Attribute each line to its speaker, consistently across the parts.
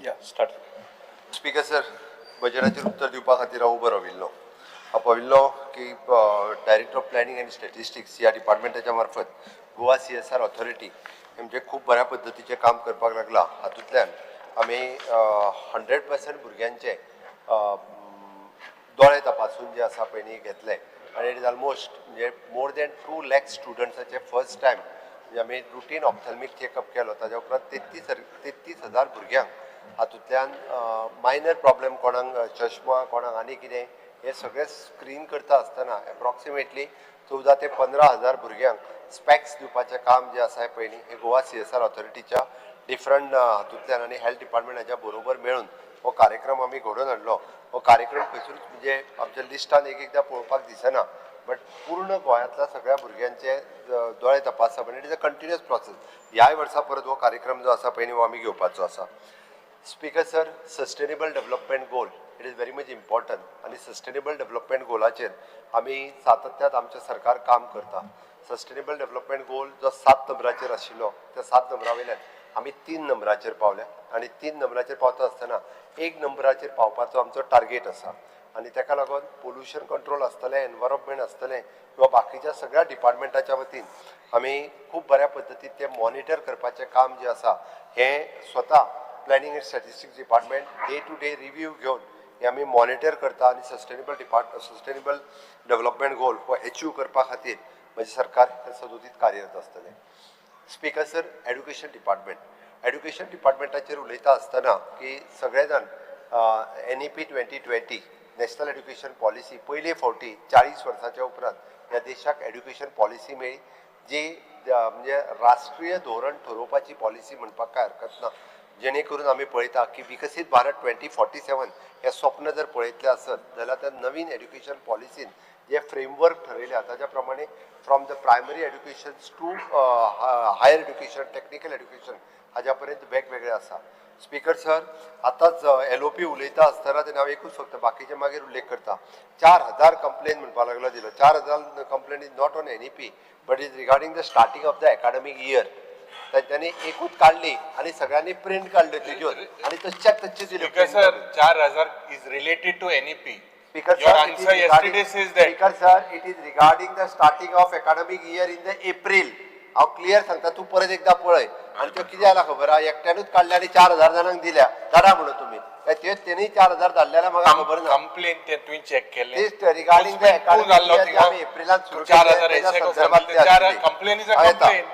Speaker 1: या, start.
Speaker 2: Speaker sir, बजेटाचेर उत्तर दिवपा खातीर हांव उबो राविल्लो. हांव पळयल्लो की Director of Planning and Statistics ह्या डिपार्टमेंटाच्या मार्फत गोवा सीएसआर ऑथॉरिटी म्हणजे खूब बऱ्या पद्दतीचें काम करपाक लागला. हातूंतल्यान आमी 100% भुरग्यांचे दोळे तपासून जे आसा पळय न्ही घेतले आनी it is almost म्हणजे मोर दॅन 2 लॅक स्टुडंट्साचे फर्स्ट टायम म्हणजे आमी रुटीन ऑप्थॅल्मीक चॅकअप केलो. ताज्या उपरांत 33,000 भुरग्यांक हातूंतल्यान मायनर प्रॉब्लेम, कोणाक चश्मा, कोणाक आनी कितें, हे सगळें स्क्रीन करता आसतना एप्रॉक्सिमेटली 14 ते 15 हजार भुरग्यांक स्पॅक्स दिवपाचें काम जें आसा पळय न्ही, हें गोवा सीएसआर ऑथॉरिटीच्या डिफरंट हातूंतल्यान आनी हेल्थ डिपार्टमेंटाच्या बरोबर मेळून हो कार्यक्रम आमी घडोवन हाडलो. हो कार्यक्रम खंयसरूच म्हणजे आमच्या लिस्टान एक एकदां पळोवपाक दिसना, बट पूर्ण गोंयांतल्या सगळ्या भुरग्यांचे दोळे तपासप आनी it is a continuous process. ह्याय वर्सा परत हो कार्यक्रम जो आसा पळय न्ही, हो आमी घेवपाचो आसा. Speaker sir, Sustainable Development Goal, it is very much important आनी सस्टेनेबल डेव्हलपमेंट गोलाचेर आमी सातत्यात आमचें सरकार काम करता. सस्टेनेबल डेव्हलपमेंट गोल जो सात नंबराचेर आशिल्लो, त्या सात नंबरा वयल्यान आमी तीन नंबराचेर पावल्या आनी तीन नंबराचेर पावता आसतना एक नंबराचेर पावपाचो आमचो टार्गेट आसा. आनी ताका लागून पोल्युशन कंट्रोल आसतलें, एनवायरमेंट आसतलें किंवा बाकीच्या सगळ्या डिपार्टमेंटाच्या वतीन आमी खूब बऱ्या पद्दतीन तें मॉनिटर करपाचें काम जें आसा, हें स्वता Planning and Statistics Department day to day review घेवन हे आमी मॉनिटर करता आनी सस्टेनेबल डेव्हलपमेंट गोल हो एचीव करपा खातीर म्हजें सरकार हें सदोदीत कार्यरत आसतलें. Speaker sir, education department, education डिपार्टमेंटाचेर उलयता आसतना की सगळे जाण NEP 2020, National Education Policy, पयले फावटी 40 वर्साच्या उपरांत ह्या देशाक एड्युकेशन पॉलिसी मेळ्ळी, जी म्हणजे राष्ट्रीय धोरण ठरोवपाची पॉलिसी म्हणपाक काय हरकत ना. जेणे करून आमी पळयता की विकसीत भारत 2047 हें स्वप्न जर पळयतलें आसत जाल्यार त्या नवीन एड्युकेशन पॉलिसीन जे फ्रेमवर्क ठरयल्या ताच्या प्रमाणे from the primary education to higher education, technical education हाज्या पर्यंत वेगवेगळे आसा. स्पीकर सर, आतांच एलओपी उलयता आसतना तेन्ना हांव एकूच फक्त, बाकीचे मागीर उल्लेख करता. 4000 कंप्लेन म्हणपाक लागलो दिलो. 4000 complain is not on NEP but is regarding the starting of the academic year. तांच्यांनी एकूच काडली आनी सगळ्यांनी प्रिंट काडल्यो तेज्यो आनी तश्याक तश्यो दिल्यो.
Speaker 3: Speaker sir, 4000 is related to NEP.
Speaker 2: Speaker
Speaker 3: Your
Speaker 2: sir, it is
Speaker 3: answer
Speaker 2: regarding-
Speaker 3: yesterday says that.
Speaker 2: Speaker sir, it is regarding the starting of academic year in the April. हांव क्लियर सांगता, तूं परत एकदां पळय. आनी त्यो कितें जाला खबर आहा, एकट्यानूच काडल्या आनी 4000 जाणांक दिल्या. धाडा म्हणून तुमी काय त्यो तेणी 4000 धाडले जाल्यार म्हाका खबर ना.
Speaker 3: कंप्लेन ते तुवें चेक केले.
Speaker 2: रिगार्डिंग the academic year आमी एप्रिलांत सुरू
Speaker 3: चार
Speaker 2: केल्लें,
Speaker 3: हजार
Speaker 2: तेच्या
Speaker 3: एसे
Speaker 2: संदर्भात ते
Speaker 3: चार
Speaker 2: आशिल्ली.
Speaker 3: Complain is a
Speaker 2: हांव येता.
Speaker 3: कंप्लेन.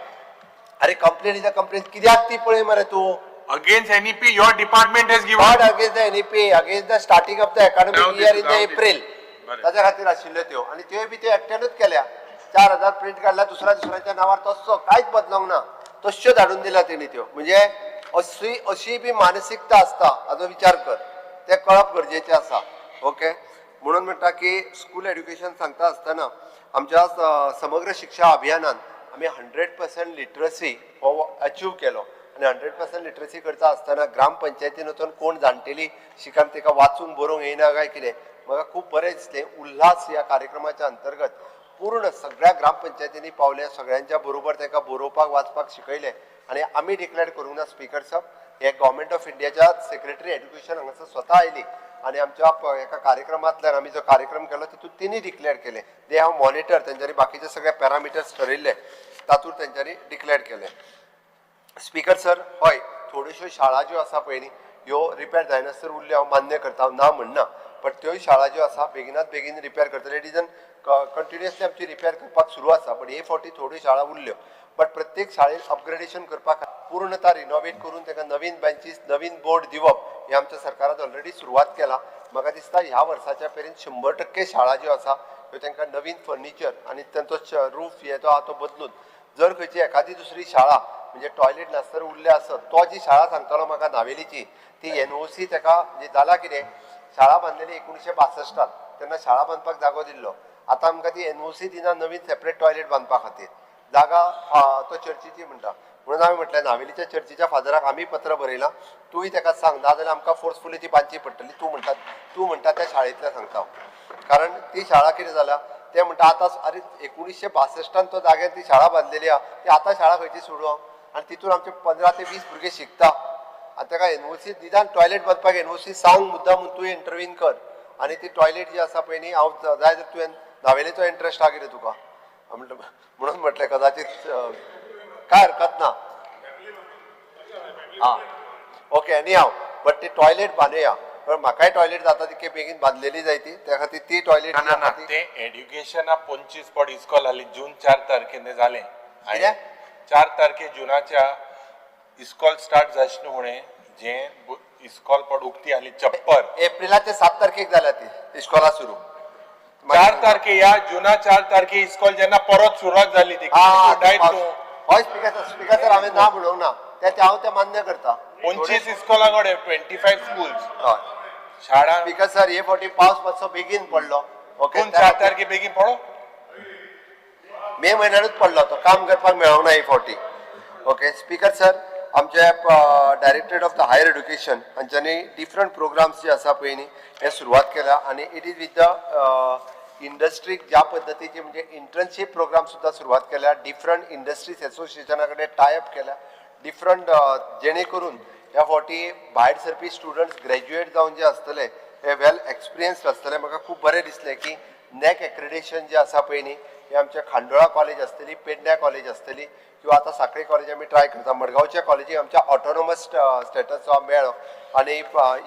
Speaker 2: अरे, कंप्लेन is a complain कित्याक ती पळय मरे तूं.
Speaker 3: Against NEP your department has given.
Speaker 2: Not against the NEP, against the starting of the academic
Speaker 3: जाऊ दे,
Speaker 2: year in the
Speaker 3: जाऊ दे.
Speaker 2: April.
Speaker 3: बरें.
Speaker 2: ताच्या खातीर आशिल्ल्यो त्यो आनी त्योय बी त्यो एकट्यानूच केल्या. 4000 प्रिंट काडल्या, दुसऱ्या दुसऱ्याच्या नांवार तस्सो कांयच बदलोंक ना, तश्यो धाडून दिल्या तेणी त्यो. म्हणजे अशी अशी बी मानसिकता आसता हाजो विचार कर, तें कळप गरजेचें आसा. ओके, म्हणून म्हणटा की स्कूल एड्युकेशन सांगता आसतना आमच्या समग्र शिक्षा अभियानान आमी 100% लिटरसी हो अचीव केलो आनी 100% लिटरसी करता आसतना ग्रामपंचायतीन वचून कोण जाणटेली शिकान ताका वाचूंक बरोवंक येयना काय कितें, म्हाका खूब बरें दिसलें. उल्हास ह्या कार्यक्रमाच्या अंतर्गत पूर्ण सगळ्या ग्रामपंचायतींनी पावले, सगळ्यांच्या बरोबर तांकां बरोवपाक वाचपाक शिकयलें आनी आमी डिक्लेअर करूंक ना स्पीकर साहब, हे गव्हर्मेंट ऑफ इंडियाच्या सेक्रेटरी एज्युकेशन हांगासर स्वता आयली आनी आमच्या एका कार्यक्रमांतल्यान आमी जो कार्यक्रम केलो तितून तिनी डिक्लेअर केलें. They have monitor, तेंच्यांनी बाकीचे सगळे पॅरामिटर्स ठरयल्ले, तातूंत तेंच्यांनी डिक्लेअर केलें. स्पीकर सर, हय, थोड्योश्यो शाळा ज्यो आसा पळय न्ही, ह्यो रिपेर जायनासर उरल्यो, हांव मान्य करता, हांव ना म्हणना, बट त्योय शाळा ज्यो आसा बेगिनात बेगीन रिपेर करतले. It is an continuously आमची रिपेर करपाक सुरू आसा, बट हे फावटी थोड्यो शाळा उरल्यो. बट प्रत्येक शाळेत अपग्रेडेशन करपाक, पूर्णता रिनोवेट करून ताका नवीन बेंचीस, नवीन बोर्ड दिवप हें आमच्या सरकारान ऑलरेडी सुरवात केला. म्हाका दिसता ह्या वर्साच्या मेरेन 100% शाळा ज्यो आसा त्यो तांकां नवीन फर्निचर आनी तांचो रूफ हे जो आहा तो बदलून, जर खंयची एखादी दुसरी शाळा म्हणजे टॉयलेट नासतना उरल्या आसत, तो जी शाळा सांगतालो म्हाका नावेलीची, ती एनओसी ताका म्हणजे जाला कितें, शाळा बांदलेली 1962त, तेन्ना शाळा बांदपाक जागो दिल्लो. आतां आमकां ती एनओसी दिना नवीन सेपरेट टॉयलेट बांदपा खातीर जागा तो चर्चीची म्हणटा. म्हणून हांवें म्हटलें, नावेलीच्या चर्चीच्या फादराक आमी पत्र बरयलां, तूंय ताका सांग, नाजाल्यार आमकां फोर्सफुली ती बांदची पडटली. तूं म्हणटा त्या शाळेंतल्या सांगता हांव, कारण ती शाळा कितें जाल्या, ते म्हणटा आतां, अरे, 1962न तो जाग्यार ती शाळा बांदलेली आहा, ती आतां शाळा खंयची सोडूं हांव? आनी तितून आमचे 15 ते 20 भुरगे शिकता आनी ताका एनओसी निदान टॉयलेट बांदपाक एनओसी सांग मुद्दाम म्हूण तुवें इंटरवीन कर आनी ती टॉयलेट जी आसा पळय न्ही, हांव जाय जाल्यार तुवें नावेलेचो इंट्रस्ट आहा कितें तुका म्हणून म्हटलें कदाचित काय हरकत ना. आं ओके आनी हांव बट ती टॉयलेट बांदुया, पण म्हाकाय टॉयलेट जाता तितके बेगीन बांदलेली जाय ती, त्या खातीर ती टॉयलेट
Speaker 3: ना ना ना, ते एड्युकेशना 25 पट इस्कॉल हाली जून 4 तारखेन जालें.
Speaker 2: कितें?
Speaker 3: 4 तारखे जुनाच्या इस्कॉल स्टार्ट जायचे न्हू फुडें जें इस्कॉल पट उक्ती आली चप्पर
Speaker 2: एप्रिलाच्या 7 तारखेक जाल्या ती इस्कॉला सुरू.
Speaker 3: 4 तारखे या जुना 4 तारखे इस्कॉल जेन्ना परत सुरवात जाली ती डायट तूं
Speaker 2: हय स्पिकर सर, स्पिकर सर हांवें ना म्हणूंक ना, ते हांव तें मान्य करता.
Speaker 3: 25 इस्कॉला कडेन 25 स्कूल्स
Speaker 2: हय
Speaker 3: शाळा.
Speaker 2: स्पिकर सर, हे फावटी पावस मातसो बेगीन पडलो. ओके,
Speaker 3: जून 4 तारखे बेगीन पडो.
Speaker 2: मे म्हयन्यानूच पडलो तो, काम करपाक मेळोंक ना ही फावटी. ओके स्पिकर सर, आमचे directorate of the higher education हांच्यांनी डिफरंट प्रोग्राम्स जे आसा पळय न्ही हे सुरवात केल्या आनी it is with the इंडस्ट्रीक ज्या पद्दतीची म्हणजे इंटर्नशीप प्रोग्राम सुद्दां सुरवात केल्या, डिफरंट इंडस्ट्रीज एसोसिएशना कडेन टाय अप केल्या डिफरंट, जेणे करून ह्या फावटी भायर सरपी स्टुडंट्स ग्रॅज्युएट जावन जे आसतले हे वेल एक्सपिरियन्स्ड आसतले. म्हाका खूब बरें दिसलें की नॅक एक्रेडिशन जे आसा पळय न्ही हे आमच्या खांडोळा कॉलेज आसतली, पेडण्या कॉलेज आसतली किंवा आतां साखळे कॉलेज आमी ट्राय करता, मडगांवच्या कॉलेजीक आमच्या ऑटोनॉमस स्टेटस जो मेळ्ळो आनी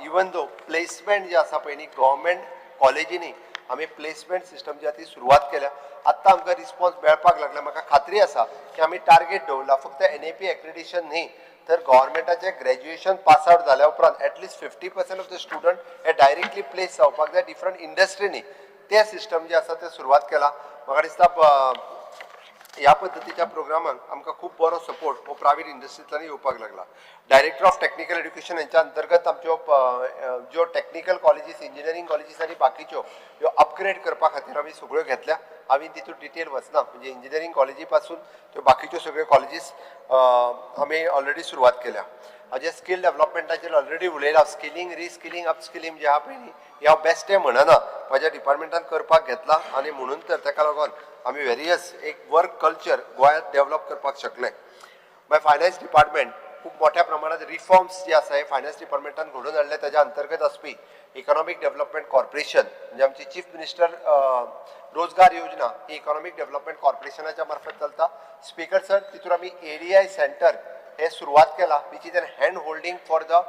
Speaker 2: इवन दो प्लेसमेंट जे आसा पळय न्ही गव्हर्मेंट कॉलेजींनी आमी प्लेसमेंट सिस्टम जी आसा ती सुरवात केल्या. आत्तां आमकां रिस्पॉन्स मेळपाक लागला. म्हाका खात्री आसा की आमी टार्गेट दवरला फक्त एनएपी एक्रेडिशन न्ही तर गव्हर्मेंटाचें ग्रॅज्युएशन पास आवट जाल्या उपरांत at least 50% of the student हे डायरेक्टली प्लेस जावपाक जाय डिफरंट इंडस्ट्रींनी, तें सिस्टम जें आसा तें सुरवात केला. म्हाका दिसता ह्या पद्दतीच्या प्रोग्रामाक आमकां खूब बरो सपोर्ट हो प्रायवेट इंडस्ट्रींतल्यान येवपाक लागला. डायरेक्टर ऑफ टॅक्निकल एड्युकेशन हेंच्या अंतर्गत आमच्यो ज्यो टॅक्निकल कॉलेजीस, इंजिनियरींग कॉलेजीस आनी बाकीच्यो ह्यो अपग्रेड करपा खातीर आमी सगळ्यो घेतल्या. हांवें तितून डिटेल वचना, म्हणजे इंजिनियरींग कॉलेजी पासून त्यो बाकीच्यो सगळ्यो कॉलेजीस आमी ऑलरेडी सुरवात केल्या. हाजे स्कील डेवलपमेंटाचेर ऑलरेडी उलयलां. स्किलींग, रिस्किलींग, अपस्किलींग जें आहा पळय न्ही हें हांव बेश्टें म्हणना, म्हाज्या डिपार्टमेंटान करपाक घेतलां आनी म्हणून तर तेका लागून आमी वेरियस एक वर्क कल्चर गोंयांत डेवलप करपाक शकले. मागीर फायनान्स डिपार्टमेंट खूब मोठ्या प्रमाणात रिफॉर्म्स जे आसा हे फायनान्स डिपार्टमेंटान घडोवन हाडले. ताज्या अंतर्गत आसपी इकॉनॉमीक डेवलपमेंट कॉर्पोरेशन म्हणजे आमची चीफ मिनिस्टर रोजगार योजना ही इकॉनॉमीक डेवलपमेंट कॉर्पोरेशनाच्या मार्फत चलता. स्पिकर सर, तितून आमी एडीआय सेंटर हे सुरवात केला, which is an hand holding for the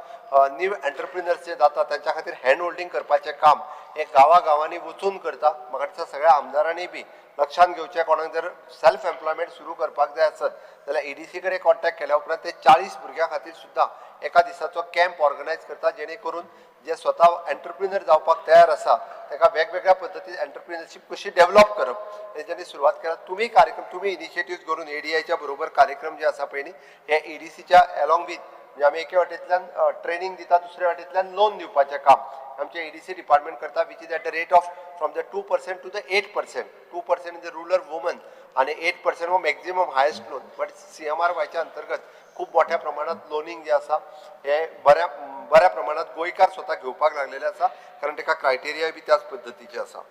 Speaker 2: new entrepreneurs जे जाता तांच्या खातीर हँड होल्डींग करपाचें काम हे गांवागांवांनी वचून करता. म्हाका दिसता सगळ्या आमदारांनी बी लक्षांत घेवचें, कोणाक जर सेल्फ एम्प्लॉयमेंट सुरू करपाक जाय आसत जाल्यार एडीसी कडेन कॉन्टॅक्ट केल्या उपरांत ते 40 भुरग्यां खातीर सुद्दां एका दिसाचो कॅम्प ऑर्गनायज करता, जेणे करून जे स्वता एंटरप्रिनर जावपाक तयार आसा ताका वेगवेगळ्या पद्दतीन एंटरप्रिनरशीप कशी डेवलप करप हेंच्यांनी सुरवात केला. तुमी कार्यक्रम, तुमी इनिशिएटीव करून एडीआयच्या बरोबर कार्यक्रम जे आसा पळय न्ही हे एडीसीच्या एलॉंग वीथ, म्हणजे आमी एके वाटेंतल्यान ट्रेनींग दिता, दुसऱ्या वाटेंतल्यान लोन दिवपाचें काम आमचें एडीसी डिपार्टमेंट करता, which is at the rate of from the 2% to the 8%. 2% is the rural woman आनी 8% हो maximum highest loan. But CMR वायच्या अंतर्गत खूब मोठ्या प्रमाणात लोनींग जें आसा हे बऱ्या बऱ्या प्रमाणात गोंयकार स्वता घेवपाक लागलेले आसा, कारण ताका क्रायटेरिया बी त्याच पद्दतीचे आसा.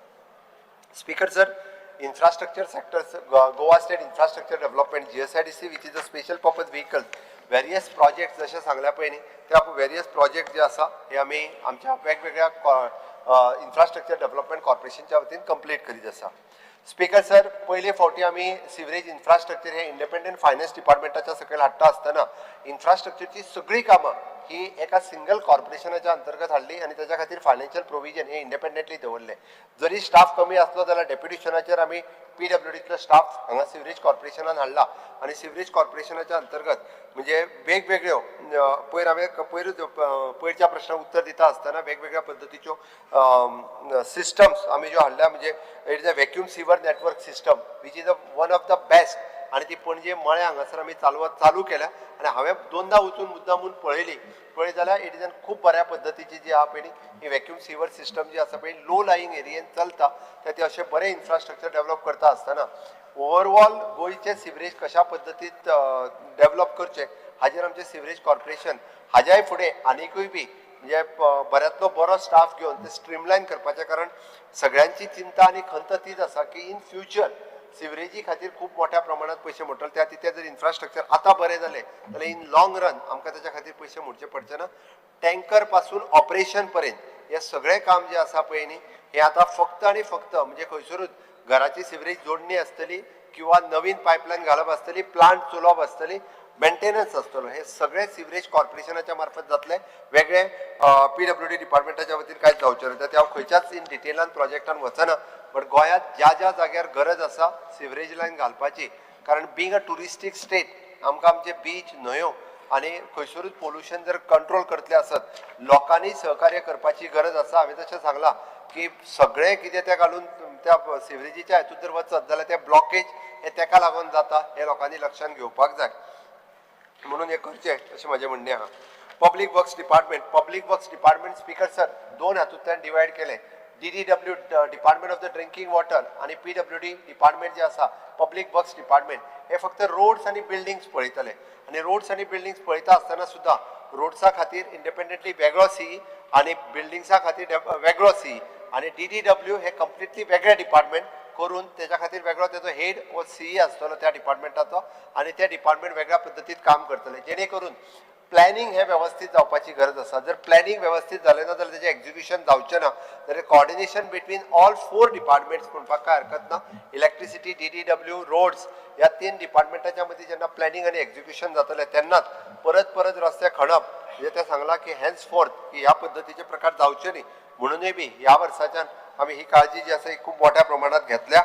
Speaker 2: Speaker sir, infrastructure sector, Goa State Infrastructure Development GSIDC, which is a special purpose vehicle, various project जशें सांगल्या पळय न्ही त्या वेरियस प्रोजेक्ट जे आसा हे आमी आमच्या वेगवेगळ्या इन्फ्रास्ट्रक्चर डेव्हलपमेंट कॉर्पोरेशनच्या वतीन कंप्लीट करीत आसा. स्पीकर सर, पयले फावटी आमी सिवरेज इन्फ्रास्ट्रक्चर हे इंडिपेंडंट फायनान्स डिपार्टमेंटाच्या सकयल हाडटा आसतना इन्फ्रास्ट्रक्चरची सगळीं कामां ही एका सिंगल कॉर्पोरेशनाच्या अंतर्गत हाडली आनी ताच्या खातीर फायनान्शियल प्रोविजन हे इंडिपेंडंटली दवरलें. जरी स्टाफ कमी आसलो जाल्यार डेप्युटेशनाचेर आमी पीडब्ल्यूडींतलो स्टाफ हांगा सिवरेज कॉर्पोरेशनान हाडला आनी सिवरेज कॉर्पोरेशनाच्या अंतर्गत म्हणजे वेगवेगळ्यो पयर हांवें पयरूच पयरच्या प्रश्नाक उत्तर दिता आसतना वेगवेगळ्या पद्दतीच्यो सिस्टम्स आमी ज्यो हाडल्या, म्हणजे it is a vacuum sewer network system which is a one of the best, आनी ती पणजे मळ्या हांगासर आमी चालू केल्या आनी हांवें दोनदा वचून मुद्दाम म्हूण पळयली, पळयत जाल्यार it is an खूब बऱ्या पद्दतीची जी आहा पळय न्ही ही वॅक्यूम सिवर सिस्टम जी आसा पळय लो लायींग एरियेन चलता. ते अशें बरें इन्फ्रास्ट्रक्चर डेवलप करता आसतना ओवरऑल गोंयचें सिवरेज कशा पद्दतीन डेवलप करचें हाजेर आमचें सिवरेज कॉर्पोरेशन हाज्याय फुडें आनिकूय बी म्हणजे बऱ्यांतलो बरो स्टाफ घेवन ते स्ट्रीमलायन करपाचें, कारण सगळ्यांची चिंता आनी खंत तीच आसा की इन फ्युचर सिवरेजी खातीर खूब मोठ्या प्रमाणात पयशे मोडटले. त्या खातीर जर इन्फ्रास्ट्रक्चर आतां बरें जालें जाल्यार इन लॉंग रन आमकां ताच्या खातीर पयशे मोडचे पडचे ना. टँकर पासून ऑपरेशन पर्यंत हें सगळें काम जें आसा पळय न्ही हें आतां फक्त आनी फक्त म्हणजे खंयसरूच घराची सिवरेज जोडणी आसतली किंवा नवीन पायपलायन घालप आसतली, प्लांट चलोवप आसतली, मेंटेनन्स आसतलो, हे सगळे सिवरेज कॉर्पोरेशनाच्या मार्फत जातले. वेगळे पीडब्ल्यूडी डिपार्टमेंटाच्या वतीन कांयच जावचें ना. ते हांव खंयच्याच इन डिटेलान प्रोजेक्टान वचना, बट गोंयांत ज्या ज्या जाग्यार गरज आसा सिवरेज लायन घालपाची, कारण बींग अ ट्युरिस्टीक स्टेट आमकां आमचे बीच, न्हंयो आनी खंयसरूच पोल्युशन जर कंट्रोल करतले आसत लोकांनी सहकार्य करपाची गरज आसा. हांवें तशें सांगलां की सगळें कितें तें घालून त्या सिवरेजीच्या हितून जर वचत जाल्यार तें ब्लॉकेज हें तेका लागून जाता हें लोकांनी लक्षांत घेवपाक जाय, म्हणून हें करचें अशें म्हजें म्हणणें आहा. Public works department, public works department speaker sir दोन हातूंतल्यान डिवायड केलें. DDW department of the drinking water आनी पीडब्ल्यूडी डिपार्टमेंट जें आसा पब्लीक वर्क्स डिपार्टमेंट हे फक्त रोड्स आनी बिल्डिंग्स पळयतले. आनी रोड्स आनी बिल्डिंग्स पळयता आसतना सुद्दां रोड्सा खातीर इंडिपेंडंटली वेगळो सी आनी बिल्डिंग्सा खातीर वेगळो सी आनी डीडीडब्ल्यू हे कंप्लिटली वेगळे डिपार्टमेंट करून तेच्या खातीर वेगळो तेजो हेड वो सी आसतलो त्या डिपार्टमेंटाचो आनी ते डिपार्टमेंट वेगळ्या पद्दतीन काम करतले, जेणे करून प्लॅनिंग हें वेवस्थीत जावपाची गरज आसा. जर प्लॅनिंग वेवस्थीत जालें ना जाल्यार तेजें एक्जिक्युशन जावचें ना. जाल्यार coordination between all four departments म्हणपाक कांय हरकत ना. इलेक्ट्रिसिटी, डीडीडब्ल्यू, रोड्स ह्या तीन डिपार्टमेंटाच्या मदीं जेन्ना प्लॅनिंग आनी एक्जिक्युशन जातलें तेन्नाच परत परत रस्ते खणप म्हणजे तें सांगलां की हेन्स फोर्थ की ह्या पद्दतीचे प्रकार जावचे न्ही, म्हणूनय बी ह्या वर्साच्यान आमी ही काळजी जी आसा ही खूब मोठ्या प्रमाणात घेतल्या.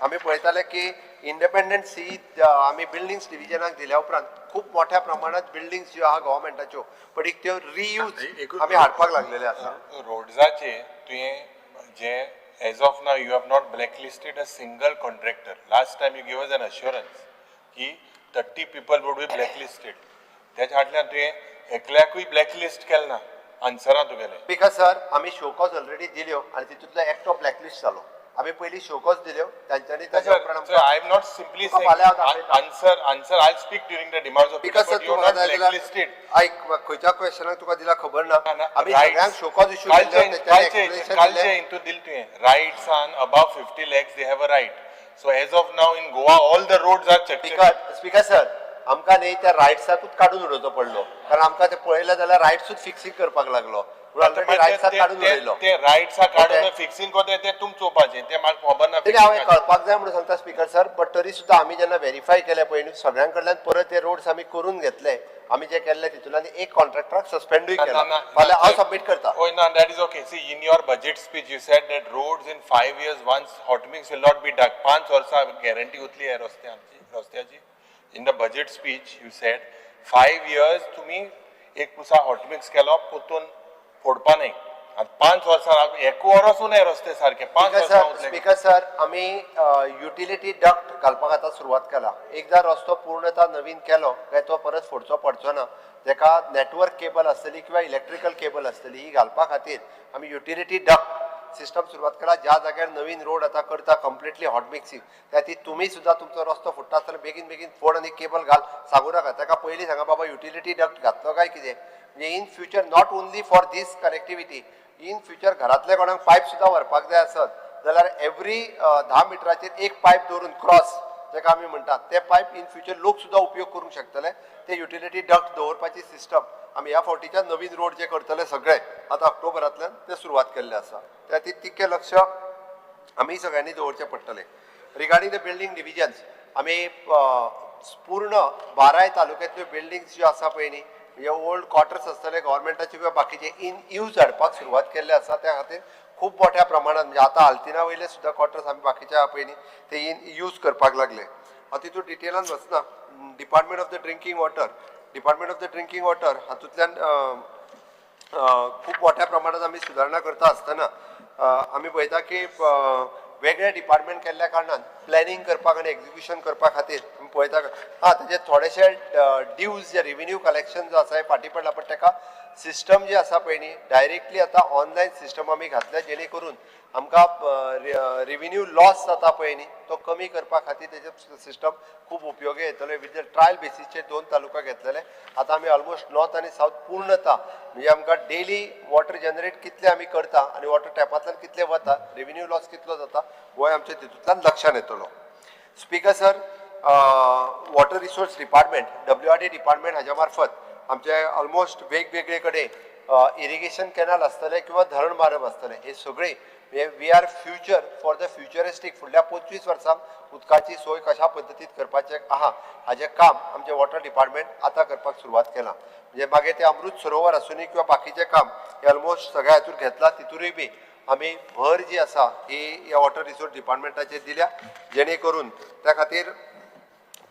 Speaker 2: आमी पळयताले की इंडिपेंडंट सी आमी बिल्डिंग्स डिविजनाक दिल्या उपरांत खूब मोठ्या प्रमाणात बिल्डिंग्स ज्यो आहा गव्हर्मेंटाच्यो पण एक त्यो रियूज आमी हाडपाक लागलेले आसा.
Speaker 3: रोड्साचे तुवें जे as of now you have not blacklisted a single contractor. Last time you give us an assurance की 30 people would be blacklisted. तेच्या फाटल्यान तुवें एकल्याकूय ब्लॅकलिस्ट केलें ना आन्सरां तुगेलें.
Speaker 2: Because sir आमी शोकॉज ऑलरेडी दिल्यो आनी तितूंतलो एकटो ब्लॅकलिस्ट जालो. आमी पयलीं शोकॉज दिल्यो तांच्यांनी ताच्या उपरांत
Speaker 3: I am not simply
Speaker 2: फाल्यां हांव दाखयतां.
Speaker 3: Answer answer I speak during the demands of
Speaker 2: because sir
Speaker 3: but you
Speaker 2: तुका
Speaker 3: not blacklisted.
Speaker 2: आयक, खंयच्या क्वेश्चनाक तुका दिला खबर ना. आमी सगळ्यांक शोकॉज इश्यू
Speaker 3: कालचे हितून दिल तुवें रायट्सान above 50 lakhs they have a right. So as of now in Goa all the roads are check.
Speaker 2: Speaker sir आमकां न्ही त्या रायट्साकूच काडून उडोवचो पडलो, कारण आमकां ते पळयलें जाल्यार रायट्सूच फिक्सिंग करपाक लागलो, म्हणून ऑलरेडी रायट्साक काडून उडयलो.
Speaker 3: ते रायट्सा काडून फिक्सिंग करता ते तुम चोवपाचें, ते म्हाका खबर ना.
Speaker 2: तरी हांवें कळपाक जाय म्हणून सांगता स्पीकर सर, बट तरी सुद्दां आमी जेन्ना व्हेरीफाय केलें पळय न्ही सगळ्यां कडल्यान परत ते रोड्स आमी करून घेतले. आमी जे केल्ले तितूंतल्यान एक कॉन्ट्रॅक्टराक सस्पेंडूय केला. फाल्यां हांव सबमीट करता.
Speaker 3: Oh no, that is okay. See, in your budget speech, you said that roads in 5 years once hot mix will not be dug. 5 वर्सां गॅरंटी उरली ह्या रस्त्यांची रस्त्याची. In the budget speech, you said 5 years तुमी एक पुसा hot mix केलो परतून फोडपा न्ही. आतां 5 वर्सां एक वरसून हे रस्ते सारके 5 वर्सां उरले.
Speaker 2: स्पीकर सर आमी युटिलिटी डक्ट घालपाक आतां सुरवात केला. एकदां रस्तो पूर्णता नवीन केलो काय तो परत फोडचो पडचो ना. तेका नेटवर्क केबल आसतली किंवा इलेक्ट्रिकल केबल आसतली ही घालपा खातीर आमी युटिलिटी डक्ट सिस्टम सुरवात केला. ज्या जाग्यार नवीन रोड आतां करता कंप्लिटली हॉट मिक्सिंग, त्या खातीर तुमी सुद्दां तुमचो रस्तो फुट्टा आसतना बेगीन बेगीन फोड आनी केबल घाल सांगू नाका. ताका पयलीं सांगा बाबा युटिलिटी डक्ट घातलो काय कितें, म्हणजे in future not only for this connectivity, in future घरांतल्या कोणाक पायप सुद्दां व्हरपाक जाय आसत जाल्यार एवरी 10 मिटराचेर एक पायप दवरून क्रॉस जाका आमी म्हणटात ते पायप इन फ्युचर लोक सुद्दां उपयोग करूंक शकतले. ते युटिलिटी डक्ट दवरपाची सिस्टम आमी ह्या फावटीच्या नवीन रोड जे करतले सगळे आतां ऑक्टोबरांतल्यान ते सुरवात केल्ले आसा. त्या खातीर तितकें लक्ष आमी सगळ्यांनी दवरचें पडटलें. रिगार्डींग the building divisions, आमी पूर्ण 12 तालुक्यांतल्यो बिल्डिंग्स ज्यो आसा पळय न्ही, म्हणजे ओल्ड क्वॉर्टर्स आसतले गव्हर्मेंटाचे किंवा बाकीचे इन यूज हाडपाक सुरवात केल्ले आसा. त्या खातीर खूब मोठ्या प्रमाणात म्हणजे आतां आल्तिना वयले सुद्दां क्वॉर्टर्स आमी बाकीच्या पळय न्ही ते इन यूज करपाक लागले. हांव तितून डिटेलान वचना. Department of the drinking water, department of the drinking water हातूंतल्यान खूब मोठ्या प्रमाणात आमी सुदारणा करता आसतना आमी पळयता की वेगळे डिपार्टमेंट केल्ल्या कारणान प्लॅनिंग करपाक आनी एक्जिक्युशन करपा खातीर आमी पळयता हां तेजे थोडेशे ड्यूज जे रिव्हेन्यू कलेक्शन जो आसा हें फाटीं पडला, पण तेका सिस्टम जी आसा पळय न्ही डायरेक्टली आतां ऑनलायन सिस्टम आमी घातल्या, जेणे करून आमकां रिव्हेन्यू लॉस जाता पळय न्ही तो कमी करपा खातीर तेजे सिस्टम खूब उपयोगी येतले. विथ ट्रायल बेसीसचेर 2 तालुका घेतलेले, आतां आमी ऑलमोस्ट नॉर्थ आनी सावथ पूर्णता म्हणजे आमकां डेली वॉटर जनरेट कितले आमी करता आनी वॉटर टॅपांतल्यान कितले वता, रिव्हेन्यू लॉस कितलो जाता होय आमच्या तितूंतल्यान लक्षान येतलो. Speaker sir, Water Resource Department, WRD Department हाज्या मार्फत आमचे ऑलमोस्ट वेगवेगळे कडेन इरिगेशन कॅनल आसतले किंवा धरण मारप आसतलें, हे सगळे हे we are future for the futuristic फुडल्या 25 वर्सांक उदकाची सोय कशा पद्दतीन करपाचें आहा, हाजें काम आमचें वॉटर डिपार्टमेंट आतां करपाक सुरवात केलां. म्हणजे मागीर तें अमृत सरोवर आसुनी किंवा बाकीचें काम हें ऑलमोस्ट सगळ्या हातूंत घेतलां. तितूनय बी आमी भर जी आसा ही ह्या वॉटर रिसोर्स डिपार्टमेंटाचेर दिल्या, जेणे करून त्या खातीर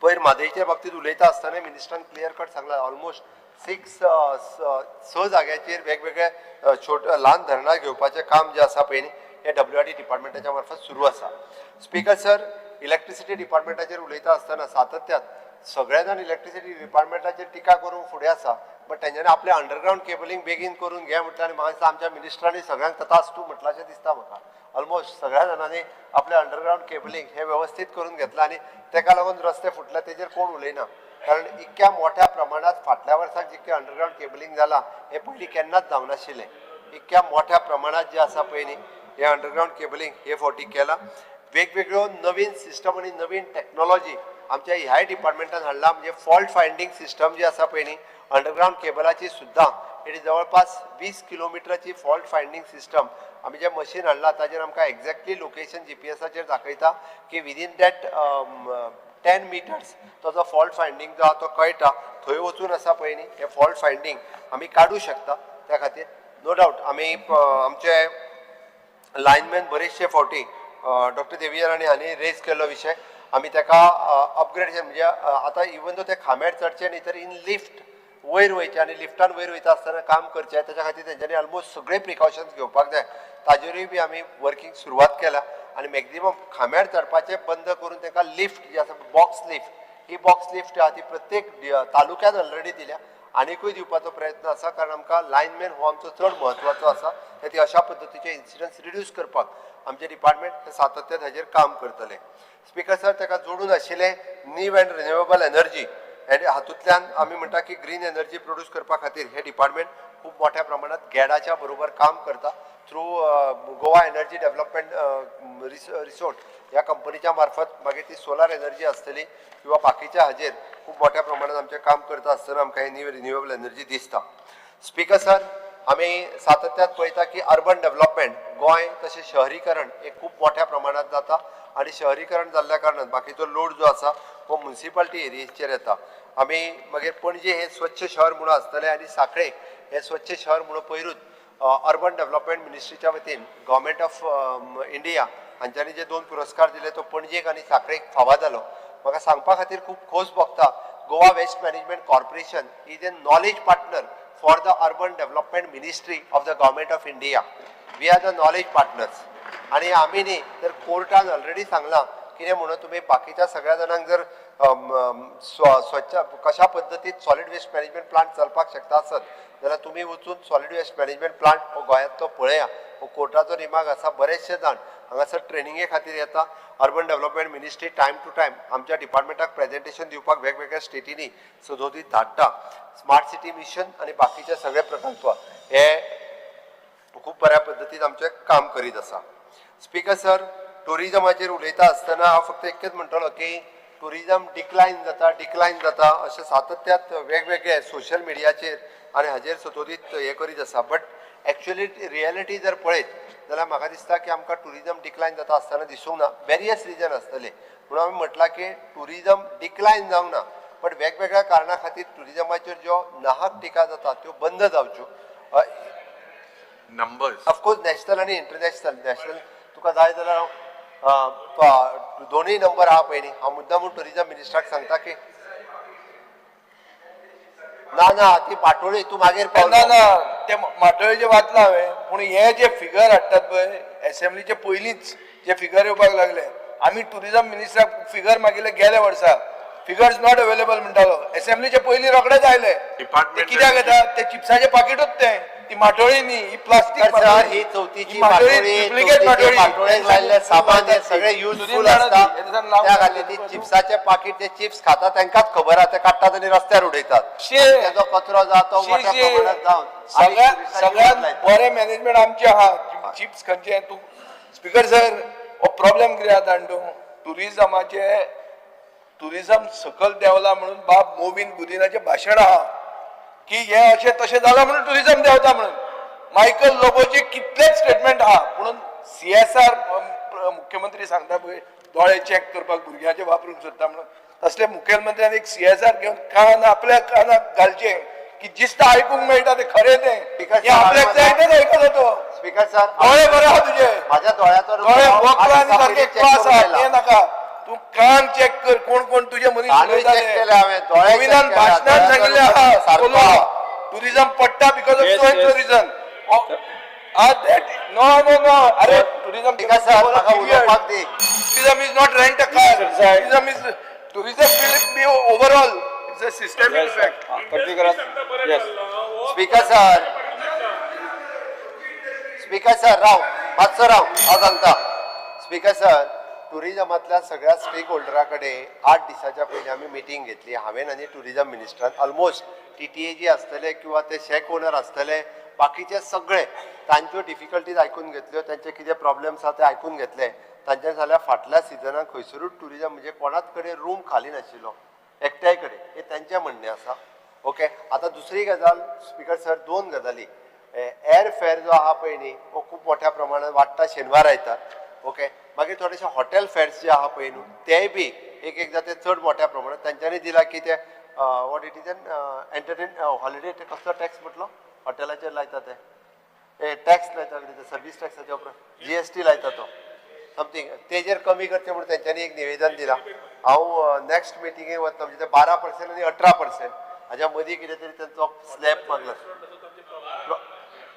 Speaker 2: पयर म्हादयच्या बाबतींत उलयता आसतना मिनिस्टरान क्लियर कट सांगला, ऑलमोस्ट सिक्स स जाग्याचेर वेगवेगळे छोट ल्हान धरणां घेवपाचें काम जें आसा पळय न्ही, हें डब्ल्यूआरडी डिपार्टमेंटाच्या मार्फत सुरू आसा. स्पीकर सर, इलेक्ट्रिसिटी डिपार्टमेंटाचेर उलयता आसतना सातत्यात सगळे जाण इलेक्ट्रिसिटी डिपार्टमेंटाचेर टिका करूंक फुडें आसा, बट तेंच्यांनी आपलें अंडरग्रावंड केबलिंग बेगीन करून घे म्हटलें आनी म्हाका दिसता आमच्या मिनिस्टरांनी सगळ्यांक तथास्तू म्हटलां अशें दिसता म्हाका. ऑलमोस्ट सगळ्या जाणांनी आपलें अंडरग्रावंड केबलिंग हें वेवस्थीत करून घेतलां आनी तेका लागून रस्ते फुटले तेजेर कोण उलयना, कारण इतक्या मोठ्या प्रमाणांत फाटल्या वर्साक जितकें अंडरग्रावंड केबलिंग जालां हें पयलीं केन्नाच जावनाशिल्लें. इतक्या मोठ्या प्रमाणांत जें आसा पळय न्ही, हें अंडरग्रावंड केबलिंग हे फावटी केलां. वेगवेगळ्यो नवीन सिस्टम आनी नवीन टॅक्नोलॉजी आमच्या ह्याय डिपार्टमेंटान हाडला. म्हणजे फॉल्ट फायंडींग सिस्टम जी आसा पळय न्ही, अंडरग्रावंड केबलाची सुद्दां it जवळपास 20 किलोमिटराची फॉल्ट फायंडींग सिस्टम आमी जें मशीन हाडलां, ताजेर आमकां एक्झॅक्टली लोकेशन जीपीएसाचेर दाखयता की विदीन that 10 meters तो जो फॉल्ट फायंडींग जो आहा तो कळटा. थंय वचून आसा पळय न्ही, हें फॉल्ट फायंडींग आमी काडूं शकता. त्या खातीर नो डावट आमी आमचे लायनमॅन बरेचशे फावटी डॉक्टर देविया हांणी रेज केल्लो विशय, आमी ताका अपग्रेडेशन, म्हणजे आतां इवन दो ते खांब्यार चडचे न्ही तर इन लिफ्ट वयर वयचे आनी लिफ्टान वयर वयता आसतना काम करचें. ताच्या खातीर तेंच्यांनी ऑलमोस्ट सगळे प्रिकॉशन्स घेवपाक जाय. ताजेरूय बी आमी वर्कींग सुरवात केल्या आनी मॅक्झिमम खांब्यार चडपाचें बंद करून तांकां लिफ्ट जी आसा, बॉक्स लिफ्ट, ही बॉक्स लिफ्ट आहा ती प्रत्येक तालुक्यान ऑलरेडी दिल्या. आनिकूय दिवपाचो प्रयत्न आसा, कारण आमकां लायनमॅन हो आमचो चड म्हत्वाचो आसा. ते अशा पद्दतीचे इन्सिडंट्स रिड्यूस करपाक आमचें डिपार्टमेंट हे सातत्यान हाजेर काम करतलें. स्पीकर सर, ताका जोडून आशिल्लें नीव अँड रिन्युएबल एनर्जी आनी हातूंतल्यान आमी म्हणटा की ग्रीन एनर्जी प्रोड्यूस करपा खातीर हें डिपार्टमेंट खूब मोठ्या प्रमाणात गॅडाच्या बरोबर काम करता. Through Goa energy development resort ह्या कंपनीच्या मार्फत, मागीर ती सोलार एनर्जी आसतली किंवा बाकीच्या हाजेर खूब मोठ्या प्रमाणात आमचें काम करता आसतना आमकां ही न्यू रिन्युएबल एनर्जी दिसता. स्पीकर सर, आमी सातत्यात पळयता की अर्बन डेव्हलपमेंट, गोंय तशें शहरीकरण हे खूब मोठ्या प्रमाणात जाता आनी शहरीकरण जाल्ल्या कारणान बाकीचो लोड जो आसा हो मुन्सिपालिटी एरियेचेर येता. आमी मागीर पणजे हे स्वच्छ शहर म्हणून आसतलें आनी साखळे हे स्वच्छ शहर म्हणून पयरूच अर्बन डेव्हलपमेंट मिनिस्ट्रीच्या वतीन गव्हर्मेंट ऑफ इंडिया हांच्यांनी जे दोन पुरस्कार दिले तो पणजेक आनी साखळेक फावा जालो. म्हाका सांगपा खातीर खूब खोस भोगता, Goa Waste Management Corporation is a knowledge partner for the Urban Development Ministry of the Government of India. We are the knowledge partners. आणि आमी न्ही तर कोर्टान ऑलरेडी सांगलां कितें म्हणून, तुमी बाकीच्या सगळ्या जाणांक जर अम, अम, स्वच्छ कशा पद्दतीन सॉलिड वेस्ट मॅनेजमेंट प्लांट चलपाक शकता आसत जाल्यार तुमी वचून सॉलिड वेस्ट मॅनेजमेंट प्लांट हो गोंयांतलो पळया. हो कोर्टाचो रिमार्क आसा. बरेचशे जाण हांगासर ट्रेनिंगे खातीर येता. Urban Development Ministry time to time आमच्या डिपार्टमेंटाक प्रेजेंटेशन दिवपाक वेगवेगळ्या स्टेटींनी सदोदीत धाडटा. स्मार्ट सिटी मिशन आनी बाकीचे सगळे प्रकल्प हे खूब बऱ्या पद्दतीन आमचें काम करीत आसा. स्पीकर सर, टुरिजमाचेर उलयता आसतना हांव फक्त एकच म्हणटलो की टुरिजम डिक्लायन जाता, डिक्लायन जाता अशें सातत्यात वेगवेगळे सोशल मिडियाचेर आनी हाजेर सदोदीत हें करीत आसा. बट एक्चुअली रियलिटी जर पळयत जाल्यार म्हाका दिसता की आमकां टुरिजम डिक्लायन जाता आसतना दिसूंक ना. वेरियस रिजन आसतले म्हणून आमी म्हटलां की टुरिजम डिक्लायन जावंक ना, बट वेगवेगळ्या कारणा खातीर टुरिजमाचेर ज्यो नाहक टिका जाता त्यो बंद जावच्यो.
Speaker 3: Numbers.
Speaker 2: Of course national आनी इंटरनॅशनल. नॅशनल तुका जाय जाल्यार हांव दोनूय नंबर आहा पळय न्ही. हांव मुद्दाम म्हूण टुरिजम मिनिस्टराक सांगता की ना ना, ती पाटोळी तूं मागीर
Speaker 4: ना.
Speaker 2: पावलो.
Speaker 4: ना, ते माटोळेचे वाचला हांवें, पूण हे जे फिगर हाडटात पळय, एसेंब्लीचे पयलींच जे फिगर येवपाक लागले, आमी टुरिजम मिनिस्टराक फिगर मागिल्ले गेल्या वर्सा, फिगर्स not available म्हणटालो. एसेंब्लीचे पयलीं रोखडेच आयले.
Speaker 3: Department
Speaker 4: ते कित्याक येता? ते चिप्साचे पाकिटूच तें, ती माटोळी न्ही, ही प्लास्टीक.
Speaker 2: तर सर, ही चवथीची माटोळी,
Speaker 4: डुप्लिकेट
Speaker 2: चवथीचे
Speaker 4: माटोळी.
Speaker 2: माटोळेक लायल्ले सामान हे सगळे युजफूल आसता. त्या खातीर ती चिप्साचे पाकिट, ते चिप्स खाता तांकांच खबर आहा, ते काडटात आनी रस्त्यार उडयतात.
Speaker 4: शे.
Speaker 2: तेजो कचरो जाता तो मोठ्या प्रमाणात जावन आमी
Speaker 4: सगळ्यात
Speaker 2: टुरिस्टांची
Speaker 4: सगळ्यात
Speaker 2: वाट लायतात.
Speaker 4: बरें मॅनेजमेंट आमचें आहा. चिप्स खंयचे तूं. स्पीकर सर, हो प्रॉब्लेम कितें जाता जाणा तूं, टुरिजमाचे टुरिजम सकल देंवला म्हणून बाब मोविन गुदिनाचें भाशण आहा की हे अशें तशें जालां म्हणून टुरिजम देंवता म्हणून. मायकल लोबोचे कितलेच स्टेटमेंट आहा, म्हणून सीएसआर मुख्यमंत्री सांगता पळय दोळे चॅक करपाक भुरग्यांचे वापरूंक सोदता म्हणून, तसले मुखेलमंत्र्यान एक सीएसआर घेवन कान आपल्या कानाक घालचें की जिस्त आयकूंक मेळटा तें खरें तें.
Speaker 2: Because
Speaker 4: हें आपल्याक जाय तेंच आयकता तो.
Speaker 2: स्पीकर सर,
Speaker 4: दोळे बरे आहा तुजे.
Speaker 2: माझ्या दोळ्याचो
Speaker 4: दोळे वक्ल आनी सारके क्लास आहा
Speaker 2: आहा.
Speaker 4: तें नाका. तूं कान चॅक कर कोण कोण तुजे मनीस
Speaker 2: कानूय
Speaker 4: उलयता
Speaker 2: check
Speaker 4: ते.
Speaker 2: केले हांवें, दोळे check
Speaker 4: गोविंदान
Speaker 2: केले,
Speaker 4: भाशणान
Speaker 2: दोळ्याचो
Speaker 4: सांगिल्लें आहा,
Speaker 2: सारको
Speaker 4: बोलो,
Speaker 2: आहा.
Speaker 4: टुरिझम पडटा because of
Speaker 1: Yes,
Speaker 4: so and so
Speaker 1: yes.
Speaker 4: Reason. No no no, अरे टुरिझम
Speaker 2: स्पीकर सर, म्हाका उलोवपाक दी.
Speaker 4: Tourism is not rent a car.
Speaker 1: Mr. Zai.
Speaker 4: Tourism will be overall, it's a systemic
Speaker 1: Yes, sir.
Speaker 4: Effect.
Speaker 1: Continue करात. Yes.
Speaker 2: Speaker sir, speaker sir, राव मातसो राव, हांव सांगता. Speaker sir, टुरिजमांतल्या सगळ्या stake होल्डरा कडेन 8 दिसाच्या पयलीं आमी मिटींग घेतली, हांवें आनी टुरिजम मिनिस्टरान. ऑलमोस्ट टीटीए जी आसतले किंवा ते शॅक ओनर आसतले, बाकीचे सगळे, तांच्यो डिफिकल्टीज आयकून घेतल्यो, तांचे कितें प्रॉब्लेम्स आहा ते आयकून घेतले तांच्यान. जाल्यार फाटल्या सिजनाक खंयसरूच टुरिजम म्हणजे कोणाच कडेन रूम खाली नाशिल्लो एकट्याय कडेन, हें तांचें म्हणणें आसा. ओके, आतां दुसरी गजाल स्पीकर सर, दोन गजाली. एअर फेर जो आहा पळय न्ही, हो खूब मोठ्या प्रमाणात वाडटा शेनवार आयतार. ओके, मागीर थोडेशे हॉटेल फेर्स जे आहा पळय न्हू, तेय बी एक एकदां ते चड मोठ्या प्रमाणात तांच्यांनी दिला की ते what it is an entertain holiday, ते कसलो टॅक्स म्हटलो हॉटेलाचेर लायता ते टॅक्स लायता कितें ते सर्वीस टॅक्साच्या उपरांत जीएसटी लायता तो समथींग, तेजेर कमी करचें म्हणून तेंच्यांनी एक निवेदन दिलां. हांव नॅक्स्ट मिटिंगेक वतलो, म्हणजे ते 12% आनी 18% हाज्या मदीं कितें तरी तेंचो स्लॅब मागला.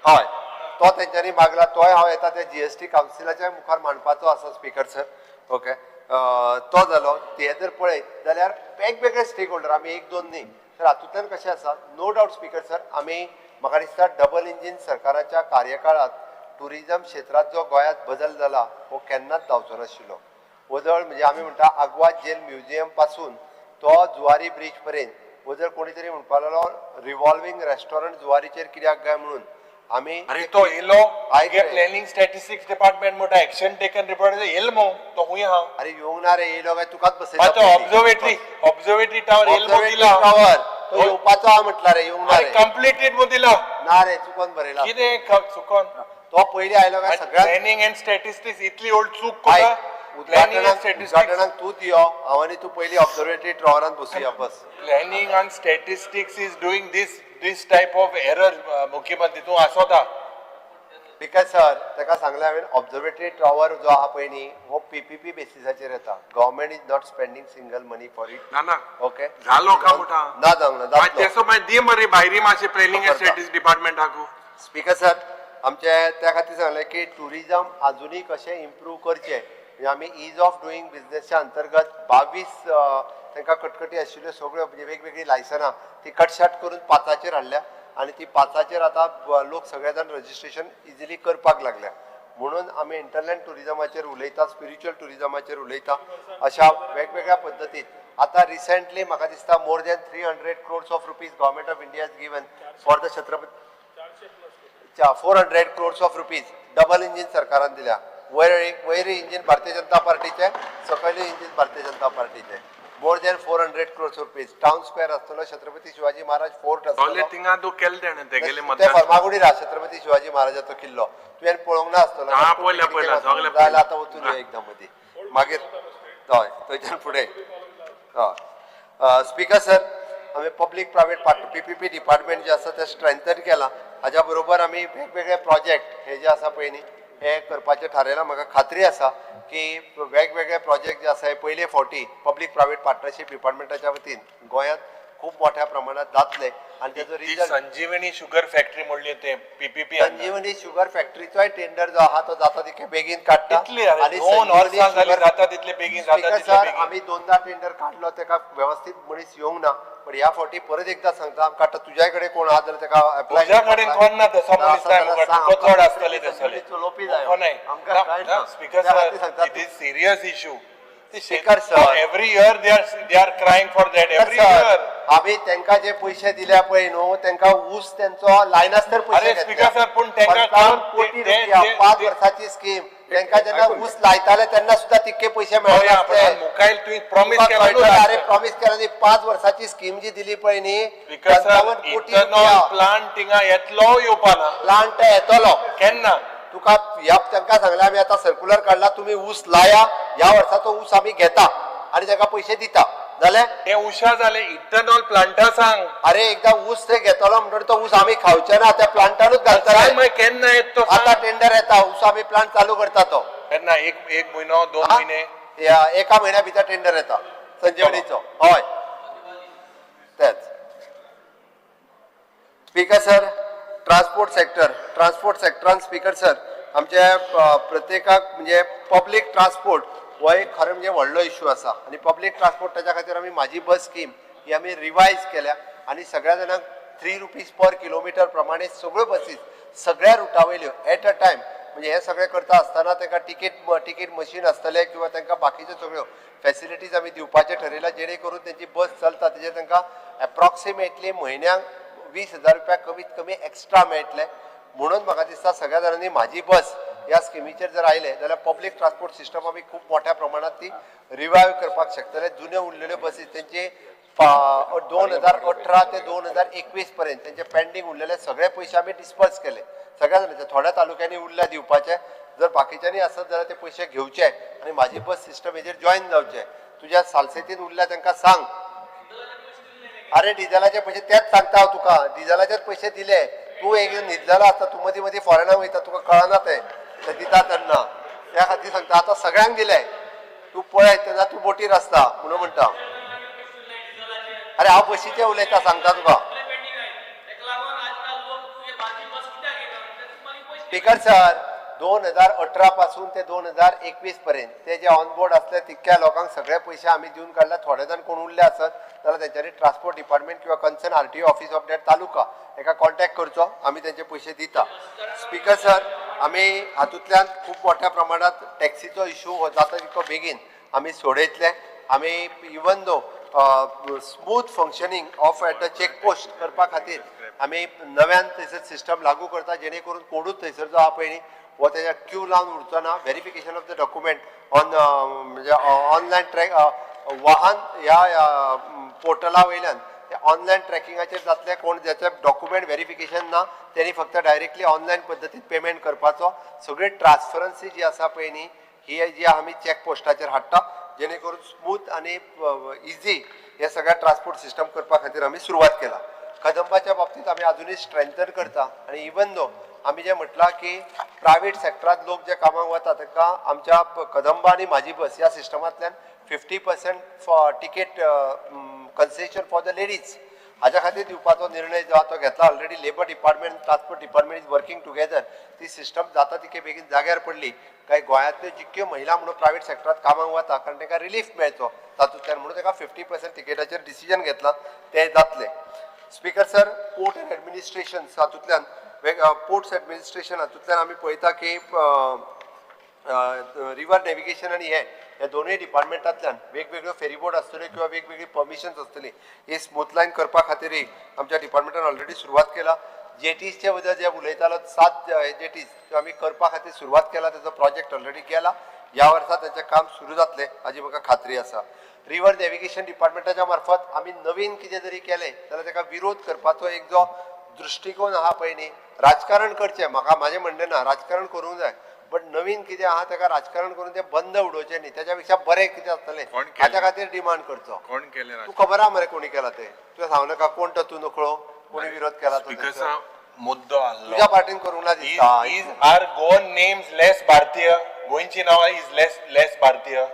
Speaker 2: हय, तो तेंच्यांनी मागला, तोय हांव येता त्या जीएसटी कावन्सिलाच्या मुखार मांडपाचो आसा स्पीकर सर. ओके, तो जालो. ते जर पळयत जाल्यार वेगवेगळे स्टेक होल्डर आमी एक दोन न्ही, तर हातूंतल्यान कशें आसा, नो डावट स्पीकर सर, आमी म्हाका दिसता डबल इंजीन सरकाराच्या कार्यकाळांत टुरिजम क्षेत्रांत जो गोंयांत बदल जाला हो केन्नाच जावचो नाशिल्लो. वदळ म्हणजे आमी म्हणटा आगवाद जेल म्युझियम पासून तो जुवारी ब्रिज पर्यंत वदळ कोणी तरी म्हणपाक लागलो रिव्हॉल्विंग रेस्टॉरंट जुवारीचेर कित्याक काय म्हणून आमी
Speaker 3: अरे तो येयलो.
Speaker 2: आयक रे.
Speaker 3: प्लॅनिंग स्टॅटिस्टिक्स डिपार्टमेंट म्हणटा एक्शन टेकन रिपोर्ट येयल मो तो खूंय आहा.
Speaker 2: अरे येवंक ना रे, येयलो काय तुकाच बसयता.
Speaker 3: मागीर तो ऑब्झर्वेटरी टावर येयल मो दिला.
Speaker 2: टावर तो येवपाचो आहा म्हटला रे, येवंक ना
Speaker 3: अरे
Speaker 2: रे.
Speaker 3: कंप्लिटेड मो दिला.
Speaker 2: ना रे, चुकोन बरयला.
Speaker 3: कितें चुकोन?
Speaker 2: तो पयलीं आयलो काय सगळ्यात
Speaker 3: प्लॅनिंग अँड स्टॅटिस्टिक्स इतली ओल्ड चूक
Speaker 2: आयक,
Speaker 3: कोता. प्लॅनिंग अँड
Speaker 2: उद्घाटनाक
Speaker 3: स्टॅटिस्टिक्स
Speaker 2: उद्घाटनाक तूं यो, हांव आनी तूं पयलीं ऑब्झर्वेटरी टॉवरान बसुया बस.
Speaker 3: Planning and statistics is doing this type of error. मुख्यमंत्री तूं आसोता.
Speaker 2: Because sir, ताका सांगलें हांवें, ऑब्झर्वेटरी टॉवर जो आहा पळय न्ही, हो पीपीपी बेसिसाचेर येता. Government is not spending single money for it.
Speaker 3: ना ना.
Speaker 2: ओके.
Speaker 3: जालो का मोठा?
Speaker 2: ना, जावंक ना.
Speaker 3: मागीर
Speaker 2: जातलो.
Speaker 3: तेसो मागीर दी मरे भायरी मातशें प्लॅनिंग अँड
Speaker 2: करता.
Speaker 3: स्टॅटिस्टिक्स डिपार्टमेंटाकू.
Speaker 2: स्पीकर सर, आमचे त्या खातीर सांगलें की टुरिजम आजुनूय कशें इम्प्रूव करचें, म्हणजे आमी is of doing बिजनेसच्या अंतर्गत 22 तांकां कटकटी आशिल्ल्यो सगळ्यो, म्हणजे वेगवेगळीं लायसनां ती कटशाट करून पांचाचेर हाडल्या आनी ती पांचाचेर आतां लोक सगळे जाण रजिस्ट्रेशन इजिली करपाक लागल्या. म्हणून आमी इंटरलँड टुरिजमाचेर उलयता, स्पिरिच्युअल टुरिजमाचेर उलयता, अशा वेगवेगळ्या पद्दतीन. आतां रिसेंटली म्हाका दिसता more than 300 crores of rupees Government of India has given for the Chhatrapati, 400 crores of rupees double engine सरकारान दिल्या. वयर एक वयर इंजीन भारतीय जनता पार्टीचे, सकयलें इंजीन भारतीय जनता पार्टीचे. More than 400 crores rupees. Town square आसतलो, छत्रपती शिवाजी महाराज फोर्ट
Speaker 3: सगळे
Speaker 2: आसतलो.
Speaker 3: थिंगा तूं केले तेणें तेगेले
Speaker 2: ते
Speaker 3: मतदार.
Speaker 2: फर्मागुडीर आहा छत्रपती शिवाजी महाराजाचो किल्लो, तुवें पळोवंक ना आसतलो.
Speaker 3: हा, पळयला, पळयला, सगळें
Speaker 2: जाल्यार आतां वचून यो एकदां मदीं. मागीर हय, थंयच्यान फुडें हय. स्पीकर सर, आमी public private part PPP department जे आसा तें स्ट्रेंथन केलां. हाज्या बरोबर आमी वेगवेगळे प्रोजेक्ट हे जे आसा पळय न्ही, हे करपाचें थारायलां. म्हाका खात्री आसा की वेगवेगळे प्रोजेक्ट जे आसा हे पयले फावटी पब्लीक प्रायवेट पार्टनरशीप डिपार्टमेंटाच्या वतीन गोंयांत खूब मोठ्या प्रमाणात जातले आनी तेजो
Speaker 3: ती
Speaker 2: रिजल्ट
Speaker 3: संजीवनी शुगर फॅक्टरी म्हणली ते पीपीपी.
Speaker 2: संजीवनी शुगर फॅक्टरीचोय टेंडर जो आहा तो जाता तितके बेगीन काडटा.
Speaker 3: कितली अरे, 2 वर्सां जाली, जाता तितले बेगीन, जाता
Speaker 2: स्पीकर
Speaker 3: तितले
Speaker 2: सर,
Speaker 3: बेगीन.
Speaker 2: आमी दोनदा टेंडर काडलो, तेका वेवस्थीत मनीस येवंक ना, पण ह्या फावटी परत एकदा सांगता, आमकां आतां तुज्या कडेन कोण आहा जाल्यार तेका एप्लाय.
Speaker 3: तुज्या कडेन कोण ना तसो मनीस जाय मुखार, तुका चड आसतले तसले.
Speaker 2: चलोवपी जाय.
Speaker 3: नाही.
Speaker 2: आमकां काय ना.
Speaker 3: स्पीकर
Speaker 2: त्या खातीर
Speaker 3: सर,
Speaker 2: सांगता.
Speaker 3: It is serious issue.
Speaker 2: Speaker sir.
Speaker 3: Every year they are crying for that, every
Speaker 2: sir,
Speaker 3: year.
Speaker 2: आमी तांकां जे पयशे दिल्या पळय न्हू, तांकां ऊस तेंचो लायनासतर पयशे
Speaker 3: अरे,
Speaker 2: घेतले.
Speaker 3: speaker sir, पूण तांकां
Speaker 2: 55 कोटी रुपया, 5 वर्साची स्कीम. तांकां जेन्ना ऊस लायताले तेन्ना सुद्दां तितके पयशे मेळनासले.
Speaker 3: मुखायल तुवें प्रॉमीस
Speaker 2: तुका
Speaker 3: केला न्हू.
Speaker 2: कळटलें, अरे, प्रॉमिस केला न्ही, 5 वर्साची स्कीम जी दिली पळय न्ही,
Speaker 3: स्पीकर सर,
Speaker 2: 55 कोटी
Speaker 3: इथेनॉल
Speaker 2: रुपया.
Speaker 3: प्लांट थिंगा येतलो, येवपा ना?
Speaker 2: प्लांट येतलो.
Speaker 3: केन्ना?
Speaker 2: तुका ह्या तांकां सांगलें, आमी आतां सर्कुलर काडला, तुमी ऊस लाया, ह्या वर्साचो ऊस आमी घेता आनी ताका पयशे दिता. जालें.
Speaker 3: ते उशा जाले, इथेनॉल प्लांटा सांग.
Speaker 2: अरे, एकदा ऊस ते घेतलो म्हणटकीर तो ऊस आमी खावचे ना, त्या प्लांटानूच
Speaker 3: सांग.
Speaker 2: घालतले.
Speaker 3: मागीर केन्ना येत तो
Speaker 2: आता
Speaker 3: सांग.
Speaker 2: टेंडर येता, ऊस आमी प्लांट चालू करता तो.
Speaker 3: केन्ना? एक एक म्हयनो, दोन
Speaker 2: हा?
Speaker 3: म्हयने?
Speaker 2: या एका म्हयन्या भितर टेंडर येता संजीवनीचो. हय, तेच. Speaker sir, transport sector. Transport सेक्टरान, speaker sir, आमचे प्रत्येकाक म्हणजे पब्लीक ट्रान्सपोर्ट हो एक खरें म्हणजे व्हडलो इशू आसा आनी पब्लीक ट्रान्सपोर्ट ताच्या खातीर आमी म्हाजी बस स्कीम ही आमी रिवायज केल्या आनी सगळ्या जाणांक 3 रुपीज पर किलोमिटर प्रमाणे सगळ्यो बसीस सगळ्या रुटा वयल्यो एट अ टायम. म्हणजे हे सगळें करता आसतना तांकां तिकीट मशीन आसतलें किंवा तांकां बाकीच्यो सगळ्यो फेसिलिटीज आमी दिवपाचें ठरयलां, जेणे करून तेंची बस चलता तेजेर तांकां एप्रॉक्सिमेटली म्हयन्याक 20,000 रुपया कमीत कमी एक्स्ट्रा मेळटले. म्हणून म्हाका दिसता, सगळ्या जाणांनी म्हाजी बस ह्या स्किमीचेर जर आयले जाल्यार पब्लीक ट्रान्सपोर्ट सिस्टम आमी खूब मोठ्या प्रमाणात ती रिवायव करपाक शकतले. जुन्यो उरलेल्यो बसी तेंचे 2018 ते 2021 पर्यंत तेंचे पेंडींग उरलेले सगळे पयशे आमी डिस्पर्स केले सगळ्या जाणांचे. थोड्या तालुक्यांनी उरल्या दिवपाचे. जर बाकीच्यांनी आसत जाल्यार ते पयशे घेवचे आनी म्हाजी बस सिस्टम हेजेर जॉयन जावचे. तुज्या सालसेतीन उरल्या तांकां सांग. अरे, डिझेलाचे पयशे तेच सांगता हांव तुका, डिझेलाचेच पयशे दिले. तूं एक न्हिदलेलो आसता, तूं मदीं मदीं फॉरेनाक वयता, तुका कळना तें. ते दिता तेन्ना, त्या खातीर सांगता. आतां सगळ्यांक दिले. तूं पळय, तेन्ना तूं बोटीर आसता म्हणून म्हणटा. अरे, हांव बशीचें उलयता, सांगता तुका. स्पीकर सर, 2018 पासून ते 2021 पर्यंत ते जे ऑन बोर्ड असले तितक्या लोकांक सगळे पयशे आमी दिवन काडले. थोडे जाण कोण उरले आसत जाल्यार तेंच्यांनी ट्रान्सपोर्ट डिपार्टमेंट किंवा concern RTO office of that taluka हेका कॉन्टॅक्ट करचो, आमी तेंचे पयशे दिता. स्पीकर सर, आमी हातूंतल्यान खूब मोठ्या प्रमाणात टॅक्सीचो इशू हो जाता तितको बेगीन आमी सोडयतले. आमी even though smooth functioning of at the check post करपा खातीर आमी नव्यान थंयसर सिस्टम लागू करता, जेणे करून कोणूच थंयसर जो आहा पळय न्ही, हो तेज्या क्यू लावन उरचो ना. Verification of the document on म्हणजे ऑनलायन ट्रॅक वाहन ह्या पोर्टला वयल्यान ते ऑनलायन ट्रॅकिंगाचेर जातले. कोण ज्याचे डॉक्युमेंट व्हेरिफिकेशन ना, तेणी फक्त डायरेक्टली ऑनलायन पद्दतीन पेमेंट करपाचो. सगळी ट्रान्सपरन्सी जी आसा पळय न्ही, ही जी आमी चॅक पोस्टाचेर हाडटा, जेणे करून स्मूथ आनी इझी हे सगळ्या ट्रान्सपोर्ट सिस्टम करपा खातीर आमी सुरवात केला. कदंबाच्या बाबतीत आमी अजुनूय स्ट्रेंथन करता आनी इवन दो आमी जें म्हटलां की प्रायवेट सेक्टरांत लोक जे कामाक वता तांकां आमच्या कदंबा आनी म्हाजी बस ह्या सिस्टमांतल्यान 50% ticket concession for the ladies हाज्या खातीर दिवपाचो निर्णय जो आहा तो घेतला. Already labour department, transport department is working together. ती सिस्टम जाता तितके बेगीन जाग्यार पडली काय गोंयांतल्यो जितक्यो महिला म्हणून प्रायवेट सेक्टरांत कामाक वता, कारण तांकां रिलीफ मेळचो तातूंतल्यान म्हणून ताका 50% तिकेटाचेर डिसिजन घेतलां, तें जातलें. Speaker sir, port and administration हातूंतल्यान, पोर्ट्स एडमिनिस्ट्रेशन हातूंतल्यान आमी पळयता की रिवर नॅविगेशन आनी हे ह्या दोनूय डिपार्टमेंटांतल्यान वेगवेगळ्यो फेरीबोट आसतल्यो किंवा वेगवेगळी परमिशन्स आसतली, ही स्मूथ लायन करपा खातीरय आमच्या डिपार्टमेंटान ऑलरेडी सुरवात केला. जेटीजच्या बद्दल जे उलयतालो, सात जेटीज त्यो आमी करपा खातीर सुरवात केला. तेजो प्रोजेक्ट ऑलरेडी गेला. ह्या वर्सा तेचें काम सुरू जातलें हाजी म्हाका खात्री आसा. रिवर नॅविगेशन डिपार्टमेंटाच्या मार्फत आमी नवीन कितें जरी केलें जाल्यार ताका विरोध करपाचो एक जो दृश्टिकोन आहा पळय न्ही, राजकारण करचें, म्हाका म्हाजें म्हणणें ना, राजकारण करूंक जाय, बट नवीन कितें आहा ताका राजकारण करून तें बंद उडोवचें न्ही. तेच्या पेक्षा बरें कितें आसतलें
Speaker 3: कोण केलें?
Speaker 2: हाच्या खातीर डिमांड करचो.
Speaker 3: कोण केलें?
Speaker 2: तूं खबर आहा मरे कोणी केला तें. तुवें सांगू नाका कोण तो. तूं नकळो कोणी विरोध केला तो
Speaker 3: स्पीकर
Speaker 2: थंयसर.
Speaker 3: साहब, मुद्दो आहलो.
Speaker 2: तुज्या पार्टीन करूंक ना दिसता.
Speaker 3: Is are Goan names less भारतीय? गोंयची नांवां is less भारतीय?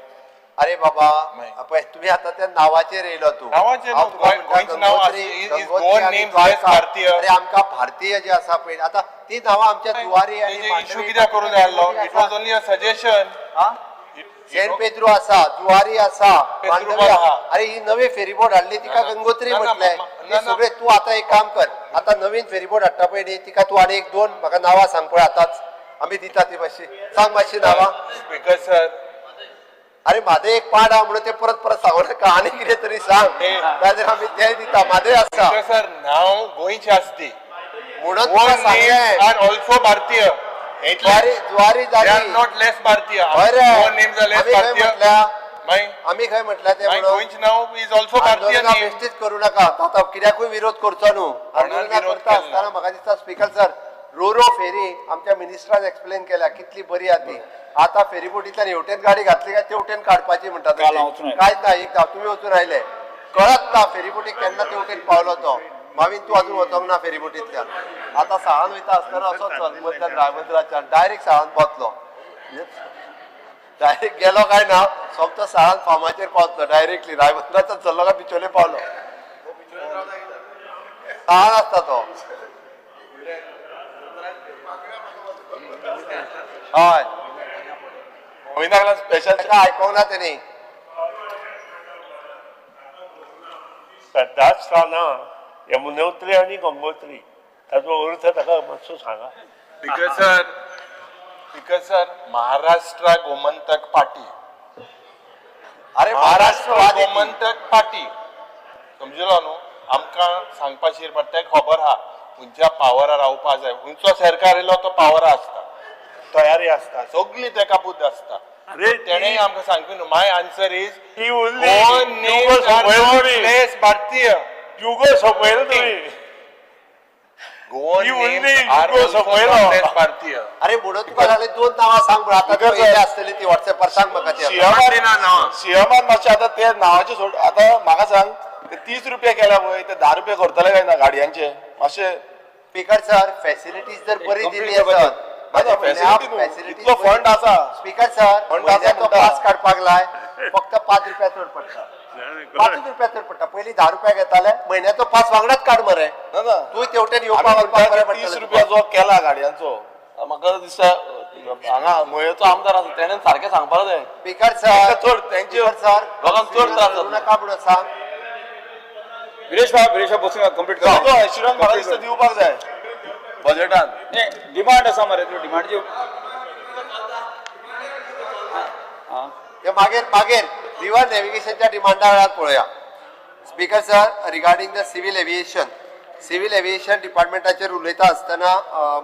Speaker 2: अरे बाबा,
Speaker 3: मागीर.
Speaker 2: पळय, तुम्ही आता त्या नावाचेर येयलो तूं.
Speaker 3: नांवाचेर
Speaker 2: हांव
Speaker 3: न्हू,
Speaker 2: तुका म्हणटा,
Speaker 3: गोंयची नांवां is
Speaker 2: Gangotri
Speaker 3: Goan
Speaker 2: आनी
Speaker 3: names
Speaker 2: Dwarka.
Speaker 3: less भारतीय?
Speaker 2: अरे, आमकां भारतीय जे आसा पळय, आतां ती नांवां आमच्या जुवारी आनी
Speaker 3: इशू
Speaker 2: मांडवी
Speaker 3: कित्याक करूंक जाय आसलो? It was only a suggestion.
Speaker 2: हा? सेंट पेद्रू आसा, जुवारी आसा,
Speaker 3: पेद्रू
Speaker 2: मांडवी
Speaker 3: बरो आहा.
Speaker 2: अरे, ही नवी फेरीबोट हाडली तिका
Speaker 3: ना, ना.
Speaker 2: गंगोत्री
Speaker 3: ना, ना,
Speaker 2: म्हटलें.
Speaker 3: ना,
Speaker 2: ते
Speaker 3: ना.
Speaker 2: सगळे तूं आतां एक काम कर, आतां नवीन फेरीबोट हाडटा पळय न्ही, तिका तूं आनी एक दोन म्हाका नांवां सांग पळय आतांच. आमी दिता ती मातशी. सांग मातशी नांवां.
Speaker 3: Speaker sir.
Speaker 2: अरे म्हादय एक पाड आहा म्हणून ते परत परत सांगू नाका, आनी कितें तरी सांग, नाजाल्यार आमी तें दिता. म्हादय आसा
Speaker 3: सर, नांव गोंयचें आसती
Speaker 2: म्हणून तुका सांगलें.
Speaker 3: आर ऑल्सो भारतीय.
Speaker 2: जुवारी जुवारी
Speaker 3: they are
Speaker 2: जाली.
Speaker 3: Not less भारतीय.
Speaker 2: हय रे.
Speaker 3: गोवन नेम्स आर लेस
Speaker 2: आमी खंय
Speaker 3: भारतीय.
Speaker 2: म्हटल्या?
Speaker 3: मागीर
Speaker 2: आमी खंय म्हटल्या ते
Speaker 3: मागीर
Speaker 2: म्हणून?
Speaker 3: गोंयचें नांव is also भारतीय
Speaker 2: आंदोलनां
Speaker 3: नेम.
Speaker 2: बेश्टीच करू नाका. आतां कित्याकूय विरोध करचो न्हू. आंदोलनां
Speaker 3: विरोध
Speaker 2: करता
Speaker 3: केलो ना.
Speaker 2: आसतना म्हाका दिसता स्पीकर सर, रोरो फेरी आमच्या मिनिस्टरान एक्सप्लेन केल्या कितली बरी आहा ती. आतां फेरीबोटींतल्यान हेवटेन गाडी घातली काय तेवटेन काडपाची म्हणटा.
Speaker 1: काल हांव वचून आयलो.
Speaker 2: कांयच ना. एक धांव तुमी वचून आयले, कळत ना फेरीबोटीक केन्ना तेवटेन पावलो तो. मावीन तूं अजून वचोंक ना फेरीबोटींतल्यान. आतां साळान वयता आसतना असो चल मदल्यान रायबंदराच्यान डायरेक्ट साळान पावतलो. डायरेक्ट गेलो काय ना, सोमतो साळान फार्माचेर पावतलो. डायरेक्टली रायबंदराच्यान चल्लो काय बिचोले पावलो. साळान आसता तो. हय.
Speaker 3: गोविंदाक स्पेशल
Speaker 2: ताका आयकोंक ना तेणी.
Speaker 5: श्रद्धास्थानां यमुनोत्री आनी गंगोत्री ताचो अर्थ ताका मातसो सांगा.
Speaker 3: Speaker sir, speaker sir, Maharashtra Gomantak party.
Speaker 2: अरे
Speaker 3: महाराष्ट्र
Speaker 2: महाराष्ट्रवादी.
Speaker 3: गोमंतक पार्टी समजलो न्हू. आमकां सांगपाचेर पडटा, खबर आहा खंयच्या पावरार रावपा जाय. खंयचो सरकार येयलो तो पावरा आसता,
Speaker 5: तयारी आसता.
Speaker 3: सगळी तेका बुद्द आसता.
Speaker 5: अरे
Speaker 3: तेणें आमकां सांगपी न्हू. My answer is
Speaker 5: ती उरली.
Speaker 3: गोवन नेम्स आर
Speaker 5: सोंपयलो तुमी.
Speaker 3: लेस भारतीय.
Speaker 5: युगो सोंपयलो तुमी.
Speaker 3: गोवन
Speaker 5: ती उरली,
Speaker 3: नेम्स आर
Speaker 5: युगो सोंपयलो.
Speaker 3: लेस भारतीय.
Speaker 2: अरे म्हणून तुका जाले दोन नांवां सांग म्हणून. आतां तुका येयल्या आसतली ती वॉट्सॅपार, सांग म्हाका ती आतां.
Speaker 4: सीएमान मातशें आतां ते नांवाचें सोड. आतां म्हाका सांग, ते 30 रुपया केल्या पळय, ते 10 रुपया करतले काय ना गाडयांचे मातशें?
Speaker 2: स्पीकर सर, फॅसिलिटीज जर बरी
Speaker 1: Complete
Speaker 2: दिली
Speaker 1: करपाचें.
Speaker 2: आसत,
Speaker 4: ना, facility न्हू. इतलो फंड आसा.
Speaker 2: स्पीकर सर,
Speaker 4: फंड आसा
Speaker 2: म्हयन्याचो
Speaker 4: म्हणटा.
Speaker 2: पास काडपाक लाय, फक्त 5 रुपया चड पडटा. 5 रुपया चड पडटा. पयलीं 10 रुपया घेताले, म्हयन्याचो पास वांगडाच काड मरे.
Speaker 4: ना ना,
Speaker 2: तूं तेवटेन
Speaker 4: आमी
Speaker 2: येवपाक वचपाक
Speaker 4: म्हणटा
Speaker 2: बरें
Speaker 4: की 30
Speaker 2: पडटलें
Speaker 4: रुपया
Speaker 2: तुका.
Speaker 4: जो केला गाडयांचो, म्हाका दिसता हांगा मयेचो आमदार आसा तेणें सारकें सांगपाक जाय.
Speaker 2: स्पीकर सर,
Speaker 4: तांकां चड तेंचे
Speaker 2: स्पीकर सर,
Speaker 4: लोकांक चड त्रास
Speaker 2: करू
Speaker 4: जाता.
Speaker 2: नाका म्हणून सांग.
Speaker 1: विरेश बाब, विरेश बाब बसून कंप्लीट
Speaker 4: तो
Speaker 1: कर.
Speaker 4: एश्युरन्स म्हाका दिसता दिवपाक जाय बजेटान.
Speaker 1: डिमांड आसा मरे, तुजी डिमांडची.
Speaker 2: ते मागीर मागीर रिवर नॅव्हिगेशनच्या डिमांडा वेळार पळोवया. Speaker sir, regarding the civil aviation, civil aviation डिपार्टमेंटाचेर उलयता आसतना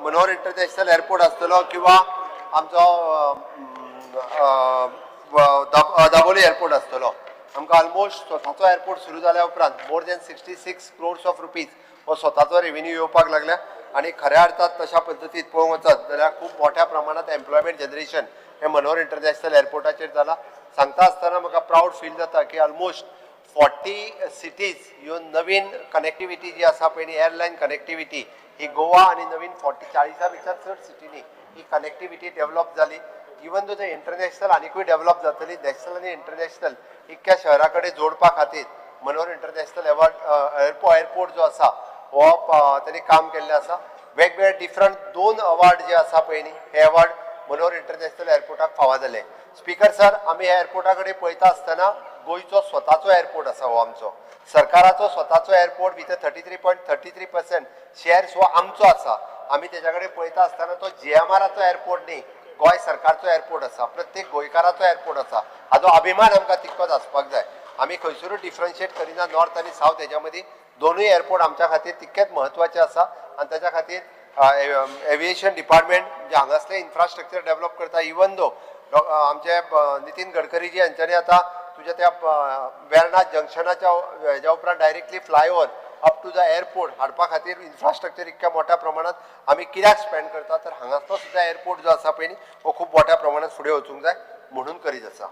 Speaker 2: मनोहर इंटरनॅशनल एअरपोर्ट आसतलो किंवा आमचो दाबोली एअरपोर्ट आसतलो, आमकां ऑलमोस्ट स्वताचो एअरपोर्ट सुरू जाल्या उपरांत more than 66 crores of rupees हो स्वताचो रेव्हेन्यू येवपाक लागल्या. आनी खऱ्या अर्थात तशा पद्दतीत पळोवंक वचत जाल्यार खूब मोठ्या प्रमाणांत एम्प्लॉयमेंट जनरेशन हें मनोहर इंटरनॅशनल एअरपोर्टाचेर जाला. सांगता आसतना म्हाका प्रावड फील जाता की ऑलमोस्ट 40 सिटीज ह्यो नवीन कनेक्टिविटी जी आसा पळय न्ही, एअरलायन कनेक्टिविटी ही गोवा आनी नवीन 40 40 पेक्षा चड सिटींनी ही कनेक्टिविटी डेव्हलप जाली. इवन दो ते इंटरनॅशनल आनिकूय डेव्हलप जातली, नॅशनल आनी इंटरनॅशनल इतक्या शहरा कडेन जोडपा खातीर मनोहर इंटरनॅशनल एअरपोर्ट जो आसा हो तेणी काम केल्लें आसा. वेगवेगळे डिफरंट 2 अवॉर्ड जे आसा पळय न्ही, हे अवॉर्ड मनोहर इंटरनॅशनल एअरपोर्टाक फावो जाले. स्पीकर सर, आमी ह्या एअरपोर्टा कडेन पळयता आसतना गोंयचो स्वताचो एअरपोर्ट आसा हो, आमचो सरकाराचो स्वताचो एअरपोर्ट विथ 33.33% shares हो आमचो आसा. आमी तेज्या कडेन पळयता आसतना तो जीएमआराचो एअरपोर्ट न्ही, गोंय सरकारचो एअरपोर्ट आसा, प्रत्येक गोंयकाराचो एअरपोर्ट आसा. हाजो अभिमान आमकां तितकोच आसपाक जाय. आमी खंयसरूय डिफरन्शिएट करिना नॉर्थ आनी सावथ हेज्या मदीं. दोनूय एअरपोर्ट आमच्या खातीर तितकेच म्हत्वाचे आसा आनी ताच्या खातीर एविएशन डिपार्टमेंट जे हांगासलें इन्फ्रास्ट्रक्चर डेव्हलप करता, इवन दो आमचे नितीन गडकरी जी हांच्यांनी आतां तुज्या त्या वेर्णा जंक्शनाच्या हेज्या उपरांत directly flyover up to the airport हाडपा खातीर इन्फ्रास्ट्रक्चर इतक्या मोठ्या प्रमाणात आमी कित्याक स्पेंड करता, तर हांगासलो सुद्दां एअरपोर्ट जो आसा पळय न्ही हो खूब मोठ्या प्रमाणात फुडें वचूंक जाय म्हणून करीत आसा.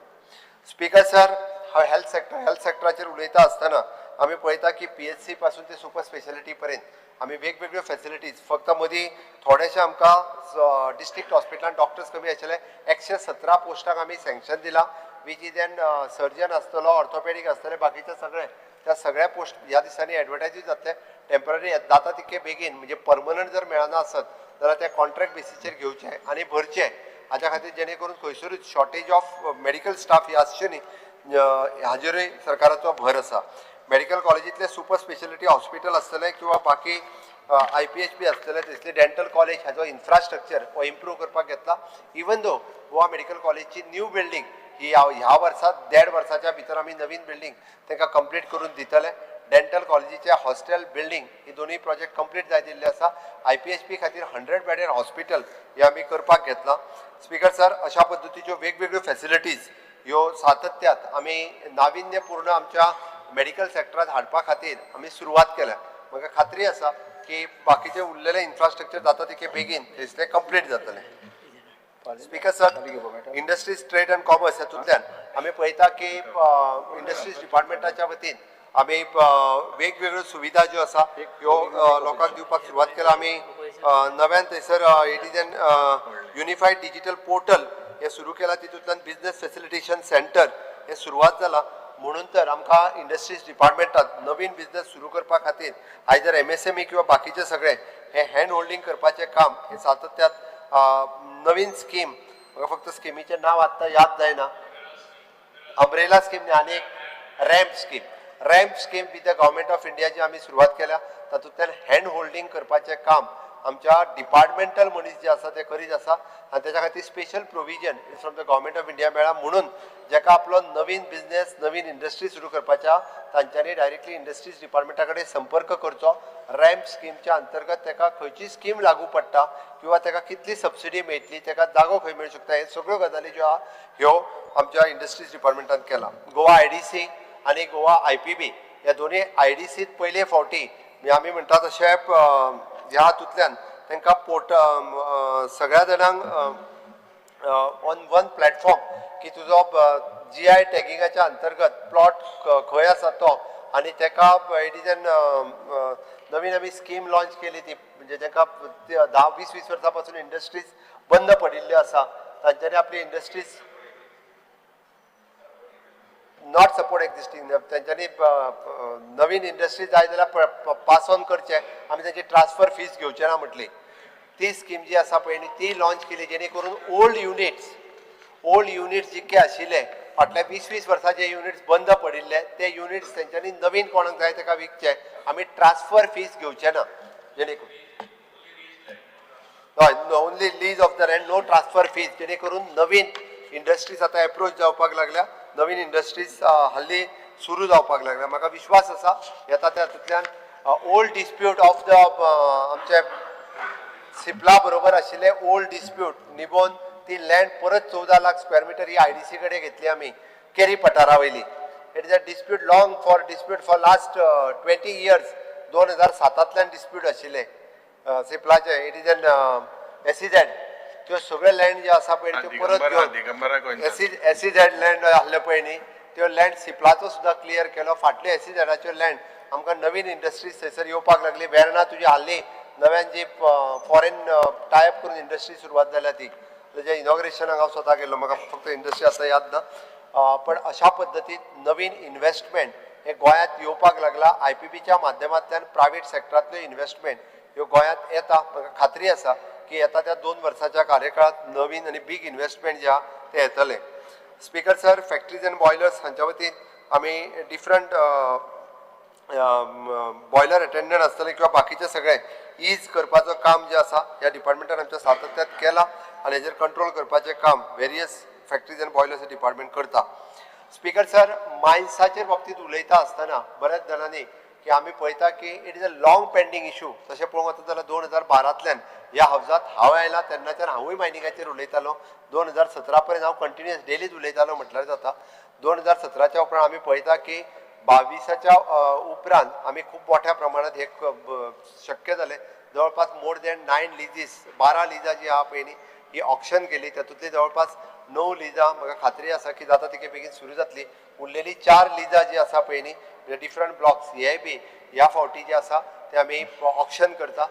Speaker 2: स्पीकर सर, हांव हेल्थ सेक्टर, हेल्थ सेक्टराचेर उलयता आसतना आमी पळयता की पीएचसी पासून ते सुपर स्पेशालिटी पर्यंत आमी वेगवेगळ्यो फॅसिलिटीज, फक्त मदीं थोडेशे आमकां डिस्ट्रिक्ट हॉस्पिटलान डॉक्टर्स कमी आशिल्ले, 117 पोस्टांक आमी सँक्शन दिलां, which is N surgeon आसतलो, ऑर्थोपेडीक आसतले, बाकीचे सगळे त्या सगळ्या पोस्ट ह्या दिसांनी एडवर्टायजूय जातले. टेंपररी जाता तितके बेगीन, म्हणजे परमनंट जर मेळना आसत जाल्यार ते कॉन्ट्रॅक्ट बेसीचेर घेवचे आनी भरचे, हाज्या खातीर जेणे करून खंयसरूच शॉर्टेज ऑफ मेडिकल स्टाफ ही आसचे न्ही, हाजेरूय सरकाराचो भर आसा. मेडिकल कॉलेजींतले सुपर स्पेशलिटी हॉस्पिटल आसतलें किंवा बाकी आयपीएचबी आसतलें, थंयसरलें डेंटल कॉलेज हाजो इन्फ्रास्ट्रक्चर हो इम्प्रूव करपाक घेतला. इवन दो गोवा मेडिकल कॉलेजची न्यू बिल्डींग ही ह्या वर्सा देड वर्साच्या भितर आमी नवीन बिल्डींग तांकां कंप्लीट करून दितले. डेंटल कॉलेजीचे हॉस्टेल बिल्डींग ही दोनूय प्रोजेक्ट कंप्लीट जायत दिल्ले आसा. IPHP खातीर 100 बेडेड हॉस्पिटल हे आमी करपाक घेतलां. स्पीकर सर, अशा पद्दतीच्यो वेगवेगळ्यो फॅसिलिटीज ह्यो सातत्यात आमी नाविन्यपूर्ण आमच्या मेडिकल सेक्टरात हाडपा खातीर आमी सुरवात केल्या. म्हाका खात्री आसा की बाकीचे उरलेले इन्फ्रास्ट्रक्चर जाता तितके बेगीन थंयसरलें कंप्लीट जातलें. Speaker sir, industries trade and commerce हातूंतल्यान आमी पळयता की इंडस्ट्रीज डिपार्टमेंटाच्या वतीन आमी वेगवेगळ्यो सुविधा ज्यो आसा ह्यो लोकांक दिवपाक सुरवात केल्या. आमी नव्यान थंयसर it is an unified digital portal हें सुरू केलां. तितूंतल्यान बिजनस फेसिलिटेशन सेंटर हें सुरवात जालां. म्हणून तर आमकां इंडस्ट्रीज डिपार्टमेंटात नवीन बिजनस सुरू करपा खातीर आयदर MSME किंवा बाकीचे सगळे हे हँड होल्डींग करपाचें काम हें सातत्यात नवीन स्कीम, म्हाका फक्त स्किमीचें नांव आत्तां याद जायना, अम्ब्रेला स्कीम न्ही, आनी एक RAMP scheme, RAMP scheme with the government of India जी आमी सुरवात केल्या तातूंतल्यान हँड होल्डींग करपाचें काम आमच्या डिपार्टमेंटल मनीस जे आसा ते करीत आसा आनी तेच्या खातीर special provision is from the government of India मेळ्ळा. म्हणून जेका आपलो नवीन बिजनेस नवीन इंडस्ट्री सुरू करपाच्या तांच्यांनी डायरेक्टली इंडस्ट्रीज डिपार्टमेंटा कडेन संपर्क करचो. रॅम्प स्किमच्या अंतर्गत तेका खंयची स्कीम लागू पडटा किंवा तेका कितली सबसिडी मेळटली, तेका जागो खंय मेळूं शकता, हे सगळ्यो गजाली ज्यो आहा ह्यो आमच्या इंडस्ट्रीज डिपार्टमेंटान केला. गोवा IDC आनी गोवा IPB ह्या दोनूय IDCत पयले फावटी म्हणजे आमी म्हणटा तशें ह्या हातूंतल्यान तांकां पोर्ट सगळ्या जाणांक ऑन वन प्लॅटफॉर्म की तुजो GI टॅगिंगाच्या अंतर्गत प्लॉट खंय आसा तो आनी तेका it is an नवीन आमी स्कीम लॉन्च केली ती म्हणजे जेका 10-20 वर्सां पासून इंडस्ट्रीज बंद पडिल्ल्यो आसा तांच्यांनी आपली इंडस्ट्रीज not support existing तांच्यांनी नवीन इंडस्ट्री जाय जाल्यार पास ऑन करचे, आमी तांची ट्रान्सफर फीज घेवचे ना म्हटली. ती स्कीम जी आसा पळय न्ही ती लॉन्च केली जेणे करून ओल्ड युनिट्स जितके आशिल्ले फाटल्या 20-20 वर्सां जे युनिट्स बंद पडिल्ले ते युनिट्स तेंच्यांनी नवीन कोणाक जाय ताका विकचे, आमी ट्रान्सफर फीज घेवचे ना. जेणे करून हय, only lease of the land, no transfer fees, जेणे करून नवीन इंडस्ट्रीज आतां एप्रोच जावपाक लागल्या, नवीन इंडस्ट्रीज हल्ली सुरू जावपाक लागल्या. म्हाका विश्वास आसा येता त्या हातूंतल्यान ओल्ड डिस्प्यूट ऑफ the आमचे सिप्ला बरोबर आशिल्ले ओल्ड डिस्प्यूट निभोवन ती लँड परत 14 लाख स्क्वेअर मिटर ही IDC कडेन घेतली आमी केरी पठारा वयली. It is a dispute long for dispute for last 20 years, 2007 dispute आशिल्ले सिप्लाचे. It is an SEZ, त्यो सगळे लँड जे आसा पळय त्यो परत घेवन
Speaker 3: दिगंबरा गोंयचा
Speaker 2: SEZ land आसले पळय न्ही त्यो लँड सिप्लाचो सुद्दां क्लियर केलो. फाटल्यो SEZाच्यो लँड आमकां नवीन इंडस्ट्रीज थंयसर येवपाक लागली. वेर्णा तुजी हाल्ली नव्यान जी फॉरेन टायप करून इंडस्ट्री सुरवात जाल्या ती तेज्या इनॉग्रेशनाक हांव स्वता गेल्लो, म्हाका फक्त इंडस्ट्री आतां याद ना. पण अशा पद्दतीन नवीन इन्वेस्टमेंट हे गोंयांत येवपाक लागला. IPBच्या माध्यमांतल्यान प्रायवेट सेक्टरांतल्यो इन्वेस्टमेंट ह्यो गोंयांत येता. म्हाका खात्री आसा की येता त्या 2 वर्साच्या कार्यकाळांत नवीन आनी बीग इन्वेस्टमेंट जे आहा ते येतले. Speaker sir, factories and boilers हांच्या वतीन आमी डिफरंट बॉयलर अटेंडंट आसतले किंवा बाकीचे सगळे is करपाचो काम जे आसा ह्या डिपार्टमेंटान आमच्या सातत्यात केलां आनी हेजेर कंट्रोल करपाचें काम various factories and boilers department करता. स्पीकर सर, मायन्साचेर बाबतींत उलयता आसतना बऱ्याच जाणांनी की आमी पळयता की it is a long pending issue. तशें पळोवंक वता जाल्यार 2012 ह्या हावजांत हांव आयला तेन्नाच्यान हांवूय मायनिंगाचेर उलयतालो. 2017 पर्यंत हांव कंटिन्युअस डेलीच उलयतालो म्हटल्यार जाता. 2017 उपरांत आमी पळयता की 22 उपरांत आमी खूब मोठ्या प्रमाणात हे शक्य जालें. जवळपास मोर दॅन 9 लिजीस, 12 लिजां जी आहा पळय न्ही ही ऑक्शन केली. तातूंतली जवळपास 9 लिजां म्हाका खात्री आसा की जाता तितके बेगीन सुरू जातली. उरलेली 4 लिजां जी आसा पळय न्ही म्हणजे डिफरंट ब्लॉक्स हे बी ह्या फावटी जे आसा ते आमी ऑक्शन करता.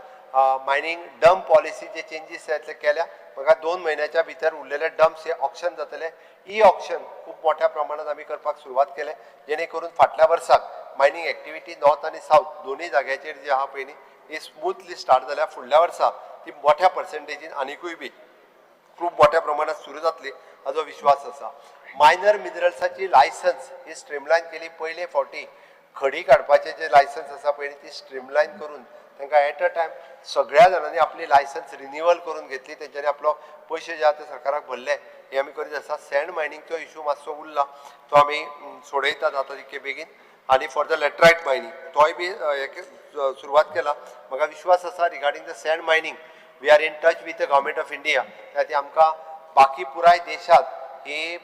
Speaker 2: मायनींग डंप पॉलिसी जे चेंजीस ते केल्या, म्हाका 2 म्हयन्याच्या भितर उरलेले डंप्स हे ऑक्शन जातले. ई ऑक्शन खूब मोठ्या प्रमाणात आमी करपाक सुरवात केले जेणे करून फाटल्या वर्साक मायनींग एक्टिविटी नॉर्थ आनी सावथ दोनूय जाग्याचेर जी आहा पळय न्ही ही स्मूथली स्टार्ट जाल्या. फुडल्या वर्सा ती मोठ्या पर्संटेजीन आनिकूय बी खूब मोठ्या प्रमाणात सुरू जातली हाजो विश्वास आसा. मायनर मिनरल्साची लायसन्स ही स्ट्रीमलायन केली. पयले फावटी खडी काडपाचें जे लायसन्स आसा पळय ती स्ट्रीमलायन करून तांकां एट अ टायम सगळ्या जाणांनी आपली लायसन्स रिन्युअल करून घेतली. तेंच्यांनी आपलो पयशे जे आहा ते सरकाराक भरले. हे आमी करीत आसा. सँड मायनिंगचो इशू मातसो उरला, तो आमी सोडयतात आतां तितके बेगीन. आनी फॉर the laterite mining तोय बी हे सुरवात केला. म्हाका विश्वास आसा regarding the sand mining we are in touch with the government of India. त्या खातीर आमकां बाकी पुराय देशांत ही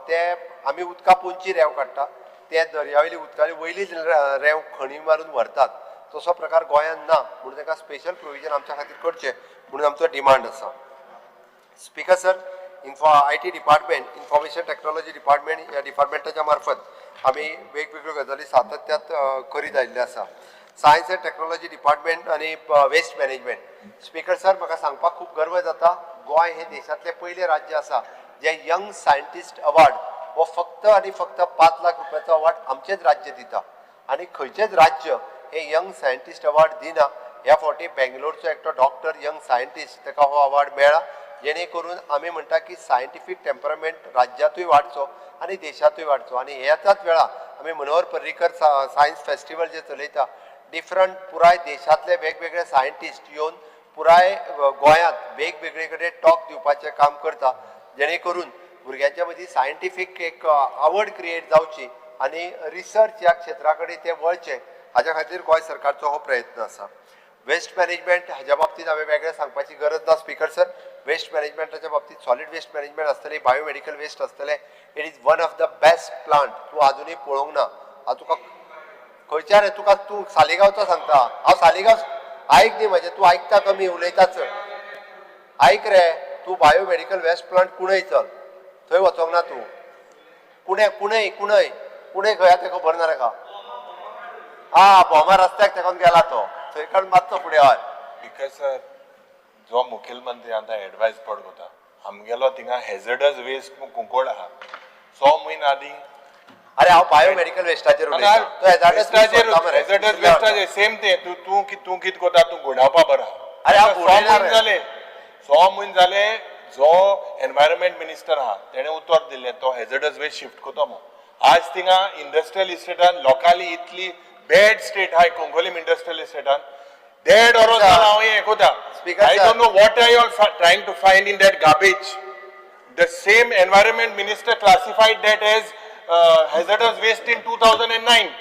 Speaker 2: ते आमी उदका पोंची रेंव काडटा, ते दर्यावेली उदकाली वयली रेंव खणी मारून व्हरतात, तसो प्रकार गोंयांत ना म्हणून ताका स्पेशल प्रोविजन आमच्या खातीर करचें म्हणून आमचो डिमांड आसा. Speaker sir, IT department, information technology department ह्या डिपार्टमेंटाच्या मार्फत आमी वेगवेगळ्यो गजाली सातत्यात करीत आयिल्ले आसा. सायन्स अँड टॅक्नॉलॉजी डिपार्टमेंट आनी वेस्ट मॅनेजमेंट. स्पीकर सर, म्हाका सांगपाक खूब गर्व जाता, गोंय हें देशांतलें पयलें राज्य आसा जें यंग सायंटिस्ट अवॉर्ड हो फक्त आनी फक्त 5 लाख रुपयाचो अवॉर्ड आमचेंच राज्य दिता आनी खंयचेंच राज्य हे यंग सायंटिस्ट अवॉर्ड दिना. ह्या फावटी बेंगलोरचो एकटो डॉक्टर यंग सायंटिस्ट ताका हो अवॉर्ड मेळ्ळा, जेणे करून आमी म्हणटा की सायंटिफीक टेम्परमेंट राज्यांतूय वाडचो आनी देशांतूय वाडचो. आनी ह्याच वेळा आमी मनोहर पर्रीकर सायन्स फेस्टिवल जे चलयता, डिफरंट पुराय देशांतले वेगवेगळे सायंटिस्ट येवन पुराय गोंयांत वेगवेगळे कडेन टॉक दिवपाचें काम करता, जेणे करून भुरग्यांच्या मदीं सायंटिफीक एक आवड क्रिएट जावची आनी रिसर्च ह्या क्षेत्रा कडेन ते वळचे, हाज्या खातीर गोंय सरकारचो हो प्रयत्न आसा. वेस्ट मॅनेजमेंट हाज्या बाबतींत हांवें वेगळें सांगपाची गरज ना स्पीकर सर. वेस्ट मॅनेजमेंटाच्या बाबतींत सॉलीड वेस्ट मॅनेजमेंट आसतलें, बायोमेडिकल वेस्ट आसतलें. It is one of the best plant. तूं आजुनूय पळोवंक ना. हांव तुका खंयच्या रे, तुका तूं सालिगांवचो सांगता. हांव सालिगांव आयक न्ही म्हजें, तूं आयकता कमी, उलयता चड. आयक रे, तूं बायोमेडिकल वेस्ट प्लांट कुणय चल, थंय वचोंक ना तूं. कुणे कुणय कुणय कुणय खंय आहा तें खबर ना ताका. आ भोमा रस्त्याक तेकोन गेला तो, थंय काडून मातसो फुडें. हय.
Speaker 3: स्पीकर सर, जो मुखेलमंत्री आतां एडवायस पड कोता, आमगेलो थिंगा हेझर्डस वेस्ट कुंकोड आहा, 100 म्हयने आदी.
Speaker 2: अरे हांव बायोमेडिकल वेस्टाचेर उलयतां. तो hazardous waste व्हरता मरे.
Speaker 3: हेझर्डस वेस्टाचेर सेम ते. तूं तूं तूं कितें कोता, तूं गुंडावपा बरो.
Speaker 2: अरे हांव
Speaker 3: 100
Speaker 2: गुंडायना
Speaker 3: म्हयने
Speaker 2: रे.
Speaker 3: जाले, 100 म्हयने जाले. जो एनवायरमेंट मिनिस्टर आहा तेणें उतर दिल्लें तो हेझर्डस वेस्ट शिफ्ट कोतो म्हूण. आज थिंगा इंडस्ट्रियल इस्टेटान लोकांली इतली बॅड स्टेट आहाय. कुंकोलीम इंडस्ट्रियल इस्टेटान देड वरोस जालां हांव हें कोता.
Speaker 2: Speaker
Speaker 3: I
Speaker 2: sir.
Speaker 3: Don't know what are you all trying to find in that garbage. The same environment minister classified that as hazardous waste in 2009.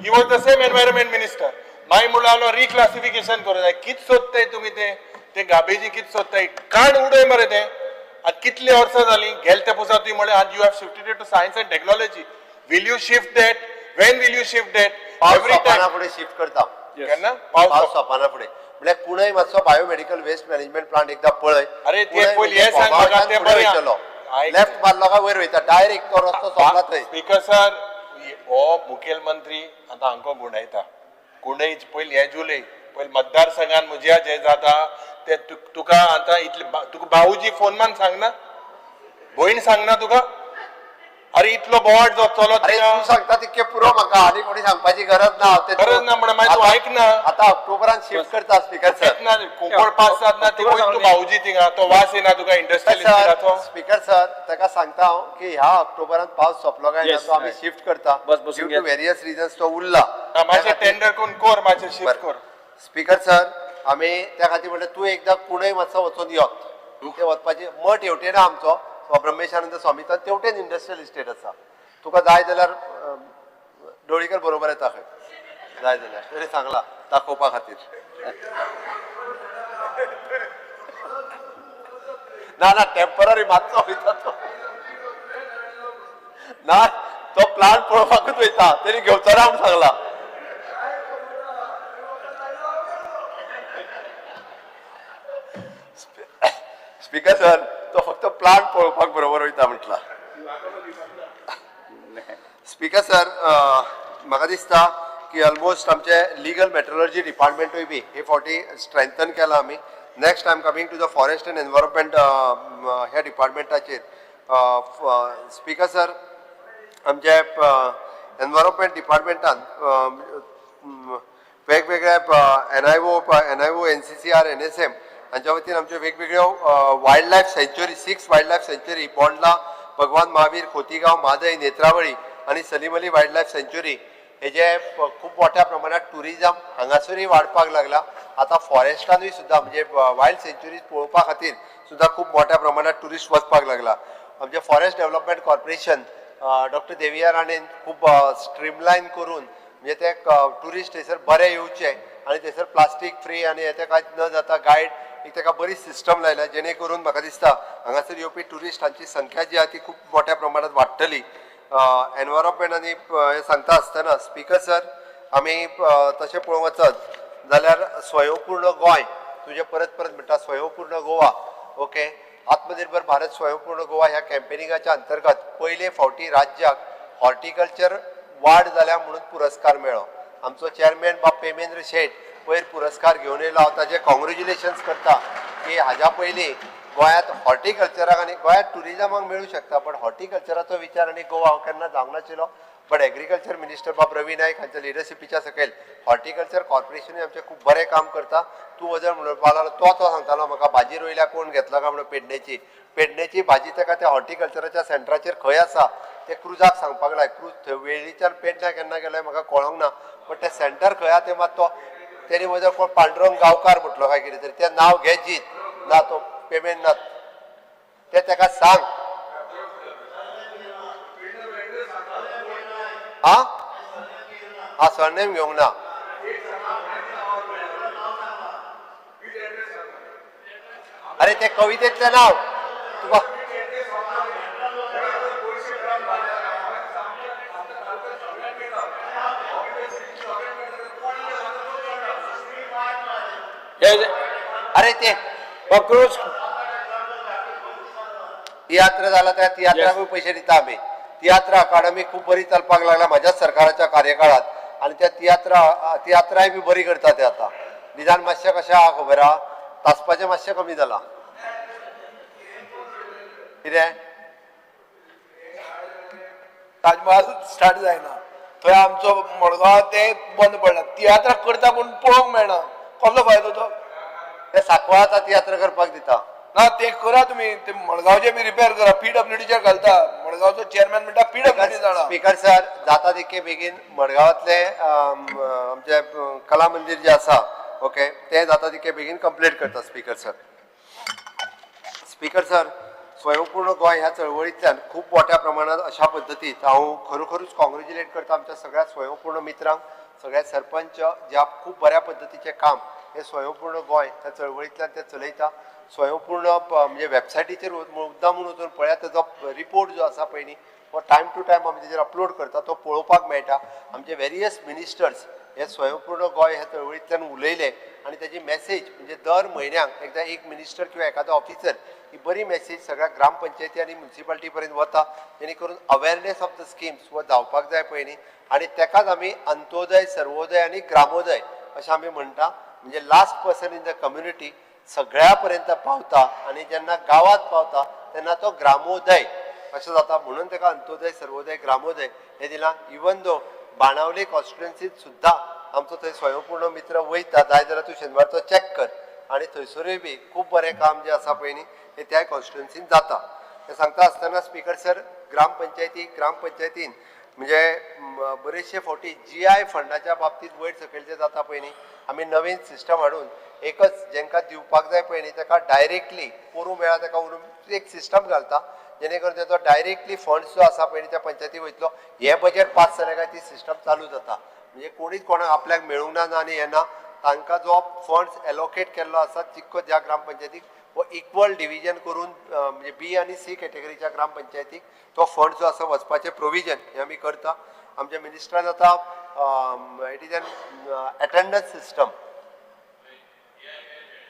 Speaker 3: He was the same environment minister. मागीर म्हणलो reclassification करूं जाय. कित सोदताय तुमी ते ते गार्बेजी कित सोदताय? काण उडय मरे ते. आतां कितली वर्सां जालीं गेले ते पुसा तुवें म्हळें आज you have shifted to science and technology. Will you shift that? When will you shift that?
Speaker 2: पावस
Speaker 3: एवरी
Speaker 2: सोंपना
Speaker 3: टायम.
Speaker 2: फुडें शिफ्ट करता.
Speaker 3: केन्ना?
Speaker 2: पावस
Speaker 3: पावस
Speaker 2: सोंपना फुडें म्हळ्यार कुणय मातसो बायोमेडिकल वेस्ट मॅनेजमेंट प्लांट एकदां पळय.
Speaker 3: अरे ते पयलीं हें सांग म्हाका, ते बरें आहा. आयक.
Speaker 2: लेफ्ट मारलो काय वयर वयता डायरेक्ट, तो रस्तो सोंपला थंय.
Speaker 3: स्पीकर सर, हो मुखेलमंत्री आतां हांकां गुंडायता. गुंडय पयलीं हे जुलय पयलीं मतदारसंघान म्हज्या जें जाता तें तुका आतां इतले तुका भाऊजी फोन मान सांगना, भयण सांगना तुका? अरे इतलो बोवाट जो चलत.
Speaker 2: अरे तूं सांगता तितकें पुरो म्हाका, आनी कोणी सांगपाची गरज ना. ते
Speaker 3: गरज ना म्हणून मागीर तूं
Speaker 2: आतां-
Speaker 3: आयक ना.
Speaker 2: आतां ऑक्टोबरान शिफ्ट करता स्पीकर सर.
Speaker 3: ना कुंकळ पास जात ना ती वयता तूं भाऊजी थिंगा, तो वास येना तुका इंडस्ट्रियल इस्टेटाचो?
Speaker 2: स्पीकर सर, ताका सांगता हांव की ह्या ऑक्टोबरान पावस सोंपलो काय ना तो आमी शिफ्ट करता.
Speaker 1: बस बसून
Speaker 2: ड्यू टू
Speaker 1: घे.
Speaker 2: वेरियस रिजन्स तो उरला.
Speaker 3: मातशें टेंडर कोण कोर, मातशें शिफ्ट कर.
Speaker 2: स्पीकर सर, आमी त्या खातीर म्हणलें तूं एकदां कुणय मातसो वचून यो. ते वचपाची मठ हेवटेन आहा आमचो ब्रह्मेशानंद स्वामीचो, तेवटेन इंडस्ट्रियल इस्टेट आसा. तुका जाय जाल्यार डोळीकर बरोबर येता खंय, जाय जाल्यार तरी सांगला दाखोवपा खातीर. ना ना, टेम्पररी मातसो वयता तो. ना, तो प्लांट पळोवपाकूच वयता, तेणी घेवचो ना म्हूण सांगला. स्पीकर सर, तो फक्त प्लांट पळोवपाक बरोबर वयता म्हटला. स्पीकर सर, म्हाका दिसता की ऑलमोस्ट आमचे लिगल मेट्रोलॉजी डिपार्टमेंटूय बी हे फावटी स्ट्रेंथन केला आमी. Next I am coming to the forest and environment ह्या डिपार्टमेंटाचेर. स्पीकर सर, आमचे एनवायरमेंट डिपार्टमेंटान वेगवेगळ्या NIO, NIO, NCCR, NSM हांच्या वतीन आमच्यो वेगवेगळ्यो wild life sanctuary, six wild life sanctuary, Bondla, Bhagwan Mahavir, Khotigao, Mhadei, Netravali आनी सलीम अली वायल्ड लायफ सँच्युरी हे जे खूब मोठ्या प्रमाणात टुरिजम हांगासरूय वाडपाक लागला. आतां फॉरेस्टानूय सुद्दां म्हणजे वायल्ड सँच्युरीज पळोवपा खातीर सुद्दां खूब मोठ्या प्रमाणात टुरिस्ट वचपाक लागला. आमचे forest development corporation doctor Deviya राणेन खूब स्ट्रीमलायन करून म्हणजे ते ट्युरिस्ट थंयसर बरे येवचे आनी थंयसर प्लास्टीक फ्री आनी हे ते कांय न जाता गायड एक ताका बरी सिस्टम लायल्या, जेणे करून म्हाका दिसता हांगासर येवपी ट्युरिस्टांची संख्या जी आहा ती खूब मोठ्या प्रमाणात वाडटली. एनवायरमेंट आनी हें सांगता आसतना स्पिकर सर, आमी तशें पळोवंक वचत जाल्यार स्वयंपूर्ण गोंय तुजें परत परत म्हणटा, स्वयंपूर्ण गोवा, ओके, आत्मनिर्भर भारत स्वयंपूर्ण गोवा ह्या कॅम्पेनिंगाच्या अंतर्गत पयले फावटी राज्याक हॉर्टिकल्चर वाड जाल्या म्हणून पुरस्कार मेळ्ळो. आमचो चॅरमॅन बाब पेमेंद्र शेट पयर पुरस्कार घेवन येयलो. हांव ताजें कॉंग्रेच्युलेशन्स करता की हाज्या पयलीं गोंयांत हॉर्टिकल्चराक आनी गोंयांत ट्युरिजमाक मेळूं शकता, बट हॉर्टिकल्चराचो विचार आनी गोवा हांव केन्ना जावंक नाशिल्लो. बट एग्रीकल्चर मिनिस्टर बाब रवी नायक हांच्या लिडरशिपीच्या सकयल हॉर्टिकल्चर कॉर्पोरेशनूय आमचें खूब बरें काम करता. तूं वजन म्हणपाक लागलो, तो तो सांगतालो म्हाका भाजी रोयल्या कोण घेतला काय म्हणून, पेडणेची पेडणेची भाजी ताका त्या हॉर्टिकल्चराच्या सेंटराचेर खंय आसा ते क्रुजाक सांगपाक लाय. क्रूज थंय वेळ्ळीच्यान पेडण्या केन्ना गेले म्हाका कळोंक ना, बट तें सेंटर खंय आहा तें मात तो तेणी म्हजो कोण पांडुरंग गांवकार म्हटलो काय कितें तरी तें नांव घे जीत ना तो पेमेंट ना तें ताका सांग. आं आं, सरनेम घेवंक ना. अरे ते कवितेतलें नांव तुका. अरे ते
Speaker 1: बाब क्रूज.
Speaker 2: तियात्र जाला, त्या तियात्राकूय पयशे दिता आमी. तियात्र अकाडमी खूब बरी चलपाक लागला म्हाज्याच सरकाराच्या कार्यकाळात आनी त्या तियात्राय बी बरी करता ते. आतां निदान मातशें कशें आहा खबर आहा, तासपाचें मातशें कमी जालां. कितें
Speaker 4: ताजमहाल स्टार्ट जायना थंय, आमचो मडगांव ते बंद पडला. तियात्रां करता पूण पळोवंक मेळना, कसलो फायदो तो?
Speaker 2: ते सांकवाळाचा तियात्र करपाक दिता.
Speaker 4: ना, ते करा तुमी, ते मडगांवचे बी रिपेर करा. पीडब्ल्यूडीचेर घालता. मडगांवचो चेअरमॅन म्हणटा पीडब्ल्यूडी जाणा.
Speaker 2: स्पीकर सर, जाता तितके बेगीन मडगांवांतले आमचे कला मंदीर जे आसा, ओके, ते जाता तितके बेगीन कंप्लीट करता स्पीकर सर. स्पीकर सर, स्वयंपूर्ण गोंय ह्या चळवळींतल्यान खूब मोठ्या प्रमाणात अशा पद्दतीत हांव खरोखरूच कॉंग्रेच्युलेट करता आमच्या सगळ्या स्वयंपूर्ण मित्रांक, सगळ्या सरपंच ज्या खूब बऱ्या पद्दतीचें काम हे स्वयंपूर्ण गोंय ह्या चळवळींतल्यान ते चलयता. स्वयंपूर्ण म्हणजे वेबसायटीचेर मुद्दाम म्हणून वचून पळयात, तेजो रिपोर्ट जो आसा पळय न्ही हो टायम टू टायम आमी तेजेर अपलोड करता, तो पळोवपाक मेळटा. आमचे वेरियस मिनिस्टर्स हे स्वयंपूर्ण गोंय ह्या चळवळींतल्यान उलयले आनी तेजी मॅसेज म्हणजे दर म्हयन्याक एकदां एक मिनिस्टर किंवा एखादो ऑफिसर ही बरी मॅसेज सगळ्या ग्रामपंचायती आनी म्युनिसिपालिटी पर्यंत वता, जेणे करून अवेरनेस ऑफ the schemes हो जावपाक जाय पळय न्ही. आनी तेकाच आमी अंत्योदय, सर्वोदय आनी ग्रामोदय अशें आमी म्हणटा. म्हणजे last person in the community सगळ्या पर्यंत पावता आनी जेन्ना गांवांत पावता तेन्ना तो ग्रामोदय अशें जाता, म्हणून ताका अंत्योदय, सर्वोदय, ग्रामोदय हें दिलां. इवन दो बाणावली कॉन्स्टिट्युएन्सीत सुद्दां आमचो थंय स्वयंपूर्ण मित्र वयता, जाय जाल्यार तूं शेनवारचो चॅक कर आनी थंयसरूय बी खूब बरें काम जें आसा पळय न्ही हें त्याय कॉन्स्टिट्युएन्सीन जाता. हें सांगता आसतना स्पीकर सर, ग्रामपंचायतीन म्हणजे बरेचशे फावटी जीआय फंडाच्या बाबतींत वयर सकयल जें जाता पळय न्ही, आमी नवीन सिस्टम हाडून एकच जेंकां दिवपाक जाय पळय न्ही ताका डायरेक्टली पोरूं मेळ्ळा ताका उरून एक सिस्टम घालता, जेणे करून तेजो डायरेक्टली फंड्स जो आसा पळय न्ही त्या पंचायती वयतलो. हें बजेट पास जालें काय ती सिस्टम चालू जाता. म्हणजे कोणीच कोणाक आपल्याक मेळूंक ना आनी हें ना, तांकां जो फंड्स एलोकेट केल्लो आसा तितको ज्या ग्रामपंचायतीक हो इक्वल डिविजन करून म्हणजे बी आनी सी कॅटेगरीच्या ग्रामपंचायतीक तो फंड जो आसा वचपाचें प्रोविजन हें आमी करता. आमच्या मिनिस्टरान आतां it is an attendance system,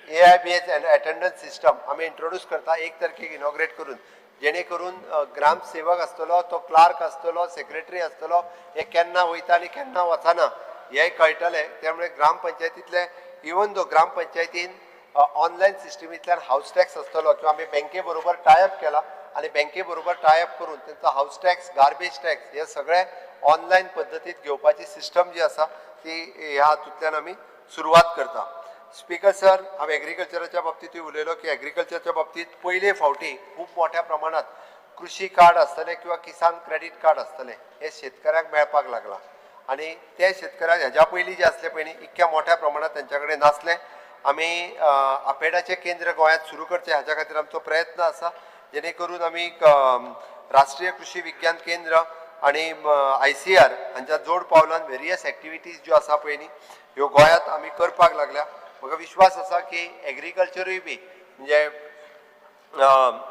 Speaker 2: AIBS and attendance system आमी इंट्रोड्यूस करता एक तारखेक इनॉग्रेट करून, जेणे करून ग्रामसेवक आसतलो, तो क्लार्क आसतलो, सेक्रेटरी आसतलो, हे केन्ना वयता आनी केन्ना वचना हें कळटलें. त्यामुळे ग्रामपंचायतींतले इवन दो ग्रामपंचायतीन ऑनलायन सिस्टमींतल्यान हावस टॅक्स आसतलो किंवा आमी बँके बरोबर टायअप केला आनी बँके बरोबर टायअप करून तेंचो हावस टॅक्स, गार्बेज टॅक्स हे सगळे ऑनलायन पद्दतीत घेवपाची सिस्टम जी आसा ती ह्या हातूंतल्यान आमी सुरवात करता. स्पीकर सर, हांव एग्रीकल्चराच्या बाबतींतूय उलयलो की एग्रीकल्चरच्या बाबतींत पयले फावटी खूब मोठ्या प्रमाणात कृषी कार्ड आसतलें किंवा किसान क्रेडीट कार्ड आसतलें हें शेतकऱ्यांक मेळपाक लागलां आनी ते शेतकऱ्यांक हेज्या पयलीं जे आसले पळय न्ही इतक्या मोठ्या प्रमाणात तेंच्या कडेन नासलें. आमी आपेडाचें केंद्र गोंयांत सुरू करचें हाज्या खातीर आमचो प्रयत्न आसा. जेणे करून आमी राष्ट्रीय कृषी विज्ञान केंद्र आणि आयसीएआर हांच्या जोड पावलान वेरियस एक्टिविटीज ज्यो आसा पळय न्ही, ह्यो गोंयांत आमी करपाक लागल्या. म्हाका विश्वास आसा की एग्रीकल्चरूय बी म्हणजे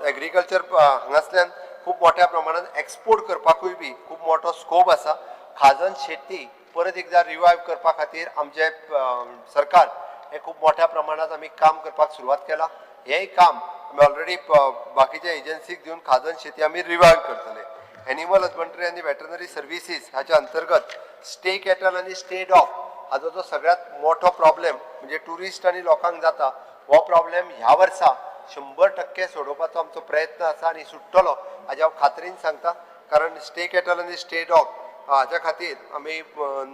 Speaker 2: एग्रीकल्चर हांगासल्यान खूब मोठ्या प्रमाणात एक्सपोर्ट करपाकूय बी खूब मोठो स्कोप आसा. खाजन शेती परत एकदा रिवायव करपा खातीर आमचें सरकार हें खूब मोठ्या प्रमाणात आमी काम करपाक सुरवात केला. हेंय काम आमी ऑलरेडी बाकीच्या एजन्सीक दिवन खाजन शेती आमी रिवायव करतले. एनिमल हजबंड्री आनी वेटरनरी सर्विसीस हाच्या अंतर्गत स्ट्रे कॅटल आनी स्ट्रे डॉग हाजो जो सगळ्यात मोठो प्रॉब्लेम म्हणजे ट्युरिस्ट आनी लोकांक जाता, हो प्रॉब्लेम ह्या वर्सा 100% सोडोवपाचो आमचो प्रयत्न आसा आनी सुट्टलो हाजें हांव खात्रीन सांगता, कारण स्ट्रे कॅटल आनी स्ट्रे डॉग हाज्या खातीर आमी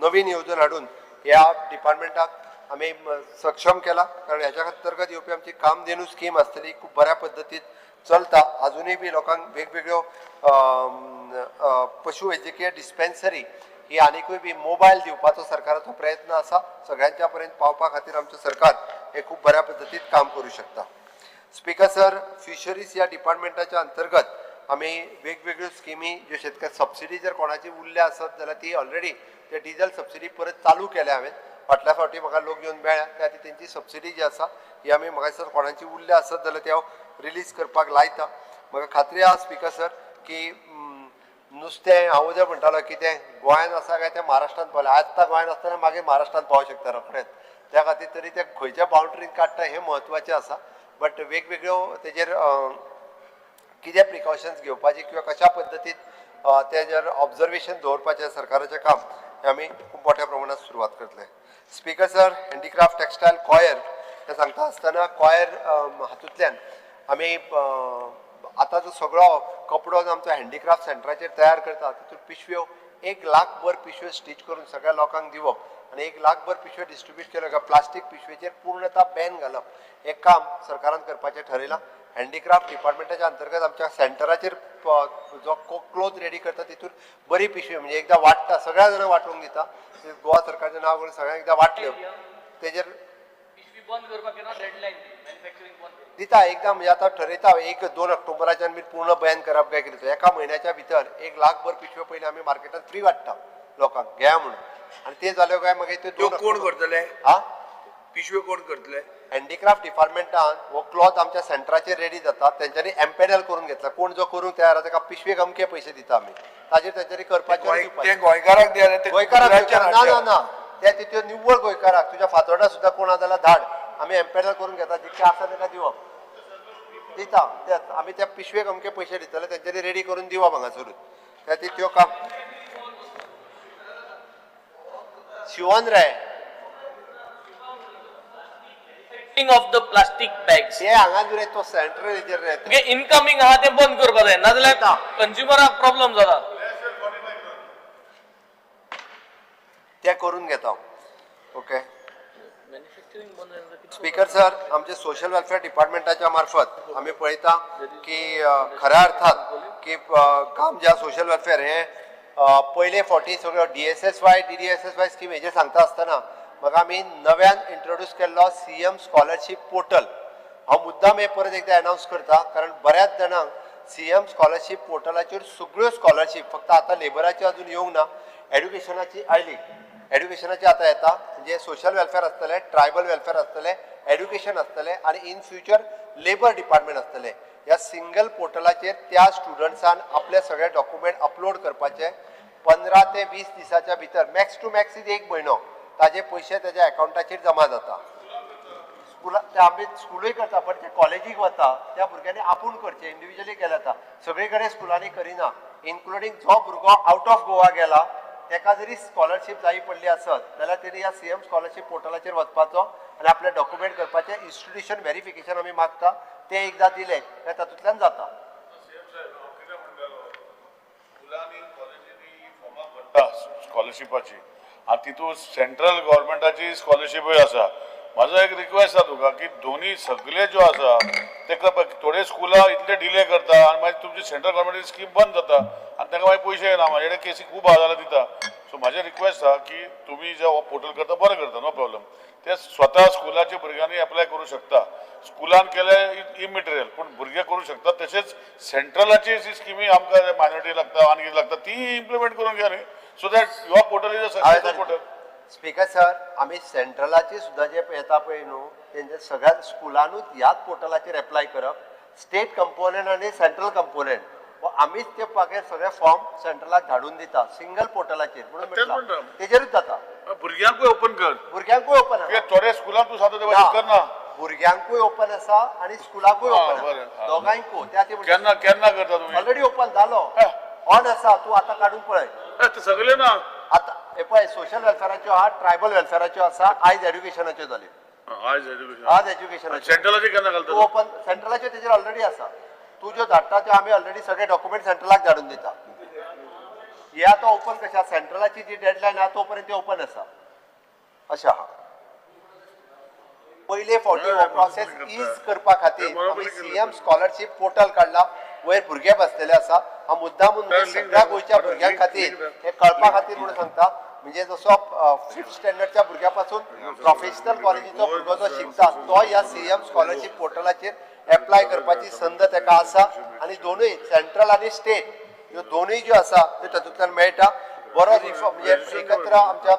Speaker 2: नवीन येवजण हाडून ह्या डिपार्टमेंटाक आमी सक्षम केला, कारण ह्याच्या अंतर्गत येवपी आमची कामधेनू स्कीम आसतली, खूब बऱ्या पद्दतीन चलता. अजुनूय बी लोकांक वेगवेगळ्यो पशु वैजकीय डिस्पेन्सरी ही आनिकूय बी मोबायल दिवपाचो सरकाराचो प्रयत्न आसा. सगळ्यांच्या पर्यंत पावपा खातीर आमचें सरकार हे खूब बऱ्या पद्दतीन काम करूं शकता. स्पीकर सर, फिशरीज ह्या डिपार्टमेंटाच्या अंतर्गत आमी वेगवेगळ्यो स्किमी ज्यो शेतकरी सबसिडी जर कोणाची उरल्या आसत जाल्यार ती ऑलरेडी ते डिजल सबसिडी परत चालू केल्या हांवें. फाटल्या फावटी म्हाका लोक येवन मेळ्ळ्या, त्या खातीर तेंची सबसिडी जी आसा ही आमी म्हाका दिसता कोणाची उरल्या आसत जाल्यार ती हांव रिलीज करपाक लायता. म्हाका खात्री आसा स्पीकर सर की नुस्तें हांव जर म्हणटालो की तें गोंयांत आसा काय तें महाराष्ट्रांत पावलें, आतां गोंयांत आसतना मागीर महाराष्ट्रांत पावंक शकता रोखडेंच. त्या खातीर तरी तें खंयच्या बाउंड्रीन काडटा हें म्हत्वाचें आसा. बट वेगवेगळ्यो तेजेर कितें प्रिकॉशन्स घेवपाची किंवा कशा पद्दतीन तेजेर ऑब्जर्वेशन दवरपाचें सरकाराचें काम हें आमी खूब मोठ्या प्रमाणात सुरवात करतले. Speaker sir, handicraft, textile, coir हें सांगता आसतना कॉयर हातूंतल्यान आमी आतां जो सगळो कपडो जो आमचो हँडीक्राफ्ट सेंटराचेर तयार करता, तितून पिशव्यो 1 लाख भर पिशव्यो स्टीच करून सगळ्या लोकांक दिवप आनी 1 लाख भर पिशव्यो डिस्ट्रीब्यूट केल्यो काय प्लास्टीक पिशवेचेर पूर्णता बॅन घालप हें काम सरकारान करपाचें ठरयलां. हँडीक्राफ्ट डिपार्टमेंटाच्या अंतर्गत आमच्या सेंटराचेर जो क्लोथ रेडी करता, तितून बरी पिशवी म्हणजे एकदां वांट्टा, सगळ्या जाणांक वांटूंक दिता. गोवा सरकारचें नांव करून सगळ्यांक एकदां वांटल्यो तेजेर
Speaker 6: पिशवी बंद करपाक केन्ना डेडलायन दी, मॅन्युफॅक्चरिंग बंद करपाक?
Speaker 2: दिता एकदां, म्हणजे आतां ठरयता 1-2 ऑक्टोबराच्यान बी पूर्ण बॅन करप काय कितें. एका म्हयन्याच्या भितर 1 लाख भर पिशव्यो पयलीं आमी मार्केटात फ्री वांट्टा लोकांक, घेया म्हणून. आनी ते जाल्यो काय मागीर त्यो
Speaker 4: त्यो
Speaker 2: 2
Speaker 4: कोण करतले?
Speaker 2: हा.
Speaker 4: पिशव्यो कोण करतले?
Speaker 2: हँडीक्राफ्ट डिपार्टमेंटान हो क्लॉथ आमच्या सेंटराचेर रेडी जाता, तेंच्यांनी एम्पेनल करून घेतला. कोण जो करूंक तयार आसा ताका पिशवेक अमके पयशे दिता आमी, ताजेर तेंच्यांनी करपाचें आनी दिवपाचें.
Speaker 4: ते गोंयकाराक दिया ते
Speaker 2: गोंयकाराक
Speaker 4: गुजरातच्यान
Speaker 2: ना ना
Speaker 4: हाडचे.
Speaker 2: ना, ते तितून निव्वळ गोंयकाराक. तुज्या फातोर्डा सुद्दां कोण आसा जाल्यार धाड, आमी एम्पेनल करून घेता, जितके आसा ताका दिवप दिता. तेच आमी त्या पिशवेक अमके पयशे दितले, तेंच्यांनी रेडी करून दिवप हांगासरूच. त्या खातीर त्यो काम शिवोन रे.
Speaker 6: Of the plastic bags.
Speaker 2: ते हांगा रे, तो सेंट्रल हेजेर रे.
Speaker 6: तुगे इनकमिंग आहा तें बंद करपा जाय, नाजाल्यार कंज्युमराक प्रॉब्लम जाता.
Speaker 2: ते करून घेता, ओके.
Speaker 6: मॅन्युफॅक्चरिंग बंद जाल्यार
Speaker 2: स्पीकर सर, आमचे सोशल वेलफेअर डिपार्टमेंटाच्या मार्फत आमी पळयता की खऱ्या अर्थात की काम ज्या सोशल वेलफेअर हे पयले फावटी सगळ्यो डीएसएसवाय, डीडीएसएसवाय स्कीम हेजेर सांगता आसतना म्हाका आमी नव्यान इंट्रोड्यूस केल्लो सीएम स्कॉलरशीप पोर्टल, हांव मुद्दाम हे परत एकदां अनावन्स करता, कारण बऱ्याच जाणांक सीएम स्कॉलरशीप पोर्टलाचेर सगळ्यो स्कॉलरशीप, फक्त आतां लेबराची अजून येवंक ना, एड्युकेशनाची आयली, एड्युकेशनाची आतां येता. म्हणजे सोशल वेलफेअर आसतलें, ट्रायबल वेलफेअर आसतलें, एड्युकेशन आसतलें आनी इन फ्युचर लेबर डिपार्टमेंट आसतलें. ह्या सिंगल पोर्टलाचेर त्या स्टुडंट्सान आपले सगळे डॉक्युमेंट अपलोड करपाचे. 15 ते 20 दिसाच्या भितर, मॅक्स टू मॅक्स is एक म्हयनो, ताजे पयशे ताज्या अकावंटाचेर जमा जाता. स्कुला ते आमी स्कुलूय करता, पण ते कॉलेजीक वता त्या भुरग्यांनी आपूण करचें, इंडिविज्युअली केलें जाता. सगळे कडेन स्कुलांनी करिना. इन्क्लुडींग जो भुरगो आवट ऑफ गोवा गेला, ताका जरी स्कॉलरशीप जाय पडली आसत जाल्यार तेणी ह्या सीएम स्कॉलरशीप पोर्टलाचेर वचपाचो आनी आपले डॉक्युमेंट करपाचें. इन्स्टिट्यूशन व्हेरिफिकेशन आमी मागता, तें एकदां दिलें काय तातूंतल्यान जाता.
Speaker 7: कितें म्हणटालो, स्कुलांनी कॉलेजींनी फॉर्मां भरता स्कॉलरशिपाची आनी तितून सेंट्रल गव्हर्मेंटाची स्कॉलरशिपूय आसा. म्हाजो एक रिक्वेस्ट आसा तुका की दोनी सगळे ज्यो आसा ते थोडे स्कुलां इतले डिले करता आनी मागीर तुमची सेंट्रल गव्हर्मेंटाची स्कीम बंद जाता आनी तांकां मागीर पयशे येना. म्हाजे कडेन केसी खूब आहा जाल्यार दिता. सो सो म्हाजें रिक्वेस्ट आहा की तुमी जे हो पोर्टल करता बरें करता, नो प्रॉब्लम. ते स्वता स्कुलाच्या भुरग्यांनी एप्लाय करूं शकता. स्कुलान केले इमिटेरियल, पूण भुरगे करूं शकता. तशेंच सेंट्रलाची जी स्किमी आमकां मायनॉरिटी लागता आनी कितें लागता ती इम्प्लिमेंट करून घ्या न्ही, so that your portal is a successful portal.
Speaker 2: Speaker sir, आमी सेंट्रलाची सुद्दां जे येता पळय न्हू, तेंचे सगळ्या स्कुलानूच ह्याच पोर्टलाचेर एप्लाय करप. स्टेट कंपोनंट आनी सेंट्रल कंपोनंट आमीच ते मागीर सगळे फॉर्म सेंट्रलाक धाडून दिता सिंगल पोर्टलाचेर म्हणून
Speaker 7: तेच
Speaker 2: म्हटलां.
Speaker 7: म्हणटा.
Speaker 2: तेजेरूच जाता.
Speaker 7: भुरग्यांकूय ओपन कर.
Speaker 2: भुरग्यांकूय ओपन आसा.
Speaker 7: कित्याक थोड्या स्कुलान तूं सांगता ते भाशेन करना.
Speaker 2: भुरग्यांकूय ओपन आसा आनी स्कुलाकूय ओपन
Speaker 7: बरें,
Speaker 2: आसा,
Speaker 7: हा.
Speaker 2: दोगांयकूय. त्या खातीर
Speaker 7: केन्ना केन्ना करता तुमी?
Speaker 2: ऑलरेडी ओपन जालो, ऑन आसा. तूं आतां काडून पळय.
Speaker 7: ते सगळे ना.
Speaker 2: आतां हे पळय, सोशल वेलफेराच्यो आहा, ट्रायबल वेलफेराच्यो आसा, आयज एड्युकेशनाच्यो जाल्यो.
Speaker 7: आयज एज्युकेशन.
Speaker 2: आज एज्युकेशनाच्यो.
Speaker 7: सेंट्रलाचे केन्ना
Speaker 2: तूं
Speaker 7: घालता?
Speaker 2: ओपन सेंट्रलाच्यो तेजेर ऑलरेडी आसा. तूं ज्यो धाडटा त्यो आमी ऑलरेडी सगळे डॉक्युमेंट सेंट्रलाक धाडून दिता. हे आतां ओपन कशें आसा, सेंट्रलाची जी डेडलायन आहा तो पर्यंत ते ओपन आसा अशें आहा. पयले फावटी हो प्रोसेस is करपा खातीर आमी सीएम स्कॉलरशीप पोर्टल काडला, वयर भुरगे बसलेले आसा. हांव मुद्दामून म्हणजे सगळ्या गोंयच्या भुरग्यां खातीर हे कळपा खातीर म्हणून सांगता, म्हणजे जसो फिफ्थ स्टँडर्डच्या भुरग्या पासून प्रोफेशनल कॉलेजीचो भुरगो जो शिकता तो ह्या सीएम स्कॉलरशीप पोर्टलाचेर एप्लाय करपाची संद ताका आसा. आनी दोनूय सेंट्रल आनी स्टेट ह्यो दोनूय ज्यो आसा त्यो तातूंतल्यान मेळटा. बरो रिफॉर्म म्हणजे एकत्र आमच्या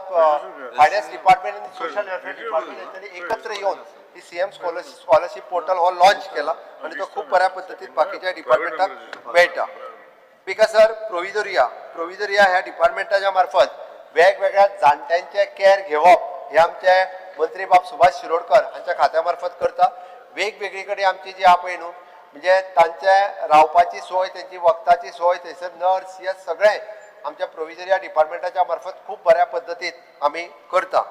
Speaker 2: फायनान्स डिपार्टमेंट आनी सोशल वेलफेअर डिपार्टमेंट हेंच्यांनी एकत्र येवन ही सीएम स्कॉलरशीप पोर्टल हो लॉन्च केला आनी तो खूब बऱ्या पद्दतीन बाकीच्या डिपार्टमेंटाक मेळटा. स्पीकर सर, प्रोविजोरिया प्रोविजोरिया ह्या डिपार्टमेंटाच्या मार्फत वेगवेगळ्या जाणट्यांचे कॅर घेवप हे आमचे मंत्री बाब सुभाष शिरोडकर हांच्या खात्या मार्फत करता. वेगवेगळी कडेन आमची जी आहा पळय न्हू, म्हणजे तांचे रावपाची सोय, तेंची वखदाची सोय, थंयसर नर्स हे सगळें आमच्या प्रोविजरिया डिपार्टमेंटाच्या मार्फत खूब बऱ्या पद्दतीन आमी करता.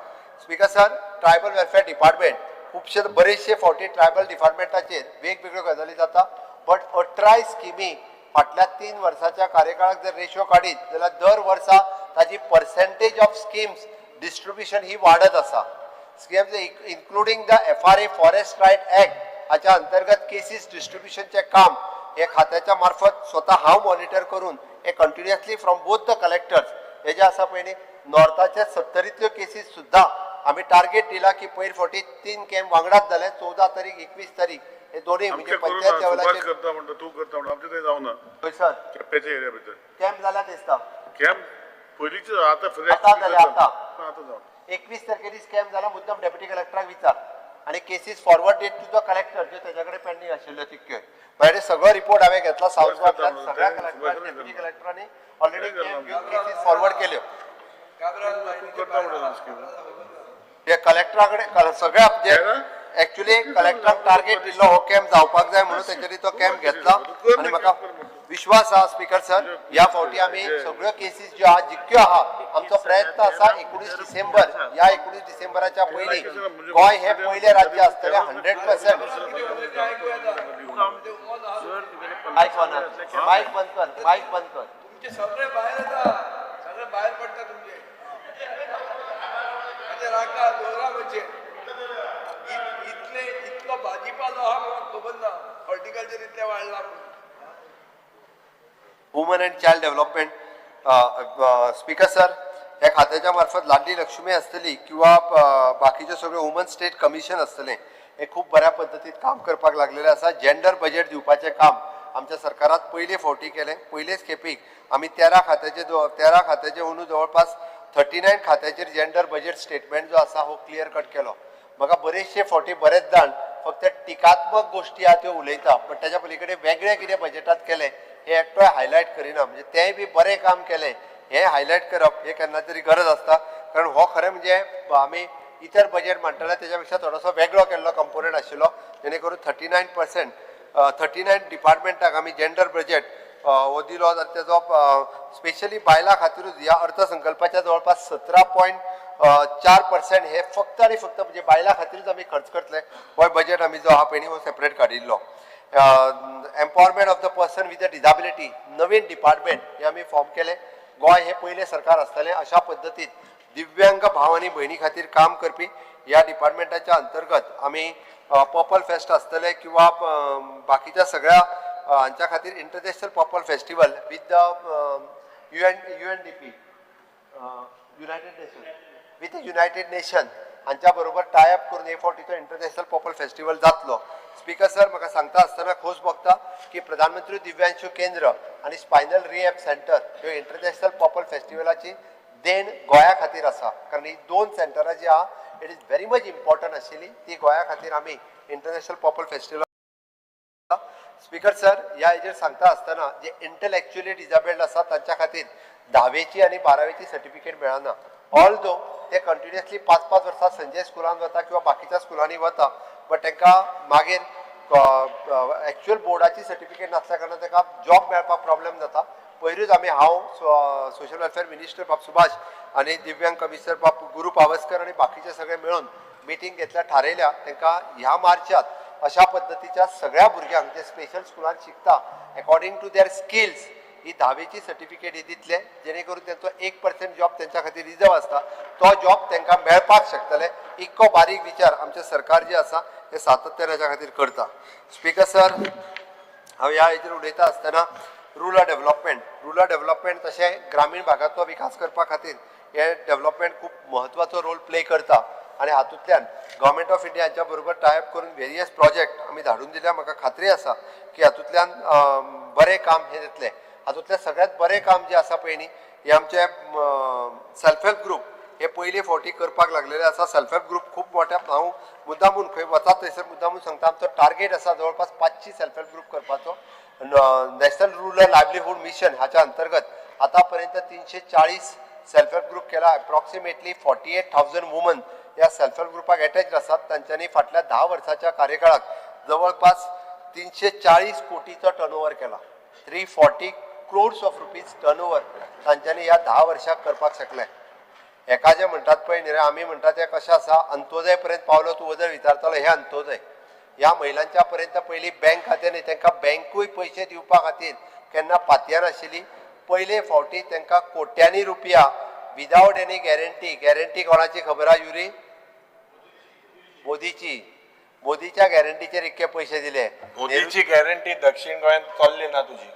Speaker 2: Speaker sir, tribal welfare department खुबशे बरेचशे फावटी ट्रायबल डिपार्टमेंटाचेर वेगवेगळ्यो गजाली जाता, बट 18 स्किमी फाटल्या 3 वर्साच्या कार्यकाळाक जर रेशो काडीत जाल्यार दर वर्सा ताजी पर्सेंटेज ऑफ स्किम्स डिस्ट्रिब्युशन ही वाडत आसा. Schemes including the FRA forest right act हाच्या अंतर्गत केसीस डिस्ट्रिब्युशनचें काम हे खात्याच्या मार्फत स्वता हांव मॉनिटर करून हे continuously from both the collectors हे जे आसा पळय न्ही, नॉर्थाचे 70तल्यो केसीस सुद्दां आमी टार्गेट दिला की पयर फावटी 3 कॅम्प वांगडाच जाले, 14 तारीख, 21 तारीख, हे दोनूय म्हणजे
Speaker 7: आमचे करू
Speaker 2: पंचायत
Speaker 7: ना, सुभाष
Speaker 2: लेवलाचेर.
Speaker 7: करता म्हणटा, तूं करता म्हणटा, आमचे थंय जावना.
Speaker 2: हय सर.
Speaker 7: केपेच्या एरिया भितर
Speaker 2: कॅम्प जाल्या दिसता.
Speaker 7: कॅम्प पयलींचे आतां फ्रेश.
Speaker 2: आतां जाले, आतां.
Speaker 7: आतां जावना.
Speaker 2: 21 तारखेरीच कॅम्प जाला. मुद्दम डेप्युटी कलेक्टराक विचार आनी cases forwarded to the collector ज्यो तेच्या कडेन पेंडींग आशिल्ल्यो तितक्यो. मागीर सगळो रिपोर्ट हांवें घेतला सावथ गोवांतल्यान सगळ्या कलेक्टर, डेप्युटी कलेक्टरांनी ऑलरेडी कॅम्प घेवन केसीस फॉरवर्ड केल्यो.
Speaker 7: तूं करता म्हणटा स्कीम.
Speaker 2: हे कलेक्टरा कडेन सगळ्या जे एक्चुअली कलेक्टराक टार्गेट दिल्लो हो कॅम्प जावपाक जाय म्हणून तेंच्यांनी तो कॅम्प घेतला आनी म्हाका विश्वास आहा स्पीकर सर, ह्या फावटी आमी सगळ्यो केसीस ज्यो आहा जितक्यो आहा, आमचो प्रयत्न आसा 19 डिसेंबर, ह्या 19 डिसेंबराच्या पयलीं गोंय हें पयलें राज्य आसतलें 100%. मायक ऑन आहा. मायक बंद कर, मायक बंद कर.
Speaker 4: तुमचे सगळे भायर येता, सगळे भायर पडटा तुमचे. म्हणजे राखा दवरा, म्हणजे इतले इतलो भाजीपालो आहा म्हाका खबर ना हॉर्टिकल्चर इतलें वाडलां म्हणून.
Speaker 2: Women and child development, speaker sir, ह्या खात्याच्या मार्फत लाडली लक्ष्मी आसतली किंवा बाकीचे सगळे वुमन स्टेट कमिशन आसतलें, हे खूब बऱ्या पद्दतीन काम करपाक लागलेलें आसा. जेंडर बजेट दिवपाचें काम आमच्या सरकारात पयले फावटी केलें. पयलेच खेपीक आमी 13 खात्याचे अंदू जवळपास 39 खात्याचेर जेंडर बजेट स्टेटमेंट जो आसा हो क्लियर कट केलो. म्हाका बरेचशे फावटी बरेच जाण फक्त टिकात्मक गोश्टी आहा त्यो उलयता, पण त्याच्या पलीकडे वेगळें कितें बजेटात केलें हें एकटोय हायलायट करिना. म्हणजे तेंय बी बरें काम केलें हें हायलायट करप हें केन्ना तरी गरज आसता, कारण हो खरें म्हणजे आमी इतर बजेट मांडटले तेच्या पेक्षा थोडोसो वेगळो केल्लो कंपोनंट आशिल्लो, जेणे करून 39%, 39 डिपार्टमेंटाक आमी जेंडर बजेट हो दिलो आनी तेजो स्पेशली बायलां खातीरूच ह्या अर्थसंकल्पाच्या जवळपास 17.4% हे फक्त आनी फक्त म्हणजे बायलां खातीरूच आमी खर्च करतले. हो बजेट आमी जो आहा पळय न्ही हो सेपरेट काडिल्लो. Empowerment of the person with a disability Naveen department हे आमी फॉर्म केलें. गोंय हें पयलें सरकार आसतलें अशा पद्दतीन दिव्यांग भाव आनी भयणी खातीर काम करपी ह्या डिपार्टमेंटाच्या अंतर्गत आमी पर्पल फेस्ट आसतलें किंवा बाकीच्या सगळ्या हांच्या खातीर international purple festival with the UNDP. United Nation with United Nation हांच्या बरोबर टाय अप करून हे फावटीचो इंटरनॅशनल पर्पल फेस्टिवल जातलो. स्पीकर सर, म्हाका सांगता आसतना खोस भोगता की प्रधानमंत्री दिव्यांशु केंद्र आनी स्पायनल रिहॅब सेंटर ह्यो इंटरनॅशनल पर्पल फेस्टिवलाची देण गोंया खातीर आसा, कारण ही दोन सेंटरां जी आहा it is very much important आशिल्ली, ती गोंया खातीर आमी international purple festival. Speaker sir, ह्या हेजेर सांगता आसतना जे इंटलेक्च्युअली डिजेबल्ड आसा तांच्या खातीर 10वेची आनी 12वेची सर्टिफिकेट मेळना, ऑल दो ते कंटिन्युअसली 5-5 वर्सां संजय स्कुलान वता किंवा बाकीच्या स्कुलांनी वता, बट तांकां मागीर एक्चुअल बोर्डाची सर्टिफिकेट नासल्या कारणान ताका जॉब मेळपाक प्रॉब्लेम जाता. पयरूच आमी, हांव सोशल वेलफेअर मिनिस्टर बाब सुभाष आनी दिव्यांग कमिशनर बाब गुरू पावसकर आनी बाकीचे सगळे मेळून मिटींग घेतल्या, थारयल्या तांकां ह्या मार्चात अशा पद्दतीच्या सगळ्या भुरग्यांक जे स्पेशल स्कुलान शिकता अकॉर्डिंग टू there skills ही 10वेची सर्टिफिकेट ही दितले, जेणे करून तेंचो 1% जॉब तेंच्या खातीर रिजर्व आसता, तो जॉब तांकां मेळपाक शकतले. इतको बारीक विचार आमचें सरकार जे आसा हे सातत्यान हेच्या खातीर करता. स्पीकर सर, हांव ह्या हेजेर उलयता आसतना रुरल डेव्हलपमेंट, रुरल डेव्हलपमेंट तशें ग्रामीण भागाचो विकास करपा खातीर हे डेव्हलपमेंट खूब म्हत्वाचो रोल प्ले करता आनी हातूंतल्यान गव्हर्मेंट ऑफ इंडिया हांच्या बरोबर टाय अप करून वेरियस प्रोजेक्ट आमी धाडून दिल्या. म्हाका खात्री आसा की हातूंतल्यान बरें काम हें जातलें. हातूंतलें सगळ्यांत बरें काम जें आसा पळय न्ही, हें आमचें सेल्फ हेल्प ग्रूप हे पयले फावटी करपाक लागलेले आसा. सेल्फ हेल्प ग्रूप खूब मोठ्या, हांव मुद्दामून खंय वता थंयसर मुद्दामून सांगता, आमचो टार्गेट आसा जवळपास 500 सेल्फ हेल्प ग्रूप करपाचो. नॅशनल रुरल लायवलीहूड मिशन हाच्या अंतर्गत आतां पर्यंत 340 सेल्फ हेल्प ग्रूप केला. अप्रॉक्सिमेटली 48,000 वुमन ह्या सेल्फ हेल्प ग्रुपाक एटॅच आसात. तांच्यांनी फाटल्या 10 वर्साच्या कार्यकाळाक जवळपास 340 कोटीचो टर्नओवर केला. 340 crores of rupees turnover तांच्यांनी ह्या 10 वर्साक करपाक शकले. हेका जे म्हणटात पळय न्ही रे, आमी म्हणटात तें कशें आसा, अंत्योदय पर्यंत पावलो तूं वजर विचारतलो, हें अंत्योदय. ह्या महिलांच्या पर्यंत पयलीं बँक खातें न्ही, तांकां बँकूय पयशे दिवपा खातीर केन्ना पातयेनाशिल्ली. पयले फावटी तांकां कोट्यांनी रुपया विदावट एनी गॅरंटी. गॅरंटी कोणाची खबर आहा युरी? मोदीची. मोदीच्या गॅरंटीचेर इतके पयशे दिले.
Speaker 3: मोदीची गॅरंटी दक्षिण गोंयांत चल्ली ना तुजी.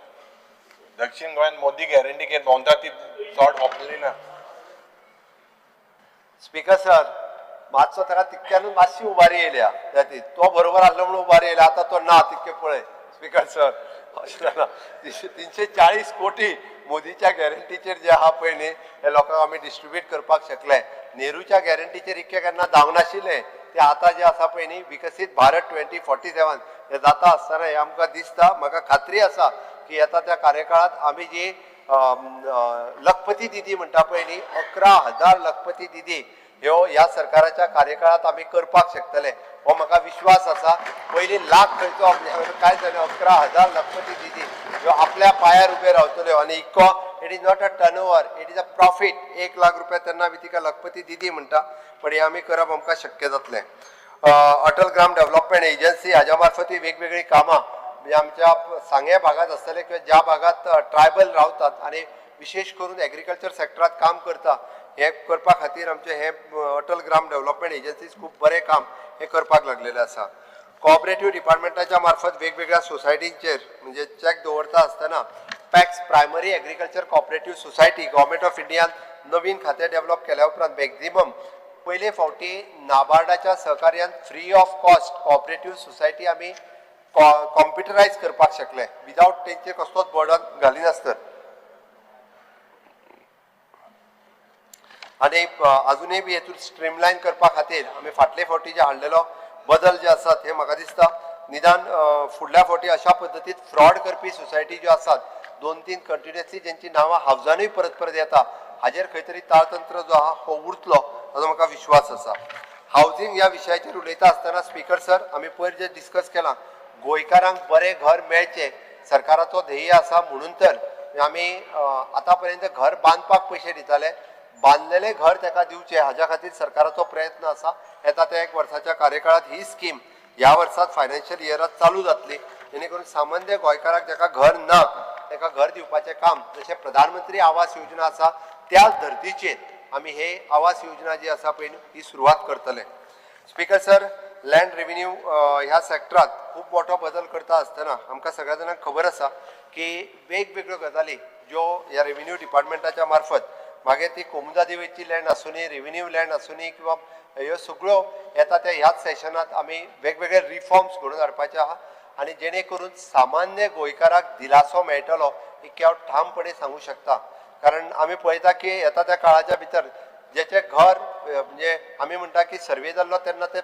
Speaker 3: दक्षिण गोंयांत मोदी गॅरंटी घेत भोंवता ती चड सोंपली ना.
Speaker 2: स्पीकर सर, मातसो ताका तितक्यानूच मातशी उबारी येयल्या त्या ती तो बरोबर आहलो म्हणून उबारी येयल्या, आतां तो ना तितके पळय. स्पीकर सर, अशें जालां. 340 कोटी मोदीच्या गॅरंटीचेर जे आहा पळय न्ही, हे लोकांक आमी डिस्ट्रिब्यूट करपाक शकले. नेहरूच्या गॅरंटीचेर इतकें केन्ना जावंक नाशिल्लें, ते आतां जे आसा पळय न्ही, विकसीत भारत 2047 हे जाता आसतना हें आमकां दिसता. म्हाका खात्री आसा की येता त्या कार्यकाळांत आमी जी अम, अ, लखपती दिदी म्हणटा पळय न्ही, 11,000 लखपती दिदी ह्यो ह्या सरकाराच्या कार्यकाळांत आमी करपाक शकतले हो म्हाका विश्वास आसा. पयलीं लाख खंयचो काय जालें, 11,000 लखपती दिदी ह्यो आपल्या पांयार उबे रावतल्यो आनी इतको it is not a turnover, it is a profit. 1 lakh रुपया तेन्ना आमी तिका लखपती दिदी म्हणटा, पण हें आमी करप आमकां शक्य जातलें. अटल ग्राम डेव्हलपमेंट एजन्सी हाज्या मार्फतूय वेगवेगळीं कामां म्हणजे आमच्या सांगें भागात आसतले किंवा ज्या भागात ट्रायबल रावतात आनी विशेश करून एग्रीकल्चर सेक्टरात काम करता, हें करपा खातीर आमचें हें अटल ग्राम डेव्हलपमेंट एजन्सीज खूब बरें काम हें करपाक लागलेलें आसा. कोऑपरेटिव्ह डिपार्टमेंटाच्या मार्फत वेगवेगळ्या सोसायटींचेर म्हणजे चॅक दवरता आसतना PACS, Primary Agriculture Cooperative Society, Government of इंडियान नवीन खातें डेव्हलप केल्या उपरांत मॅक्झिमम पयले फावटी नाबार्डाच्या सहकार्यान free of cost cooperative society आमी कॉम्प्युटरायज करपाक शकले, विदावट तेंचेर कसलोच बर्डन घालिनासतना. आनी अजुनूय बी हेतून स्ट्रीमलायन करपा खातीर आमी फाटले फावटी जे हाडलेलो बदल जे आसात, हे म्हाका दिसता निदान फुडल्या फावटी अशा पद्दतीन फ्रॉड करपी सोसायटी ज्यो आसात दोन तीन कंटिन्युअसली, जेंची नांवां हावजानूय परत परत येता, हाजेर खंय तरी ताळतंत्र जो आहा हो उरतलो हाजो म्हाका विश्वास आसा. हावजींग ह्या विशयाचेर उलयता आसतना स्पीकर सर, आमी पयर जे डिस्कस केलां, गोंयकारांक बरें घर मेळचें सरकाराचो ध्येय आसा. म्हणून तर आमी आतां पर्यंत घर बांदपाक पयशे दिताले, बांदलेलें घर ताका दिवचें हाज्या खातीर सरकाराचो प्रयत्न आसा. येता त्या एक वर्साच्या कार्यकाळात ही स्कीम ह्या वर्सात फायनान्शियल इयरात चालू जातली, जेणे करून सामान्य गोंयकाराक जाका घर ना ताका घर दिवपाचें काम, जशें प्रधानमंत्री आवास योजना आसा त्याच धर्तीचेर आमी हे आवास योजना जी आसा पळय ही सुरवात करतले. स्पीकर सर, लँड रेव्हेन्यू ह्या सेक्टरात खूब मोठो बदल करता आसतना आमकां सगळ्या जाणांक खबर आसा की वेगवेगळ्यो गजाली ज्यो ह्या रेव्हेन्यू डिपार्टमेंटाच्या मार्फत मागीर ती कोमुनिदादीची लँड आसुनी, रेविन्यू लँड आसुनी किंवा ह्यो सगळ्यो येता त्या ह्याच सेशनात आमी वेगवेगळे रिफॉर्म्स घडोवन हाडपाचे आहा आनी जेणे करून सामान्य गोंयकाराक दिलासो मेळटलो इतकें हांव ठामपणे सांगू शकता. कारण आमी पळयता की येता त्या काळाच्या भितर जेचें घर म्हणजे आमी म्हणटा की सर्वे जाल्लो तेन्ना ते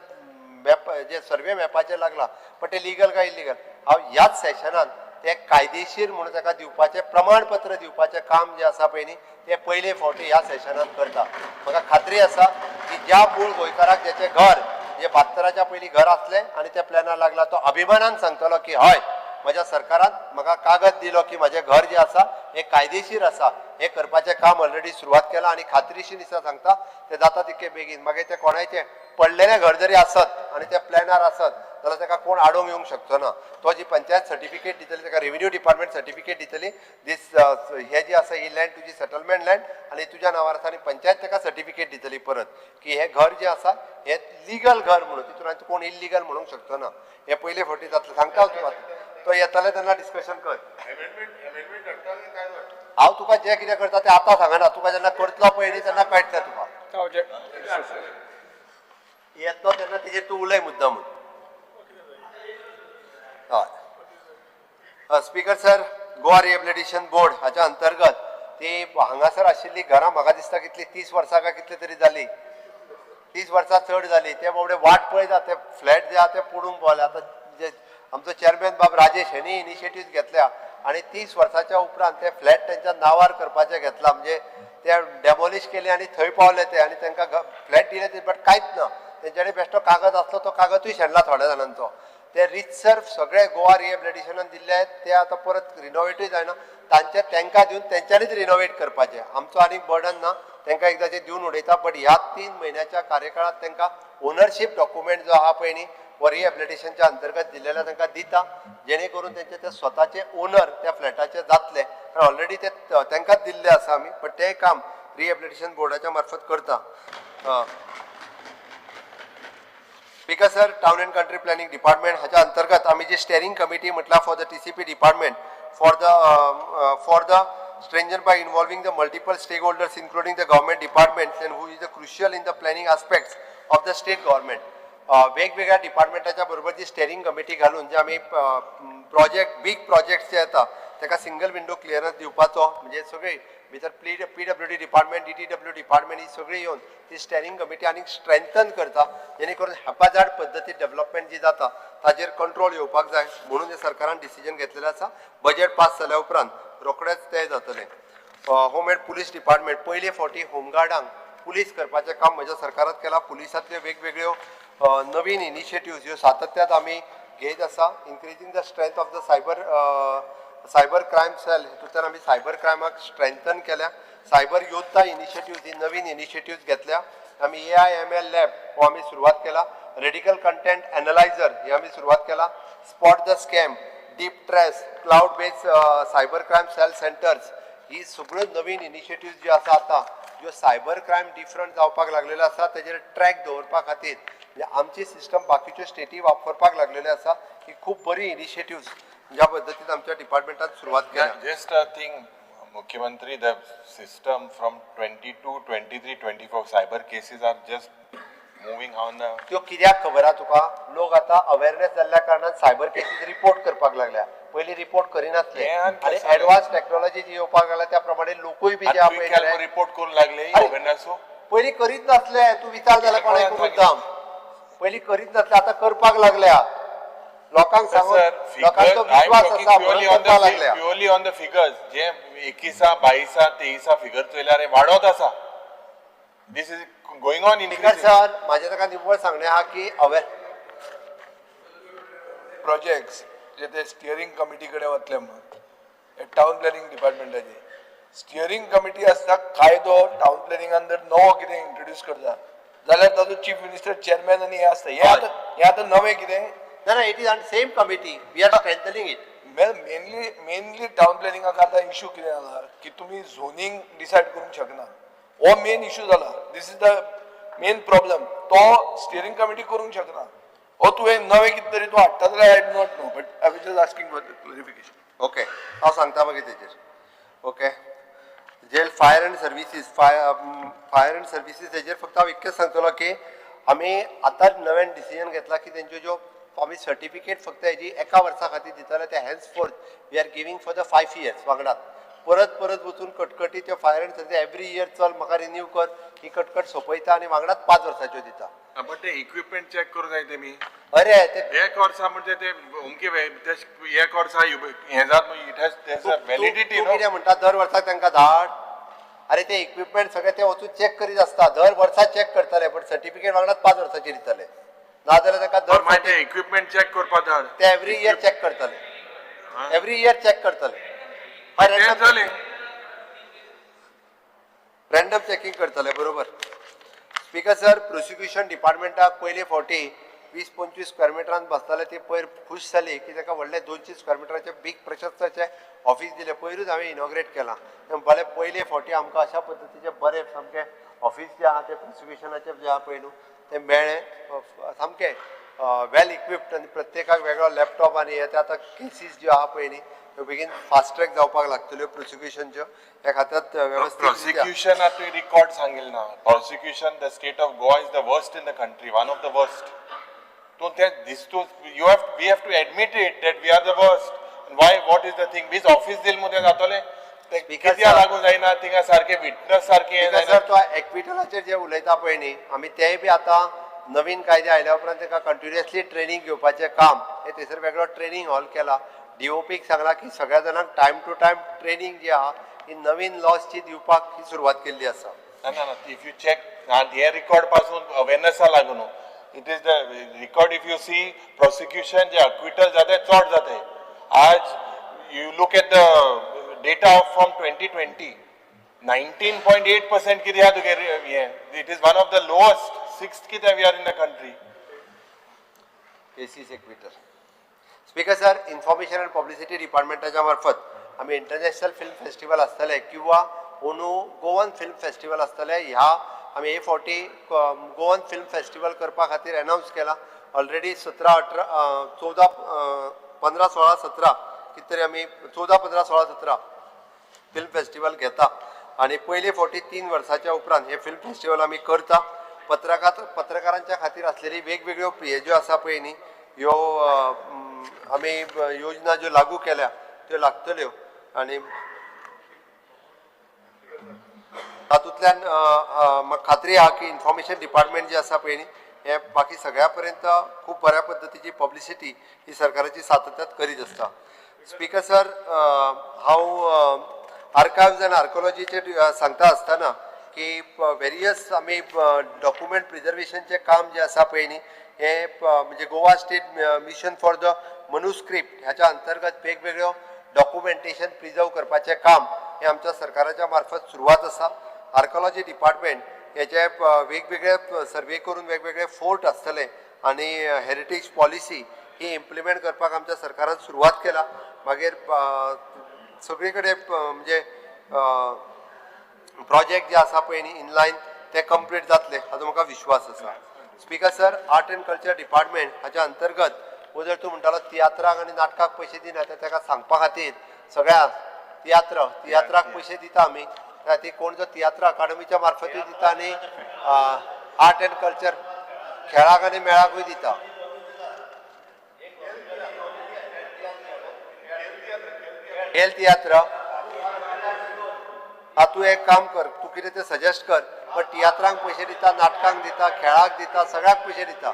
Speaker 2: मॅप जे सर्वे मॅपाचेर लागला, पण ते लिगल काय इलिगल, हांव ह्याच सेशनान ते कायदेशीर म्हणून ताका दिवपाचें प्रमाणपत्र दिवपाचें काम जें आसा पळय न्ही तें पयले फावटी ह्या सेशनान करता. म्हाका खात्री आसा की ज्या मूळ गोंयकाराक जेचें घर जे 72च्या पयलीं घर आसलें आनी त्या प्लॅनार लागला तो अभिमानान सांगतलो की हय, म्हज्या सरकारान म्हाका कागद दिलो की म्हजें घर जें आसा हें कायदेशीर आसा. हें करपाचें काम ऑलरेडी सुरवात केलां आनी खात्रीशीर दिसा सांगता तें जाता तितकें बेगीन. मागीर तें कोणायचें पडलेलें घर जरी आसत आनी तें प्लॅनार आसत जाल्यार ताका कोण आडोवंक येवंक शकचो ना. तो जी पंचायत सर्टिफिकेट दितली ताका रेविन्यू डिपार्टमेंट सर्टिफिकेट दितली, दीस हें जी आसा ही लँड तुजी सेटलमेंट लँड आनी तुज्या नांवार आसा आनी पंचायत ताका सर्टिफिकेट दितली परत की हें घर जें आसा हें लिगल घर म्हणून, तितून आनी कोण इल्लिगल म्हणूंक शकचो ना. हें पयले फावटी जातलें, सांगता हांव तुका, तो येतले तेन्ना डिस्कशन कर. हांव तुका जें कितें करता तें आतां सांगना, तुका जेन्ना करतलो पळय न्ही तेन्ना कळटलें तुका. येतलो तेन्ना तेजेर तूं उलय मुद्दामून. हय speaker sir, Goa rehabilitation board हाच्या अंतर्गत ती हांगासर आशिल्ली घरां म्हाका दिसता कितली 30 वर्सां काय कितली तरी जाली, 30 वर्सां चड जाली. ते बाबडे वाट पळयता ते फ्लॅट जे आहा ते पडूंक पावले. आतां जे आमचो चेअरमॅन बाब राजेश हेणी इनिशिएटीव घेतल्या आनी 30 वर्साच्या उपरांत ते फ्लॅट तेंच्या नांवार करपाचें घेतला, म्हणजे ते डेमोलिश केले आनी थंय पावले ते आनी तांकां फ्लॅट दिले ते, बट कांयच ना. तेंच्यानी बेश्टो कागद आसलो तो कागदूय शेणला थोड्या जाणांचो. ते रितसर सगळे गोवा रिहेबिलिटेशनान दिल्ले ते आतां परत रिनोवेटूय जायना, तांचे तांकां दिवन तेंच्यांनीच रिनोवेट करपाचें, आमचो आनीक बर्डन ना. तांकां एकदांचें दिवन उडयता, बट ह्या 3 म्हयन्याच्या कार्यकाळांत तांकां ओनरशीप डॉक्युमेंट जो आहा पळय न्ही हो रिहेबिलिटेशनच्या अंतर्गत दिलेल्या तांकां दिता, जेणे करून तेंचे ते स्वताचे ओनर त्या फ्लॅटाचे जातले. कारण ऑलरेडी ते तांकांच दिल्ले आसा आमी, बट तें काम रिहेबिलिटेशन बोर्डाच्या मार्फत करता. Speaker sir, town and country planning department हाच्या अंतर्गत आमी जी स्टेरिंग कमिटी म्हटल्या for the TCP department for the strengthen by involving the multiple stakeholders including the government departments and who is the crucial in the planning aspects of the state government. वेगवेगळ्या डिपार्टमेंटाच्या बरोबर जी steering committee घालून जे आमी project बीग projects जे येता ताका single window clearance दिवपाचो, म्हणजे सगळी भितर PWD department, DTW department ही सगळी येवन ती स्टेरिंग कमिटी आनीक स्ट्रेंथन करता, जेणे करून हॅपाझार्ड पद्दतीन डेव्हलपमेंट जी जाता ताजेर कंट्रोल येवपाक जाय म्हणून हे सरकारान डिसिजन घेतलेलें आसा. बजेट पास जाल्या उपरांत रोखडेंच तें जातलें. होम अँड पुलीस डिपार्टमेंट, पयले फावटी होमगार्डांक पुलीस करपाचें काम म्हज्या सरकारान केलां. पुलिसांतल्यो वेगवेगळ्यो नवीन इनिशिएटिव्ज ह्यो सातत्यात आमी घेत आसा. Increasing the strength of the cyber crime cell, हितूंतल्यान आमी सायबर क्रायमाक स्ट्रेंथन केल्या. सायबर योद्धा इनिशिएटिव्ज ही नवीन इनिशिएटिव्ज घेतल्या आमी. AIML lab हो आमी सुरवात केला. रेडिकल कंटेंट एनलायझर ही आमी सुरवात केला. Spot the scam, deep trace, cloud based cyber crime cell centers ही सगळ्यो नवीन इनिशिएटिव्ज ज्यो आसा आतां ज्यो सायबर क्रायम डिफरंट जावपाक लागलेलो आसा तेजेर ट्रॅक दवरपा खातीर, म्हणजे आमची सिस्टम बाकीच्यो स्टेटी वापरपाक लागलेले आसा. ही खूब बरी इनिशिएटिव्ज ज्या पद्दतीन आमच्या डिपार्टमेंटान सुरवात केल्या.
Speaker 3: Just a thing, Mukhyamantri, the system from 22, 23, 24 cyber cases are just moving on the.
Speaker 2: त्यो कित्याक खबर आहा तुका, लोक आतां अवेरनेस जाल्ल्या कारणान सायबर केसीस रिपोर्ट करपाक लागल्या, पयलीं रिपोर्ट करिनासले.
Speaker 3: हें आनी
Speaker 2: आनी
Speaker 3: कसं
Speaker 2: एडवान्स टेक्नॉलॉजी जी येवपाक लागल्या त्या प्रमाणे लोकूय बी जे आहा
Speaker 3: तुवें
Speaker 2: पळय
Speaker 3: केन्ना रिपोर्ट करूंक लागले
Speaker 2: अरे.
Speaker 3: अवेरनेस?
Speaker 2: पयलीं करीत नासले. तूं विचार जाल्यार कोणाक मुद्दाम, पयलीं करीत नासले, आतां करपाक लागल्या. लोकांक सांगून
Speaker 3: सर,
Speaker 2: लोकांचो
Speaker 3: फिगर, I
Speaker 2: विश्वास
Speaker 3: टॉकिंग
Speaker 2: आसा
Speaker 3: प्युअरली
Speaker 2: म्हणून
Speaker 3: ऑन the
Speaker 2: करपाक लागल्या.
Speaker 3: प्युअरली ऑन the figures जे 21 22 23 फिगर चोयल्यार हे वाडत आसा. This is going on
Speaker 2: speaker
Speaker 3: increase.
Speaker 2: Sir, म्हाजें ताका निव्वळ सांगणें आहा की अवेर
Speaker 4: प्रोजेक्ट्स जे ते स्टियरींग कमिटी कडेन वतले म्हणून टावन प्लॅनिंग डिपार्टमेंटाचे स्टियरींग कमिटी आसता. कायदो टावन प्लॅनिंगान जर नवो कितें इंट्रोड्यूस करता जाल्यार ताजो चीफ मिनिस्टर चेअरमॅन आनी हें आसता. हें आतां नवें कितें?
Speaker 2: ना ना, it is on same committee, we are strengthening it.
Speaker 4: Mainly town प्लॅनिंगाक आतां इशू कितें जाला की तुमी झोनींग डिसायड करूंक शकना, हो मेन इशू जाला. This is the main problem. तो स्टियरींग कमिटी करूंक शकना. हो तुवें नवें कितें तरी तूं हाडटा जाल्यार I do not know, but I was just asking for clarification.
Speaker 2: Okay, हांव सांगता मागीर तेजेर. Okay, Jail fire and services, fire and services हेजेर फक्त हांव इतकें सांगतलो की आमी आतांच नव्यान डिसिजन घेतला की तेंच्यो ज्यो आमी सर्टिफिकेट फक्त हेजी एका वर्सा खातीर दिताले, ते henceforth we are giving for the 5 years. वांगडात परत परत वचून कटकटी त्यो fire and service every year चल म्हाका रिन्यू कर, ही कटकट सोंपयता आनी वांगडाच 5 वर्साच्यो दिता.
Speaker 3: बट ते इक्विपमेंट चॅक करूं जाय तेमी.
Speaker 2: अरे, ते
Speaker 3: एक वर्सा म्हणजे ते अमके एक वर्सा हें जात, it has validity.
Speaker 2: तूं कितें म्हणटा, दर वर्साक तांकां धाड. अरे, ते इक्विपमेंट सगळे ते वचून चॅक करीत आसता. दर वर्सा चॅक करतले, बट सर्टिफिकेट वांगडाच 5 वर्साची दितले. नाजाल्यार तांकां दर
Speaker 3: मागीर ते इक्विपमेंट चॅक करपा धाड.
Speaker 2: ते एवरी इयर चॅक करतले, एवरी इयर चॅक करतले.
Speaker 3: तें जालें.
Speaker 2: रॅन्डम चॅकिंग करतले, बरोबर. स्पीकर सर, प्रोसिक्युशन डिपार्टमेंटाक पयले फावटी 20-25 स्क्वेअर मिटरान बसताले, ते पयर खूश जाली की ताका व्हडले 200 स्क्वेअर मिटराचे बीग प्रशस्तचे ऑफिस दिलें. पयरूच हांवें इनॉग्रेट केलां. ते म्हणपाले, पयले फावटी आमकां अशा पद्दतीचें बरें सामकें ऑफिस जें आहा तें प्रोसिक्युशनाचें जें आहा पळय न्हू, तें मेळ्ळें, सामकें वेल इक्विप्ड आनी प्रत्येकाक वेगळो लॅपटॉप. आनी हे ते आतां केसीस ज्यो आहा पळय न्ही, त्यो बेगीन फास्ट ट्रॅक जावपाक लागतल्यो प्रोसिक्युशनच्यो. ह्या खात्यात वेवस्थीत रित्या
Speaker 3: प्रोसिक्युशन तुवें रिकॉर्ड सांगिल्लें ना. Prosecution, the state of Goa is the worst in the country, one of the worst. तूं तें दिसतू, you have we have to admit it that we are the worst. Why? What is the thing? Bees office दिल मुद्दे जातोले ते
Speaker 2: Speaker
Speaker 3: कित्याक
Speaker 2: sir.
Speaker 3: लागू जायना थिंगा सारके witness सारके हें
Speaker 2: because
Speaker 3: जायना.
Speaker 2: सर, तो एक्विटलाचेर जे उलयता पळय न्ही, आमी तेय बी आतां नवीन कायदे आयल्या उपरांत तांकां कंटिन्युअसली ट्रेनींग घेवपाचें काम हे थंयसर वेगळो ट्रेनींग हॉल केला. डीओपीक सांगलां की सगळ्या जाणांक टायम टू टायम ट्रेनींग जी आहा ही नवीन लॉजची दिवपाक ही सुरवात केल्ली आसा.
Speaker 3: ना ना ना, if you check हे रिकॉर्ड पासून अवेरनेसा लागून, it is the record, if you see, prosecution J acquittal जाते चड जाते. आज you look at the data from 2020, 19.8% कितें आहा तुगे हें, it is one of the lowest, six कितें we are in the country.
Speaker 2: Cases acquittal. Speaker sir, information and publicity डिपार्टमेंटाच्या मार्फत आमी इंटरनॅशनल फिल्म फेस्टिवल आसतले किंवा अंदू गोवन फिल्म फेस्टिवल आसतले, ह्या आमी हे फावटी गोवन फिल्म फेस्टिवल करपा खातीर एनावन्स केला. ऑलरेडी 17, 18, 14, 15, 16, 17 कितें तरी आमी 14, 15, 16, 17 फिल्म फेस्टिवल घेता आनी पयले फावटी 3 वर्साच्या उपरांत हे फिल्म फेस्टिवल आमी करता. पत्रकारांच्या खातीर आसलेली वेगवेगळ्यो हे ज्यो आसा पळय न्ही, ह्यो आमी योजना ज्यो लागू केल्या त्यो लागतल्यो आनी तातूंतल्यान म्हाका खात्री आहा की इन्फॉर्मेशन डिपार्टमेंट जे आसा पळय न्ही, हे बाकी सगळ्या पर्यंत खूब बऱ्या पद्दतीची पब्लिसिटी ही सरकाराची सातत्यात करीत आसता. स्पीकर सर, हांव आर्कायव्ज आनी आर्कोलॉजीचेर सांगता आसतना की वेरियस आमी डॉक्युमेंट प्रिजर्वेशनचें काम जें आसा पळय न्ही, हें म्हणजे Goa State Mission for the Manuscript ह्याच्या अंतर्गत वेगवेगळ्यो डॉक्युमेंटेशन प्रिजर्व करपाचें काम हें आमच्या सरकाराच्या मार्फत सुरवात आसा. आर्कोलॉजी डिपार्टमेंट हेचे वेगवेगळे सर्वे करून वेगवेगळे फोर्ट आसतले आनी हेरिटेज पॉलिसी ही इम्प्लिमेंट करपाक आमच्या सरकारान सुरवात केला. मागीर सगळे कडेन म्हणजे प्रोजेक्ट जे आसा पळय न्ही इनलायन, ते कंप्लीट जातले हाजो म्हाका विश्वास आसा. Speaker sir, art and culture department हाच्या अंतर्गत वो जर तूं म्हणटालो तियात्राक आनी नाटकाक पयशे दिना, ते ताका सांगपा खातीर सगळ्या तियात्राक पयशे दिता आमी. त्या खातीर कोण जो तियात्र अकाडमीच्या मार्फतूय दिता आनी आर्ट एंड कल्चर खेळाक आनी मेळाकूय दिता. खेळ तियात्र हा, तूं एक काम कर, तूं कितें तें सजेस्ट कर, बट तियात्रांक पयशे दिता, नाटकांक दिता, खेळाक दिता, सगळ्याक पयशे दिता.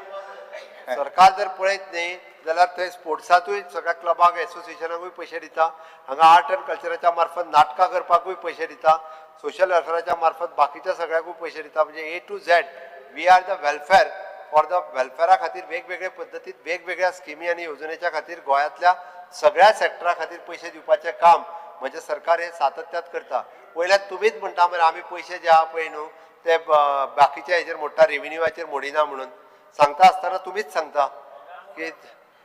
Speaker 2: सरकार जर पळयत न्ही जाल्यार थंय स्पोर्ट्सांतूय सगळ्या क्लबांक, एसोसिएशनाकूय पयशे दिता. हांगा आर्ट एंड कल्चराच्या मार्फत नाटकां करपाकूय पयशे दिता, सोशल वेलफेराच्या मार्फत बाकीच्या सगळ्याकूय पयशे दिता. म्हणजे A to Z we are the welfare for the वेलफेरा खातीर वेगवेगळे पद्दतीत वेगवेगळ्या स्किमी आनी येवजणेच्या खातीर गोंयांतल्या सगळ्या सेक्टरा खातीर पयशे दिवपाचें काम म्हणजे सरकार हे सातत्यात करता. वयल्यान तुमीच म्हणटा मरे, आमी पयशे जे आहा पळय न्हू ते बाकीच्या हेजेर मोडटा, रेविन्यूवाचेर मोडिना म्हणून सांगता आसतना तुमीच सांगता की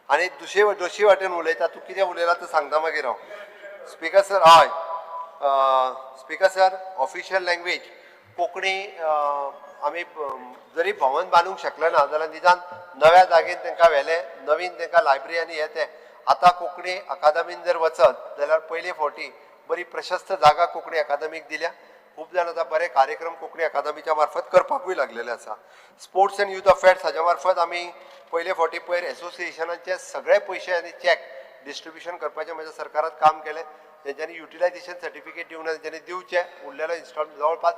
Speaker 2: आनी दुसरे दोशी वाटेन उलयता. तूं कितें उलयला तें सांगता मागीर हांव. स्पीकर सर, हय, speaker sir, official language Konkani आमी जरी भवन बांदूंक शकले ना जाल्यार निदान नव्या जागेन तांकां व्हेले, नवीन तांकां लायब्ररी आनी हे ते. आतां कोंकणी अकादमीन जर वचत जाल्यार पयले फावटी बरी प्रशस्त जागा कोंकणी अकादमीक दिल्या. खूब जाण आतां बरे कार्यक्रम कोंकणी अकादमीच्या मार्फत करपाकूय लागलेले आसा. स्पोर्ट्स एंड यूथ अफेर्स हाज्या मार्फत आमी पयले फावटी पयर एसोसिएशनाचे सगळे पयशे आनी चॅक डिस्ट्रिब्युशन करपाचें म्हज्या सरकारात काम केलें. तेंच्यांनी युटिलायझेशन सर्टिफिकेट दिवना, तेंच्यांनी दिवचें. उरलेलो इन्स्टॉलमेंट जवळपास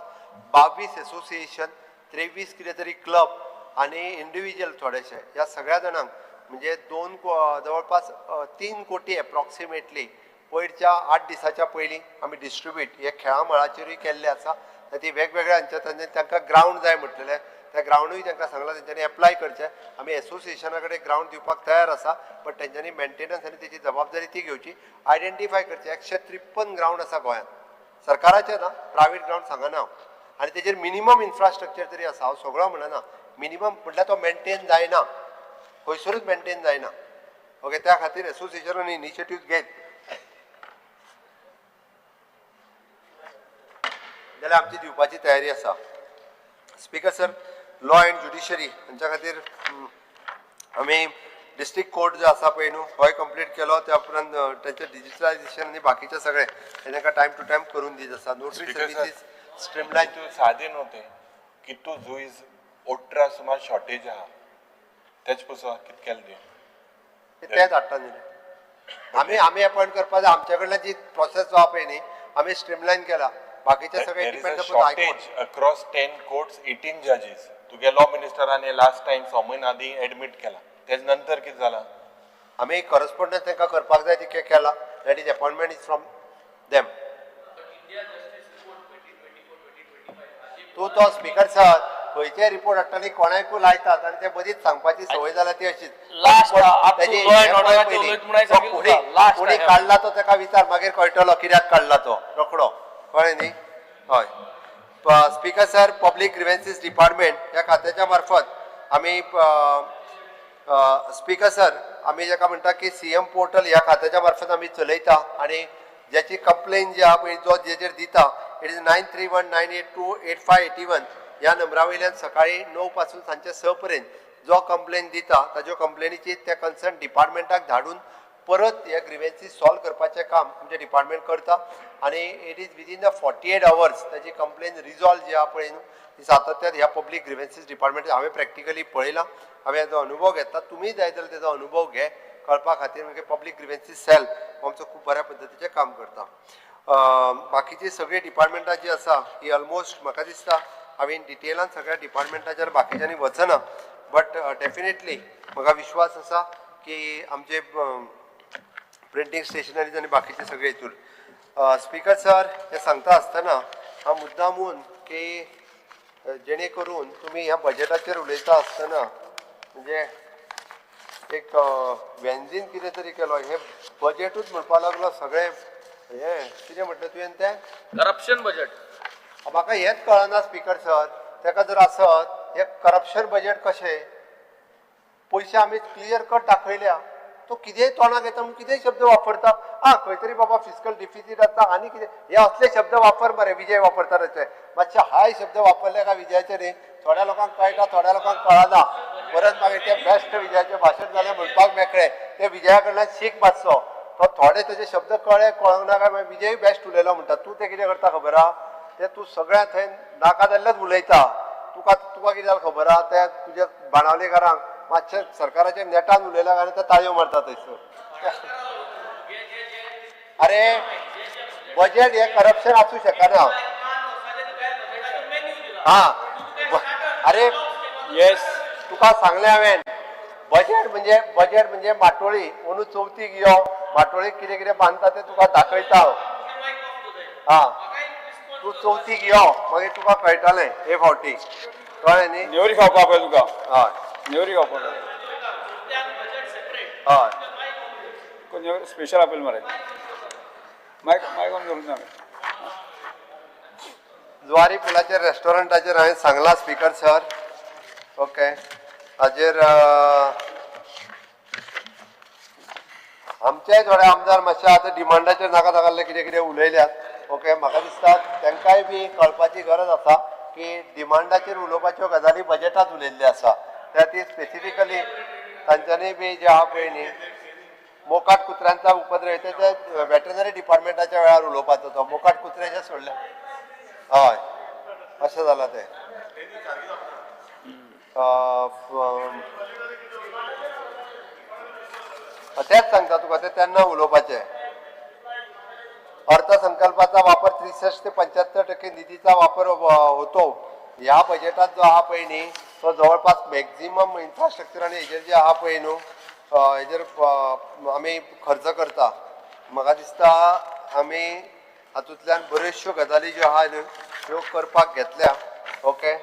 Speaker 2: 22 एसोसिएशन, 23 कितें तरी क्लब आनी इंडिविज्युअल थोडेशे, ह्या सगळ्या जाणांक म्हणजे दोन जवळपास 3 कोटी एप्रॉक्सिमेटली पयरच्या 8 दिसाच्या पयलीं आमी डिस्ट्रिब्यूट हे खेळां मळाचेरूय केल्ले आसा. ती वेगवेगळ्या हांच्या तांकां ग्रावंड जाय म्हटलेलें, त्या ग्रावंडूय तांकां सांगलां तेंच्यांनी एप्लाय करचें. आमी एसोसिएशना कडेन ग्रावंड दिवपाक तयार आसा, बट तेंच्यांनी मेंटेनन्स आनी तेची जबाबदारी ती घेवची. आयडेंटिफाय करचें. 153 ग्रावंड आसा गोंयांत, सरकाराचें ना, प्रायवेट ग्रावंड सांगना हांव, आनी तेजेर मिनिमम इन्फ्रास्ट्रक्चर तरी आसा. हांव सगळो म्हणना, मिनिमम म्हटल्यार तो मेंटेन जायना, खंयसरूच मेंटेन जायना. ओके, त्या खातीर एसोसिएशनान इनिशिएटीव घेत जाल्यार आमची दिवपाची तयारी आसा. Speaker sir, law and judiciary हांच्या खातीर आमी डिस्ट्रिक्ट कोर्ट जो आसा पळय न्हू, होय कंप्लीट केलो. त्या उपरांत तेंचें डिजिटलायजेशन आनी बाकीचें सगळें हें तांकां टायम टू टायम करून दीत आसा. Notary
Speaker 3: Speaker sir,
Speaker 2: services streamline.
Speaker 3: तूं सादे न्हू तें कितू जुईज 18 सुमार शॉर्टेज आहा, तेच पसून कित केलें तुवें?
Speaker 2: तेच हाडटा न्ही आमी, आमी अपॉयंट करपा जाय. आमच्या कडल्यान जी प्रोसेस जावप पळय न्ही, आमी स्ट्रीमलायन केला. बाकीचे सगळे
Speaker 3: There is
Speaker 2: depend
Speaker 3: a
Speaker 2: upon high court.
Speaker 3: shortage across 10 courts, 18 judges. तुगे लॉ मिनिस्टरान लास्ट टायम 6 म्हयन्या आदीं एडमीट केला, तेज नंतर कितें जालां?
Speaker 2: आमी करस्पॉन्डन्स तांकां करपाक जाय तितकें केलां. That is appointment is from them. तूं तो स्पीकर सर खंयचे रिपोर्ट हाडटा न्ही, कोणाकूय लायतात आनी ते मदींच सांगपाची संवय जाल्या ती अशीच.
Speaker 6: Last, up to
Speaker 2: तेजी
Speaker 6: law and
Speaker 2: हें
Speaker 6: order
Speaker 2: पळय
Speaker 6: आचेर
Speaker 2: पयलीं.
Speaker 6: उलयत म्हणून
Speaker 2: तो
Speaker 6: सांगितलं तुका. Last
Speaker 2: कोणी
Speaker 6: आहे.
Speaker 2: काडला तो ताका विचार, मागीर कळटलो कित्याक काडला तो रोखडो. कळ्ळें न्ही? हय. Speaker sir, public grievances department ह्या खात्याच्या मार्फत आमी, स्पीकर सर, आमी जेका म्हणटा की सीएम पोर्टल ह्या खात्याच्या मार्फत आमी चलयता आनी ज्याची कंप्लेन जी आहा पळय, जो जेचेर दिता, it is 9319828581 ह्या नंबरा वयल्यान सकाळी 9 पासून सांजचे 6 पर्यंत जो कंप्लेन दिता ताज्यो कंप्लेनीची त्या कन्सर्न डिपार्टमेंटाक धाडून परत हे ग्रिवेन्सीस सॉल्व करपाचें काम आमचें डिपार्टमेंट करता आनी it is within the 48 hours ताजी कंप्लेन रिजॉल्व जी आहा पळय न्हू, ती सातत्यान ह्या पब्लीक ग्रिवेन्सीस डिपार्टमेंट हांवें प्रॅक्टिकली पळयलां, हांवें हाजो अनुभव घेतला. तुमीय जाय जाल्यार तेजो अनुभव घे कळपा खातीर. म्हणजे पब्लीक ग्रिवेन्सीस सेल आमचो खूब बऱ्या पद्दतीचें काम करता. बाकीची सगळीं डिपार्टमेंटां जी आसा ही ऑलमोस्ट म्हाका दिसता हांवें डिटेलान सगळ्या डिपार्टमेंटाचेर बाकीच्यांनी वचना, बट डेफिनेटली म्हाका विश्वास आसा की आमचे प्रिंटींग स्टेशनरीज आनी बाकीचे सगळे हितून. स्पीकर सर, हें सांगता आसतना हांव मुद्दामून की जेणे करून तुमी ह्या बजेटाचेर उलयता आसतना म्हणजे एक वेन्झीन कितें तरी केलो, हें बजेटूच म्हणपा लागलो सगळें. हें कितें म्हटलें तुवें तें?
Speaker 6: Corruption budget.
Speaker 2: म्हाका हेंच कळना स्पीकर सर, ताका जर आसत हें करप्शन बजेट कशें? पयशे आमी क्लियर कट दाखयल्या, तो कितेंय तोंडाक येता म्हणून कितेंय शब्द वापरता. आं, खंय तरी बाबा फिस्कल डिफिसीट आसा आनी कितें हे असले शब्द वापर मरे. विजय वापरता तशे मातशे हाय शब्द वापरले काय विजयाचे न्ही, थोड्या लोकांक कळटा, थोड्या लोकांक कळना. परत मागीर ते बेस्ट विजयाचें भाशण जालें म्हणपाक मेकळे. ते विजया कडल्यान शीक मातसो, तो थोडे तेजे शब्द कळ्ळे कळोंक ना काय मागीर विजय बेस्ट उलयलो म्हणटा. तूं तें कितें करता खबर आहा? ते तूं सगळ्या थंय नाका जाल्लेच उलयता. तुका तुका कितें जालें खबर आहा? ते तुज्या बाणावलेकारांक मातशें सरकाराच्या नेटान उलयल्या कारण ते ताळयो मारता थंयसर. अरे, बजेट हें करप्शन आसूं शकना. हा, अरे,
Speaker 1: येस.
Speaker 2: तुका सांगलें हांवें, बजेट म्हणजे माटोळी. अंदू चवथीक यो, माटोळीक कितें कितें बांदता तें तुका दाखयता हांव. हा, तूं चवथीक यो, मागीर तुका कळटलें हे फावटी. कळ्ळें न्ही?
Speaker 1: नेवरी खावपा पळय तुका.
Speaker 2: हय.
Speaker 1: नेवरी खावपाक.
Speaker 2: हय.
Speaker 1: नेवरी स्पेशल आपयल मरे. मायक मायक ऑन करून सांग.
Speaker 2: जुवारी पुलाचेर रेस्टॉरंटाचेर हांवें सांगलां स्पीकर सर. ओके, हाजेर आमचेय थोडे आमदार मातशे आतां डिमांडाचेर नाका नाकाल्ले कितें कितें उलयल्यात. ओके, म्हाका दिसता तांकांय बी कळपाची गरज आसा की डिमांडाचेर उलोवपाच्यो गजाली बजेटांत उलयल्ल्यो आसा. त्या ती स्पेसिफिकली तांच्यांनी बी जे आहा पळय न्ही. मोकाट कुत्र्यांचा उपद्रव, ते ते वेटरनरी डिपार्टमेंटाच्या वेळार उलोवपाचो तो मोकाट कुत्र्याचे सोडले. हय, अशें जालां तें. तेंच सांगता तुका, ते तेन्ना उलोवपाचें. अर्थसंकल्पाचा वापर 63 ते 75% निधीचा वापर होतो. ह्या बजेटात जो आहा पळय न्ही, तो जवळपास मॅक्झिमम इन्फ्रास्ट्रक्चर आनी हेजेर जे आहा पळय न्हू, हेजेर आमी खर्च करता. म्हाका दिसता आमी हातूंतल्यान बऱ्योचश्यो गजाली ज्यो आहा न्हू, त्यो करपाक घेतल्या. ओके,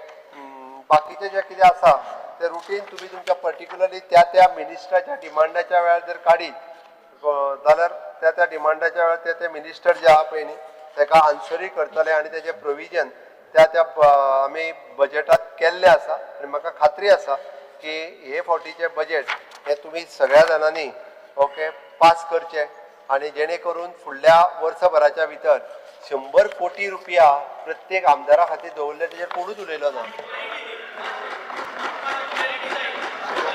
Speaker 2: बाकीचें जें कितें आसा तें रुटीन तुमी तुमच्या पर्टिक्युलरली त्या त्या मिनिस्टराच्या डिमांडाच्या वेळार जर काडीत जाल्यार त्या त्या डिमांडाच्या वेळार ते ते मिनिस्टर जे आहा पळय न्ही, तेका आन्सरूय करतले आनी तेजें प्रोविजन त्या त्या आमी बजेटात केल्लें आसा. आनी म्हाका खात्री आसा की हे फावटीचें बजेट हें तुमी सगळ्या जाणांनी, ओके, पास करचें आनी जेणे करून फुडल्या वर्सभराच्या भितर 100 कोटी रुपया प्रत्येक आमदारा खातीर दवरले, तेजेर कोणूच उलयलो ना.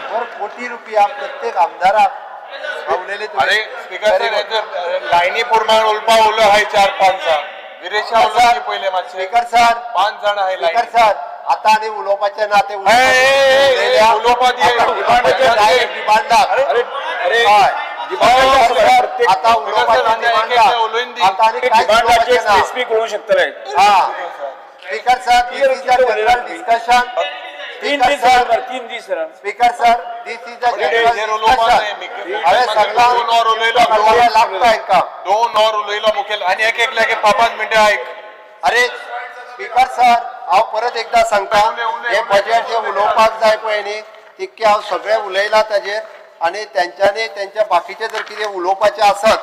Speaker 2: 100 कोटी रुपया प्रत्येक आमदाराक उलयले तुमी.
Speaker 3: अरे स्पीकर
Speaker 2: Very
Speaker 3: sir,
Speaker 2: good.
Speaker 3: लायनी प्रमाण उलपा उलो हाय चार पांच जाण. विरेशा उलो पयले मातशे.
Speaker 2: स्पीकर सर,
Speaker 3: पांच जाण हाय
Speaker 2: स्पीकर
Speaker 3: लायनी.
Speaker 2: सर, आता आनी उलोवपाचें ना ते.
Speaker 3: ए, ए, ए, उलोवपा दी.
Speaker 2: डिमांडाक.
Speaker 1: अरे अरे,
Speaker 2: हय.
Speaker 1: डिमांडाचेर प्रत्येक
Speaker 2: आता
Speaker 3: स्पीकर सर,
Speaker 2: उलोवपाचें
Speaker 3: आनी एक
Speaker 2: डिमांडाक.
Speaker 3: एकटे उलोवन दी.
Speaker 2: आता आनी कांयच
Speaker 1: डिमांडाचेर
Speaker 2: उलोवपाचें ना.
Speaker 1: स्पेसिफीक उलोवंक शकतले.
Speaker 2: हा, speaker sir, this is a general discussion.
Speaker 1: 3 दीस जाले, 3 दीस sir.
Speaker 2: Speaker sir, this is a general
Speaker 3: हेजेर उलोवपा
Speaker 2: डिस्कशन.
Speaker 3: न्हय,
Speaker 2: हांवें सगळा
Speaker 3: 2 वर उलयलो.
Speaker 2: लागता हेंकां.
Speaker 3: 2 वर उलयलो मुखेल आनी एक एकल्याक पांच मिनटां आयक.
Speaker 2: अरे स्पीकर सर, हांव परत एकदा सांगता,
Speaker 3: उलय, उलय,
Speaker 2: हे
Speaker 3: उलय.
Speaker 2: बजेट जे उलोवपाक जाय पळय न्ही, तितकें हांव सगळें उलयलां ताजेर आनी तेंच्यांनी तेंच्या बाकीचें जर कितें उलोवपाचें आसत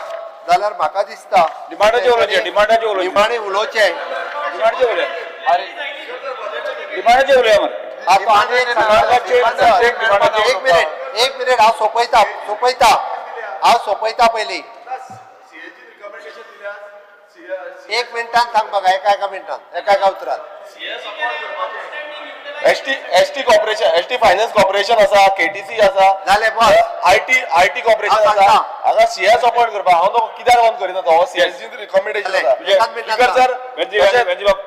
Speaker 2: जाल्यार म्हाका दिसता
Speaker 1: डिमांडाचेर उलोवचें, डिमांडाचेर उलोवचें.
Speaker 2: निमाणें उलोवचें.
Speaker 1: डिमांडाचेर उलया, डिमांडाचेर उलया मरे.
Speaker 2: आतां आनी एक सांगता,
Speaker 1: डिमांडाचेर-
Speaker 2: स्पीकर सर,
Speaker 1: डिमांडाचेर
Speaker 2: एक मिनिट, एक मिनिट, हांव सोंपयता, सोंपयता, हांव सोंपयता पयलीं. एक मिनटान सांग म्हाका, एका एका मिनटान, एका एका उतरान.
Speaker 8: ST corporation, ST finance corporation आसा, केटीसी आसा.
Speaker 2: जालें, बस.
Speaker 8: IT corporation
Speaker 2: हांव
Speaker 8: आसा.
Speaker 2: सांगता.
Speaker 8: हांगा सीएस अपॉइंट करपाक हांव तो कित्याक लागून करिना? तो सीएसजी रिकमेंडेशन
Speaker 2: जालें.
Speaker 8: आसा.
Speaker 2: एकाच मिनटान
Speaker 8: स्पीकर सर,
Speaker 1: वेंजी वेंजी बाब.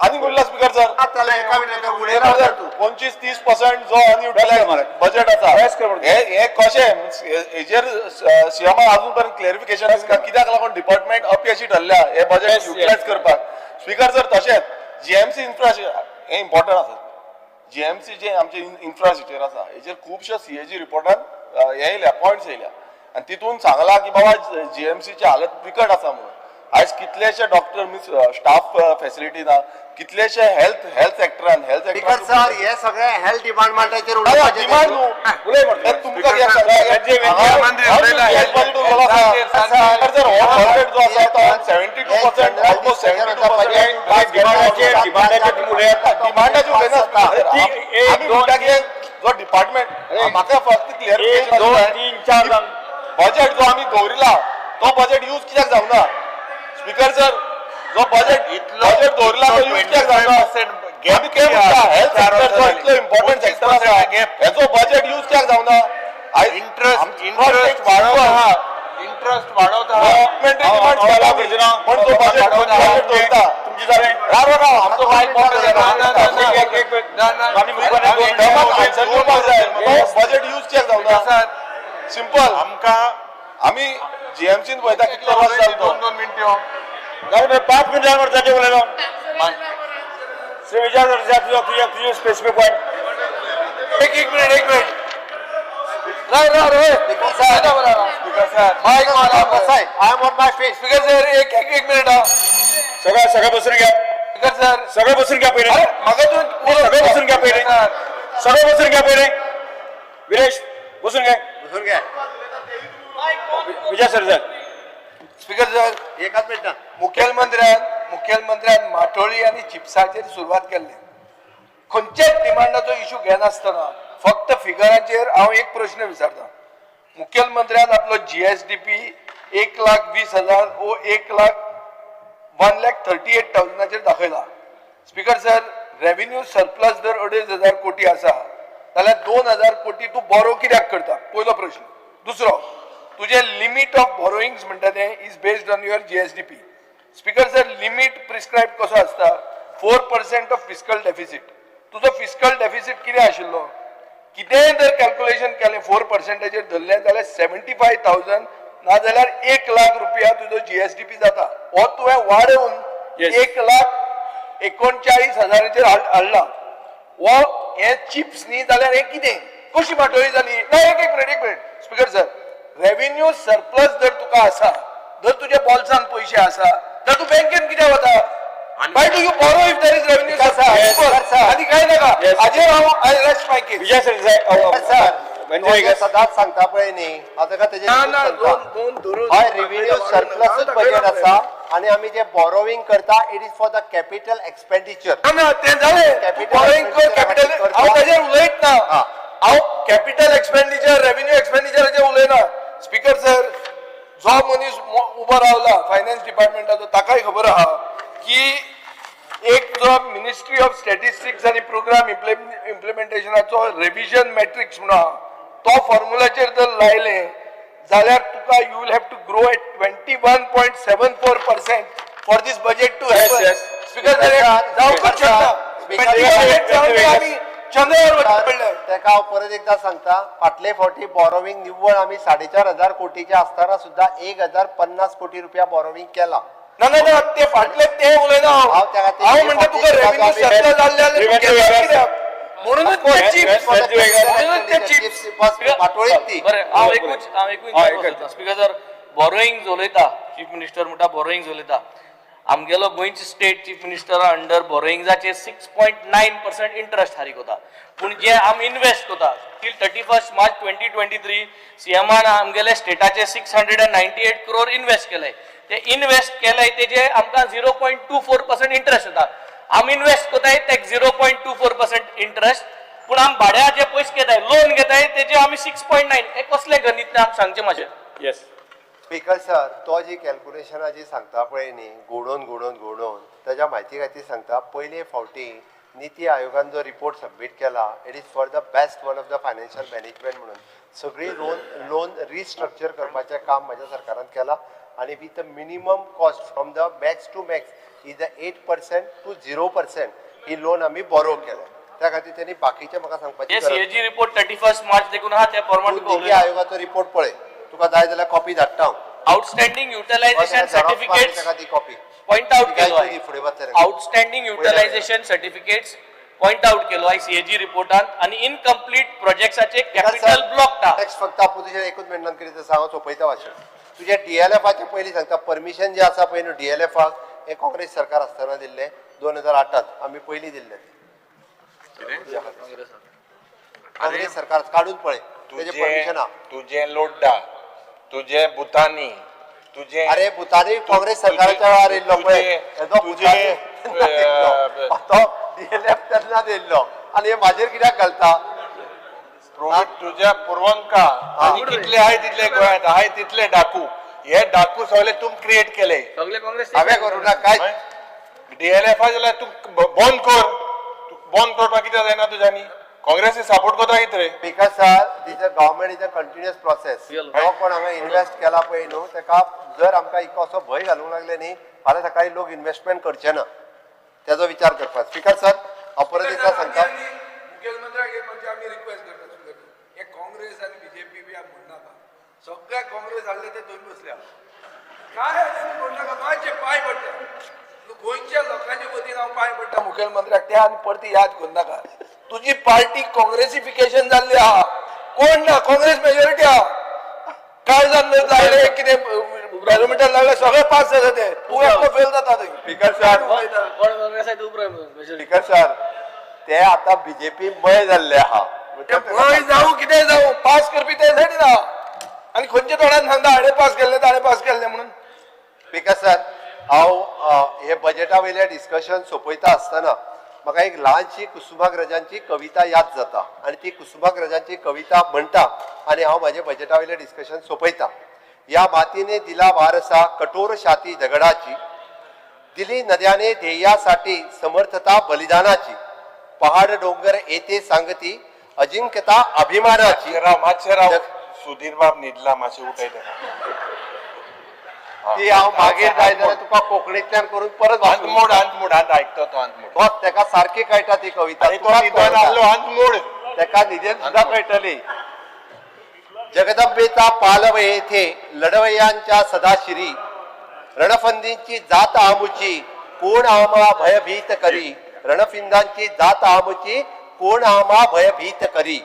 Speaker 8: आनी उरला स्पीकर सर.
Speaker 2: जालें, एका मिनटान उलयला तूं.
Speaker 8: 25-30% जो अनयुटिलाइज
Speaker 1: मरे.
Speaker 8: बजेट आसा,
Speaker 1: प्रयास कर मरे.
Speaker 8: हे हे कशें हेजेर सीएमान अजून पर्यंत क्लॅरिफिकेशन दिना, कित्याक लागून डिपार्टमेंट अपयशी ठरल्या हे बजेट युटिलायज करपाक. स्पीकर सर, तशेंच जीएमसी इन्फ्रास्ट्रक्चर हे इम्पॉर्टंट आसा. जीएमसी जे आमचे इन्फ्रास्ट्रक्चर आसा, हेजेर खुबश्या सीएजी रिपोर्टान हे येयल्या, पॉयंट्स येयल्या आनी तितून सांगलां की बाबा जीएमसीची हालत बिकट आसा म्हणून. आयज कितलेशे डॉक्टर मिन्स स्टाफ फॅसिलिटी ना, कितलेशे हेल्थ सेक्टरान, हेल्थ
Speaker 2: स्पीकर सर, हे सगळे हेल्थ डिपार्टमेंटाचेर उलोवपाचें.
Speaker 8: डिमांड न्हू.
Speaker 1: उलय मरे.
Speaker 8: तुमकां कित्याक सांगता?
Speaker 1: वेंजी, वेंजी.
Speaker 8: सर, हो बजेट जो आसा तो 72%, ऑलमोस्ट 72%
Speaker 1: डिमांडाचेर, डिमांडाचेर तुमी उलयात.
Speaker 8: डिमांडाचेर उलयना.
Speaker 1: एक,
Speaker 8: आमी
Speaker 1: दोन,
Speaker 8: म्हणटा की जो डिपार्टमेंट, म्हाका फक्त
Speaker 1: एक, दोन,
Speaker 8: क्लिअर,
Speaker 1: तीन, चार जाण.
Speaker 8: बजेट जो आमी दवरिला तो बजेट यूज कित्याक जावना? स्पीकर सर, जो बजेट
Speaker 3: इतलो
Speaker 8: बजेट दवरिला तो यूज कित्याक जावना?
Speaker 3: 25% gap
Speaker 8: आमी कितें म्हणटा, हेल्थ
Speaker 3: चार
Speaker 8: सेक्टर
Speaker 3: वर्सां
Speaker 8: जो
Speaker 3: जालीं.
Speaker 8: इतलो इम्पॉर्टंट सेक्टर आसा,
Speaker 3: 25% gap.
Speaker 8: हेचो बजेट यूज कित्याक जावना?
Speaker 3: इंट्रस्ट इंट्रस्ट वाडोवता आहा, इंट्रस्ट वाडोवता आहा.
Speaker 8: गव्हर्नमेंट डिमांड
Speaker 1: हांव हांव करचो ना.
Speaker 8: पण जो बजेट बजेट दवरता,
Speaker 1: तुमची जालें.
Speaker 8: राव राव राव, आमचो काय
Speaker 3: ना, ना, ना, ना.
Speaker 1: एक एक एक.
Speaker 3: ना, ना.
Speaker 1: आनी मुखार एक, दोन,
Speaker 3: दोन,
Speaker 8: आन्सर दिवपाक जाय. बजेट यूज कित्याक जावना?
Speaker 3: Sir,
Speaker 8: simple.
Speaker 3: आमकां
Speaker 8: आमी जीएमसीन पळयता कितलो वर्स जालो तो.
Speaker 3: दोन दोन मिनट्यो.
Speaker 1: जालें मरे, 5 मिनटां मरे ताचेर उलयलो. श्री विजय सरदेसाय, तुजो तुजे तुजे स्पेसिफीक पॉयंट.
Speaker 4: एक एक मिनिट, एक मिनिट, राव राव राव.
Speaker 2: Speaker sir,
Speaker 3: speaker sir,
Speaker 4: mic
Speaker 2: speaker बसाय, I am on my face.
Speaker 4: Speaker sir, एक एक एक मिनिट हा.
Speaker 1: सगळं सगळं बसून घ्या.
Speaker 4: Speaker sir.
Speaker 1: सगळं बसून घ्या पहिले.
Speaker 4: अरे म्हाका तूं
Speaker 1: सगळं बसून घ्या पहिले. सगळं बसून घ्या पहिले. विरेश, बसून घ्या.
Speaker 2: बसून घ्या.
Speaker 1: विजय सरदेसाय.
Speaker 4: स्पीकर सर,
Speaker 2: एकाच मिनटान.
Speaker 4: मुखेलमंत्र्यान माटोळी आनी चिप्साचेर सुरवात केल्ली. खंयच्याच डिमांडाचो इशू घेनासतना फक्त फिगराचेर हांव एक प्रश्न विचारता. मुखेलमंत्र्यान आपलो जीएसडीपी 1,20,000 ओ 1 लाख, 1,38,000चेर दाखयला. स्पीकर सर, रेव्हेन्यू सरप्लस जर 2,500 कोटी आसा जाल्यार 2,000 कोटी तूं बोरो कित्याक करता? पयलो प्रश्न. दुसरो, तुजें लिमीट ऑफ बोरोइंग्स म्हणटा तें is based on your GSDP. Speaker sir, limit prescribe कसो आसता? 4% ऑफ फिस्कल डेफिसीट. तुजो फिस्कल डेफिसीट कितें आशिल्लो? कितेंय जर कॅल्क्युलेशन केलें, 4%चेर धरलें जाल्यार 75,000 नाजाल्यार 1 लाख रुपया तुजो जीएसडीपी जाता. हो तुवें वाडोवन 1,39,000चेर हाडला. हो हे चिप्स न्ही जाल्यार हें कितें? कशी बाटोळी जाली ना? एक एक मिनिट, एक minute speaker sir. Revenue surplus जर तुका आसा, जर तुज्या बोल्सान पयशे आसा तर तूं बँकेन कित्याक वता? Why do you borrow if there is revenue surplus? आनी काय नाका हाजेर हांव, I rest my case.
Speaker 1: Vijay Sardesai.
Speaker 2: Sir,
Speaker 1: म्हणजे
Speaker 2: तो जे सदांच सांगता पळय न्ही, हांव ताका तेजेर
Speaker 4: ना ना
Speaker 2: सांगता.
Speaker 4: दोन दोन धरून
Speaker 2: हय, रेव्हेन्यू सरप्लसूच बजेट आसा आणि आमी जे बॉरोविंग करता, it is for the capital expenditure.
Speaker 4: ना ना, तें जालें.
Speaker 2: Capital
Speaker 4: borrowing कर,
Speaker 2: expenditure
Speaker 4: capital
Speaker 2: करता.
Speaker 4: हांव ताजेर उलयत ना.
Speaker 2: हा.
Speaker 4: हांव कॅपिटल एक्सपेंडिचर, रेव्हेन्यू एक्सपेंडिचराचेर उलयना. स्पीकर सर, जो मनीस उबो रावला फायनान्स डिपार्टमेंटाचो, ताकाय खबर आहा की एक जो मिनिस्ट्री ऑफ स्टॅटिस्टिक्स आनी प्रोग्राम इम्प्लिमेंटेशनाचो रेविजन मॅट्रिक्स म्हणून आहा, तो फॉर्म्युलाचेर जर लायलें जाल्यार तुका you will have to grow at 21.74% for this budget to happen. Speaker, जावंकच शकना.
Speaker 2: Speaker,
Speaker 4: आमी चंद्रावर वचचें पडलें.
Speaker 2: तेका हांव परत एकदा सांगता, फाटले फावटी बॉरोविंग निव्वळ आमी 4500 कोटीचे आसतना सुद्दां 1050 कोटी रुपया बॉरोविंग केला.
Speaker 4: ना ना ना, ते फाटले ते उलयना हांव.
Speaker 2: हांव त्या खातीर
Speaker 4: हांव म्हणटा तुका रेव्हेन्यू सरप्लस जाल्लें जाल्यार तूं घेता कित्याक? म्हणूनच ते चिप्स, म्हणूनच ते चिप्स.
Speaker 2: बस, बाटोळीच ती.
Speaker 6: बरें, हांव एकूच विचारपाक सोदतां. स्पीकर सर, बोरोइंग उलयता चीफ मिनिस्टर म्हणटा, बोरोइंग उलयता. आमगेलो गोंयचे स्टेट चीफ मिनिस्टरा अंडर बोरोइंग्साचे 6.9% इंट्रस्ट फारीक वता, पूण जे आमी इनवेस्ट करता, till 31 March 2023 सीएमान आमगेले स्टेटाचे 698 crore invest केले. ते इनवेस्ट केले तेजे आमकां 0.24% इंट्रस्ट येता. आमी इनवेस्ट करताय ते 0.24% इंट्रस्ट, पूण आमी भाड्या जे पयशे घेताय, लोन घेताय, तेजे आमी 6.9. हे कसलें गणीत तें आमकां सांगचें मातशें.
Speaker 1: Yes.
Speaker 2: स्पीकर सर, तो जी कॅल्क्युलेशनां जी सांगता पळय न्ही, घुंवडोवन घुंवडोवन घुंवडोवन, ताज्या म्हायती खातीर सांगता, पयले फावटी निती आयोगान जो रिपोर्ट सबमीट केला, it is for the best one of the financial management म्हणून सगळी लोन रिस्ट्रक्चर करपाचें काम म्हज्या सरकारान केलां आनी with the minimum cost from the max to max is the 8% to 0% he loan आमी बोरो केल्या. त्या खातीर त्यांनी बाकीचें म्हाका सांगपाची
Speaker 6: हे
Speaker 2: गरज ना.
Speaker 6: सीएजी रिपोर्ट 31 मार्च देखून आहा, त्या प्रमाण
Speaker 2: तूं निती आयोगाचो रिपोर्ट पळय, तुका जाय जाल्यार कॉपी धाडटा हांव.
Speaker 6: आउटस्टँडिंग युटिलायझेशन सर्टिफिकेट्स
Speaker 2: ताका ती कॉपी.
Speaker 6: पॉइंट आउट केलो आहे.
Speaker 2: फुडें वतले.
Speaker 6: Outstanding utilization certificates point out केलो आहे सीएजी रिपोर्टान आनी इनकम्प्लीट प्रोजेक्ट्साचे कॅपिटल ब्लॉक
Speaker 2: टॅक्स फक्त अपोजिशन एकूच मिनटान कितें तें सांग, सोंपयता भाशण तुजें. डीएलएफाचें पयलीं सांगता, परमिशन जें आसा पळय न्हू डीएलएफाक, हें काँग्रेस सरकार आसतना दिल्लें. 2008त आमी पयलीं दिल्लें तें. काँग्रेस सरकार काडून पळय, तेजें परमिशन आहा.
Speaker 3: तुजें लोड्डा, तुजें भुतानी, तुजें
Speaker 2: अरे, भुतानी काँग्रेस सरकाराच्या वेळार येयल्लो पळय. हेजो
Speaker 3: तुजें
Speaker 2: भुतानी तेन्ना दिल्लो. तो डीएलएफ तेन्ना दिल्लो आनी हे म्हाजेर कित्याक घालता?
Speaker 3: रोहित, तुझ्या पूर्वंका आणि कितले आहे तितले गोंयांत आहे तितले डाकू. हे डाकू सगळे तूं क्रिएट केले.
Speaker 6: सगळे काँग्रेस.
Speaker 2: हांवें करूं ना काय.
Speaker 3: डीएलएफ जाल्यार तूं बंद कर. तूं बंद करपाक कित्याक जायना तुज्यांनी? काँग्रेसी सपोर्ट करता कितें रे?
Speaker 2: Because sir, this government is a continuous process. जो कोण हांगा इन्वेस्ट केला पळय न्हू, तेका जर आमकां इतको असो भंय घालूंक लागले न्ही, फाल्यां सकाळी लोक इन्वेस्टमेंट करचे ना, तेजो विचार करपाक. स्पीकर सर, हांव परत एकदां सांगता.
Speaker 4: मुखेलमंत्र्याक एक म्हणजे आमी रिक्वेस्ट करता स्पीकर, हे काँग्रेस आनी बीजेपी बी म्हणनाका. सगळे काँग्रेस हाडले ते थंय बसल्या. काय आनी म्हणनाका, मातशे पांय पडटा गोंयच्या लोकांच्या वतीन, हांव पांय पडटा मुखेलमंत्र्याक. ते आनी परती याद करनाका. तुजी पार्टी काँग्रेसिफिकेशन जाल्ली आहा. कोण ना, काँग्रेस मेजॉरिटी आहा. काय जाल्लें लागलें कितें, बॅरोमिटर लागलें, सगळें पास जाता ते, तूं एकटो फेल जाता थंय.
Speaker 2: स्पीकर सर,
Speaker 6: कोण काँग्रेस आहे तूं.
Speaker 2: स्पीकर सर, ते आतां बीजेपी मय जाल्ले आहा.
Speaker 4: ते मय जावं कितें जावं, पास करपी ते सायडीन आहा आनी खंयच्या तोंडान सांगता हाणें पास केल्लें, ताणें पास केल्लें म्हणून?
Speaker 2: स्पीकर सर, हांव हे बजेटा वयलें डिस्कशन सोंपयता आसतना म्हाका एक ल्हानशी कुसुमाग्रजांची कविता याद जाता आनी ती कुसुमाग्रजांची कविता म्हणटा आनी हांव म्हाजें बजेटा वयलें डिस्कशन सोंपयता. या मातीने दिला वारसा कठोर छाती दगडाची, दिली नद्याने ध्येयासाठी समर्थता बलिदानाची, पहाड डोंगर येथे सांगती अजिंक्यता अभिमानाची.
Speaker 3: राव, मातशें राव. सुधीर बाब न्हिदला मातशें उठय तेका.
Speaker 2: ती हांव मागीर जाय जाल्यार तुका कोंकणींतल्यान करून परत वाचून
Speaker 3: अंतमोड अंतमोड अंत आयकतो तो अंतमोड.
Speaker 2: तो तेका सारकी कळटा ती कविता.
Speaker 3: आनी तो न्हिदोन आहलो अंतमोड.
Speaker 2: तेका न्हिदेन सुद्धा कळटली. जगदंबेचा पालव येथे लढवय्यांच्या सदाशिरी, रणफंदींची जात आमुची कोण आमा भयभीत करी, रणफिंदांची जात आमुची कोण आमा भयभीत करी.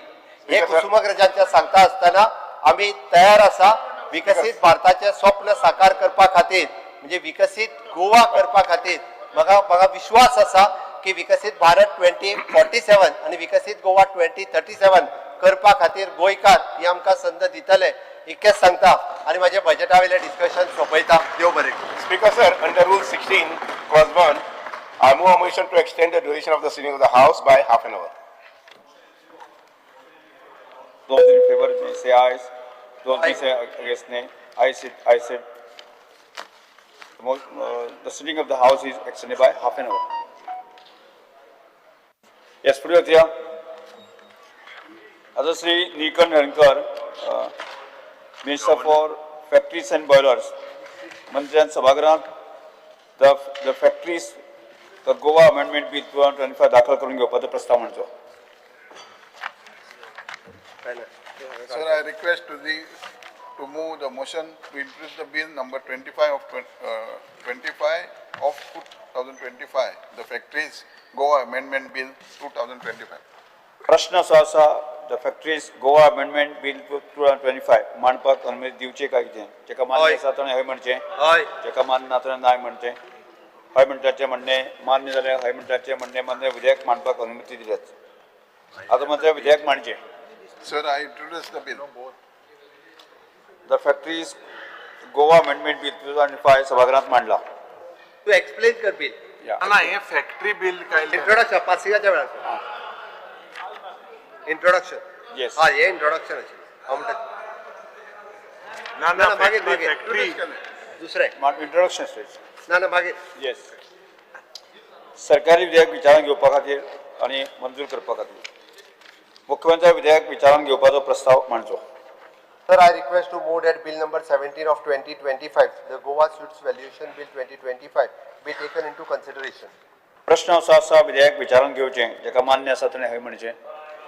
Speaker 2: हे कुसुमाग्रजांच्या सांगता आसतना आमी तयार आसा विकसीत भारताचें स्वप्न साकार करपा खातीर, म्हणजे विकसीत गोवा करपा खातीर. म्हाका म्हाका विश्वास आसा की विकसीत भारत 2047 आनी विकसीत गोवा 2037 करपा खातीर गोंयकार ही आमकां संद दितले, इतकेंच सांगता आनी म्हाजें बजेटा वयलें डिस्कशन सोंपयता. देव बरें करूं.
Speaker 9: Speaker sir, under Rule 16, Clause 1, I move a motion to extend the duration of the sitting of the House by half an hour.
Speaker 10: Those in favor may say ayes. Those may say against nay. Ayes it, ayes it. The sitting of the House is extended by half an hour. Yes, पुढे वचूया. आता Shri Nilkanth Halarnkar, Minister for Factories and Boilers, मंत्र्यान सभागृहात the Factories the Goa Amendment Bill 2025 दाखल करून घेवपाचो प्रस्ताव मांडचो.
Speaker 7: Sir, I request to the to move the motion to introduce the bill number 25 of 2025, the Factories Goa Amendment Bill 2025.
Speaker 10: प्रश्न असो आसा, the Factories Goa Amendment Bill 2025 मांडपाक अनुमती दिवची काय कितें? जेका मान्य
Speaker 2: हय.
Speaker 10: आसा ताणें हय म्हणचें,
Speaker 2: हय.
Speaker 10: जेका मान्य ना ताणें नाय म्हणचें. हय म्हणटाचें म्हणणें मान्य जालें, हय म्हणटाचें म्हणणें मान्य, विधेयक मांडपाक अनुमती दिल्यात. आतां मात्र विधेयक मांडचें.
Speaker 7: Sir, I introduce the bill.
Speaker 10: The Factories Goa Amendment Bill 2005 सभागृहात मांडला.
Speaker 2: तूं एक्सप्लेन कर बील.
Speaker 3: ना हे फॅक्टरी बिल काय?
Speaker 2: इंट्रोडक्शन पासिंगाच्या वेळार इंट्रोडक्शन.
Speaker 10: येस.
Speaker 2: हा, हें इंट्रोडक्शन आशिल्लें हांव म्हणटा.
Speaker 3: ना
Speaker 2: ना,
Speaker 3: ना,
Speaker 2: मागीर,
Speaker 3: फॅक्टरी
Speaker 2: मागीर.
Speaker 3: फॅक्टरी
Speaker 2: दुसरें.
Speaker 10: Introduction stage.
Speaker 2: ना ना, मागीर.
Speaker 10: येस, सरकारी विधेयक विचारांत घेवपा खातीर आनी मंजूर करपा खातीर मुख्यमंत्री विधेयक विचारांत घेवपाचो प्रस्ताव मांडचो.
Speaker 2: Sir, I request to move that bill number 17 of 2025, the Goa Suits Valuation Bill 2025, be taken into consideration.
Speaker 10: प्रश्न असो आसा, विधेयक विचारांत घेवचें. जेका मान्य आसा ताणें हय म्हणचें,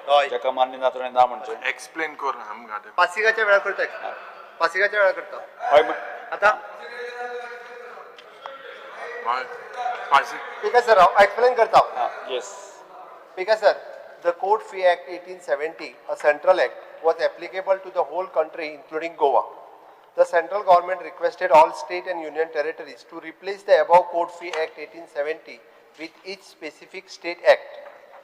Speaker 2: हय.
Speaker 10: जेका मान्य ना ताणें ना म्हणचें.
Speaker 3: एक्सप्लेन कर आमकां तें.
Speaker 2: पासिंगाच्या वेळार करता, पासिंगाच्या वेळार करता.
Speaker 10: हय म्हण
Speaker 2: आतां
Speaker 3: हय. पासी-
Speaker 2: ठीक सर, हांव एक्सप्लेन करता.
Speaker 10: आं, yes.
Speaker 2: Because sir, the Court Fee Act 1870, a central act, was applicable to the whole country including Goa. The central government requested all state and union territories to replace the above Court Fee Act 1870 with each specific state act.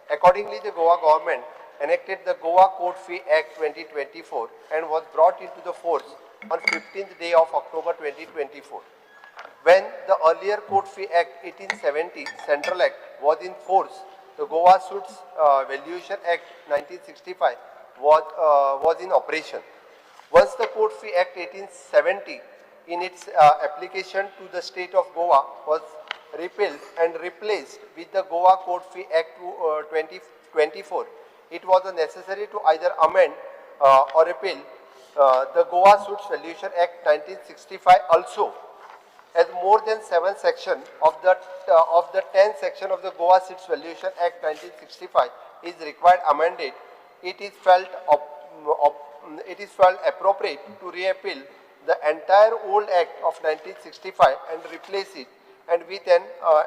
Speaker 2: Accordingly, the Goa government enacted the Goa Court Fee Act 2024 and was brought into the force on 15th day of October 2024. When the earlier Court Fee Act 1870 Central Act was in force, the Goa Suits Valuation Act 1965 was in operation. Once the Court Fee Act 1870 in its application to the state of Goa was repealed and replaced with the Goa Court Fee Act 2024, it was necessary to either amend or repeal the Goa Suits Valuation Act 1965 also, as more than 7 section of the 10 section of the Goa Suits Valuation Act 1965 is required amended. It is felt appropriate to repeal the entire old act of 1965 and replace it and with an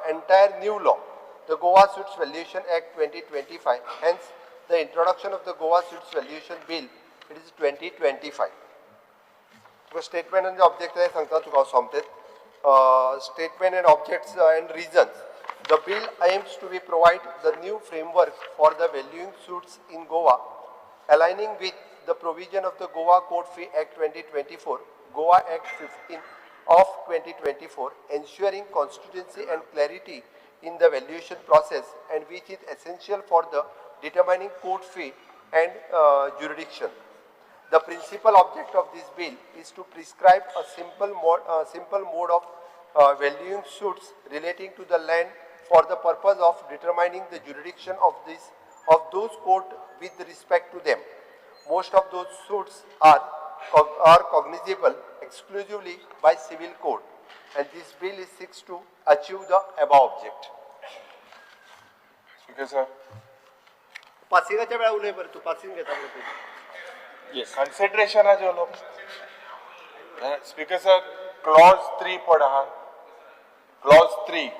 Speaker 2: entire new law, the Goa Suits Valuation Act 2025. Hence, the introduction of the Goa Suits Valuation Bill, it is 2025. तुका statement आनी object सांगता तुका हांव सोमतेच. Statement and objects and reasons. The bill aims to be provide the new framework for the valuing suits in Goa, aligning with the provision of the Goa Court Fee Act 2024, Goa Act 15 of 2024, ensuring consistency and clarity in the valuation process and which is essential for the determining court fee and jurisdiction. The principal object of this bill is to prescribe a simple mode of valuing suits relating to the land for the purpose of determining the jurisdiction of those court with respect to them. Most of those suits are are cognizable exclusively by civil court, and this bill is seeks to achieve the above object.
Speaker 3: Speaker sir.
Speaker 2: पासिंगाच्या वेळा उलय बरं, तूं passing घेता बरं पयलीं.
Speaker 3: कन्सिडरेशनाचें उलोवप. Speaker sir, Claus 3 पड आहा. Clause 3,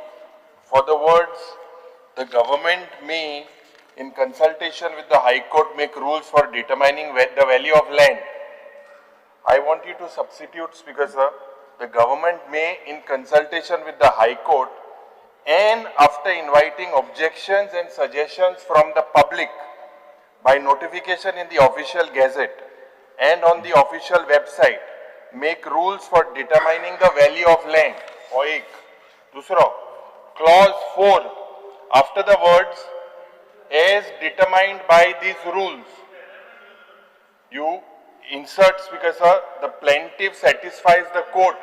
Speaker 3: for the words the government may in consultation with the High Court make rules for determining the value of land. I want you to substitute, Speaker sir, the government may in consultation with the High Court and after inviting objections and suggestions from the public by notification in the official gazette and on the official website, make rules for determining the value of land. हो एक. दुसरो, clause 4, after the words as determined by these rules, you insert, Speaker sir, the plaintiff satisfies the court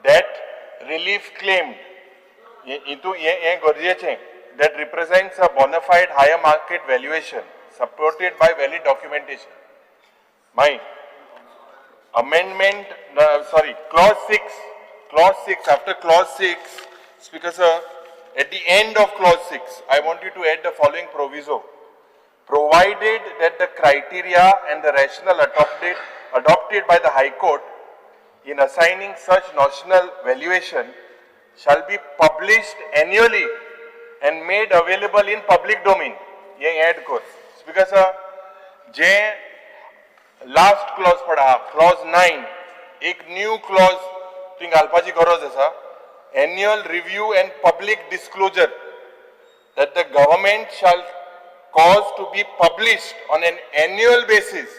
Speaker 3: that relief claimed, हे गरजेचें, that represents a bona fide higher market valuation supported by valid documentation. My amendment, sorry, clause 6, clause 6, after clause 6, Speaker sir, at the end of clause 6, I want you to add the following proviso. Provided that the criteria and the rationale adopted by the High Court in assigning such notional valuation shall be published annually and made available in public domain. ये add कर. Speaker sir, जे last clause पडा, clause 9, एक new clause तुवें घालपाची गरज आसा. Annual review and public disclosure that the government shall cause to be published on an annual basis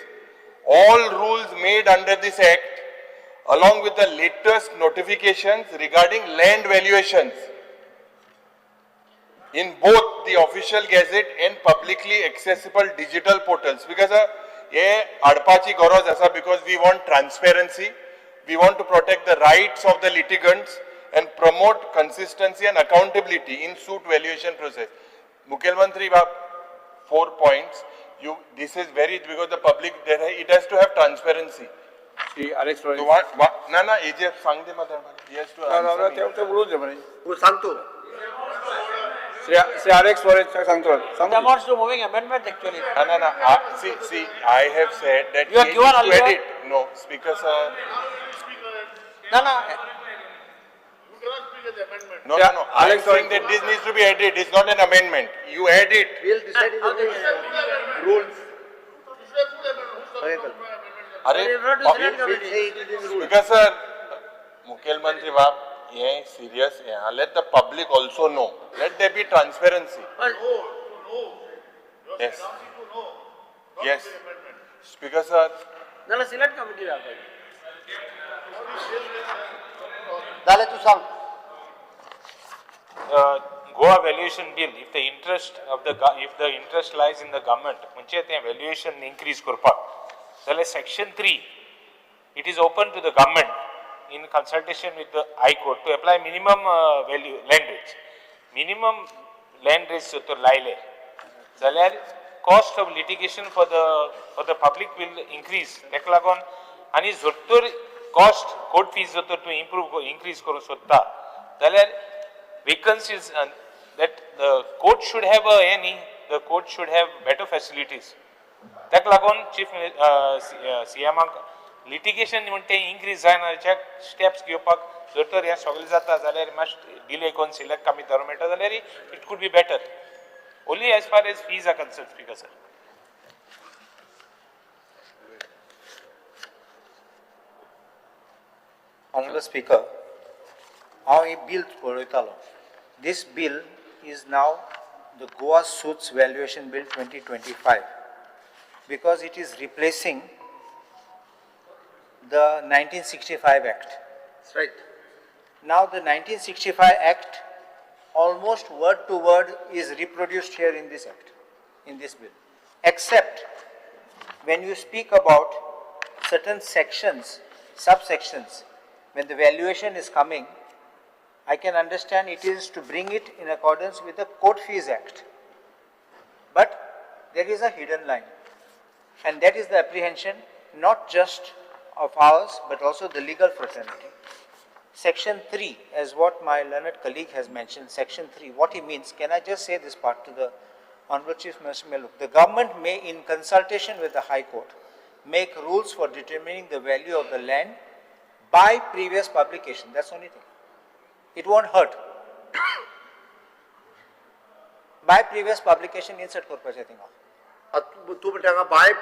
Speaker 3: all rules made under this act along with the latest notifications regarding land valuations in both the official gazette and publicly accessible digital portals. Because हे हाडपाची गरज आसा, because we want transparency, we want to protect the rights of the litigants and promote consistency and accountability in suit valuation process. मुखेलमंत्री बाब, 4 points. You, this is very, because the public, there, it has to have transparency.
Speaker 10: Shri Alex
Speaker 3: So what, what, ना ना, AGF सांग दे म्हाका. He has to answer me.
Speaker 10: ते उलोवन दे मरे.
Speaker 2: तूं सांग तूं.
Speaker 10: श्री आलेक्स फ्लोरेस सांगतो.
Speaker 11: It amounts to moving amendment actually.
Speaker 3: No, no, no. See, I have said that
Speaker 11: You have
Speaker 3: he
Speaker 11: given
Speaker 3: needs to
Speaker 11: earlier.
Speaker 3: edit. No, Speaker sir.
Speaker 11: No, no.
Speaker 3: No, no, no. I am saying that this needs to be added. It's not an amendment. You add it.
Speaker 2: We'll decide in the rules.
Speaker 3: अरे,
Speaker 2: We'll say it in rules.
Speaker 3: Speaker sir, मुखेलमंत्री बाब, हे serious हे. Let the public also know. Let there be transparency. Yes. Yes. Speaker sir.
Speaker 11: No, no, select committee दाखय.
Speaker 2: जालें, तूं सांग.
Speaker 12: Goa valuation bill, if the interest of the if the interest lies in the government, म्हणजे ते valuation increase करपाक जाल्यार section 3, it is open to the government in consultation with the High Court to apply minimum value land rates. Minimum land rates जर तर लायले जाल्यार cost of litigation for the public will increase. ताका लागून आनी जर तर cost court fees जर तर तूं increase करूंक सोदता जाल्यार vacancies that the court should have any, the court should have better facilities. ताका लागून चीफ सीएमाक लिटिगेशन म्हण तें इन्क्रीज जायना हाच्या स्टेप्स घेवपाक जर तर हें सगळें जाता जाल्यार मातशें डिले करून सिलेक्ट कमी धरूंक मेळटा जाल्यार it could be better. Only as far as fees are concern, speaker sir.
Speaker 13: Honorable Speaker, हांव ही बील पळयतालो. This bill is now the Goa Suits Valuation Bill 2025 because it is replacing the 1965 Act.
Speaker 2: That's right.
Speaker 13: Now the 1965 Act almost word to word is reproduced here in this act, in this bill, except when you speak about certain sections, subsections, when the valuation is coming, I can understand it is to bring it in accordance with the Court Fees Act. But there is a hidden line, and that is the apprehension not just of ours but also the legal fraternity. Section 3, as what my learned colleague has mentioned, Section 3, what he means, can I just say this part to the Honorable Chief Minister? Look, the government may, in consultation with the High Court, make rules for determining the value of the land by previous publication. That's the only thing. It won't hurt. By previous publication insert करपाचें थिंगा.
Speaker 2: तूं म्हणटा हांगा बाय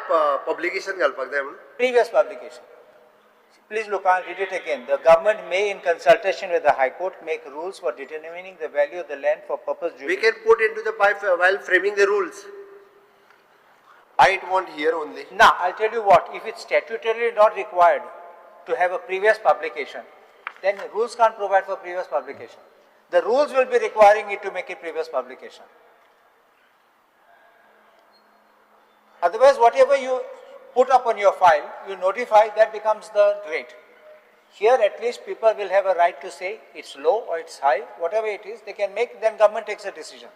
Speaker 2: publication घालपाक जाय म्हणून.
Speaker 13: Previous publication. Please look, I'll read it again. The government may, in consultation with the High Court, make rules for determining the value of the land for purpose.
Speaker 2: We can put into the by while framing the rules. I it won't hear only.
Speaker 13: Now, I'll tell you what, if it's statutorily not required to have a previous publication, then the rules can't provide for previous publication. The rules will be requiring it to make it previous publication. Otherwise, whatever you put up on your file, you notify, that becomes the rate. Here, at least people will have a right to say it's low or it's high, whatever it is, they can make, then government takes a decision.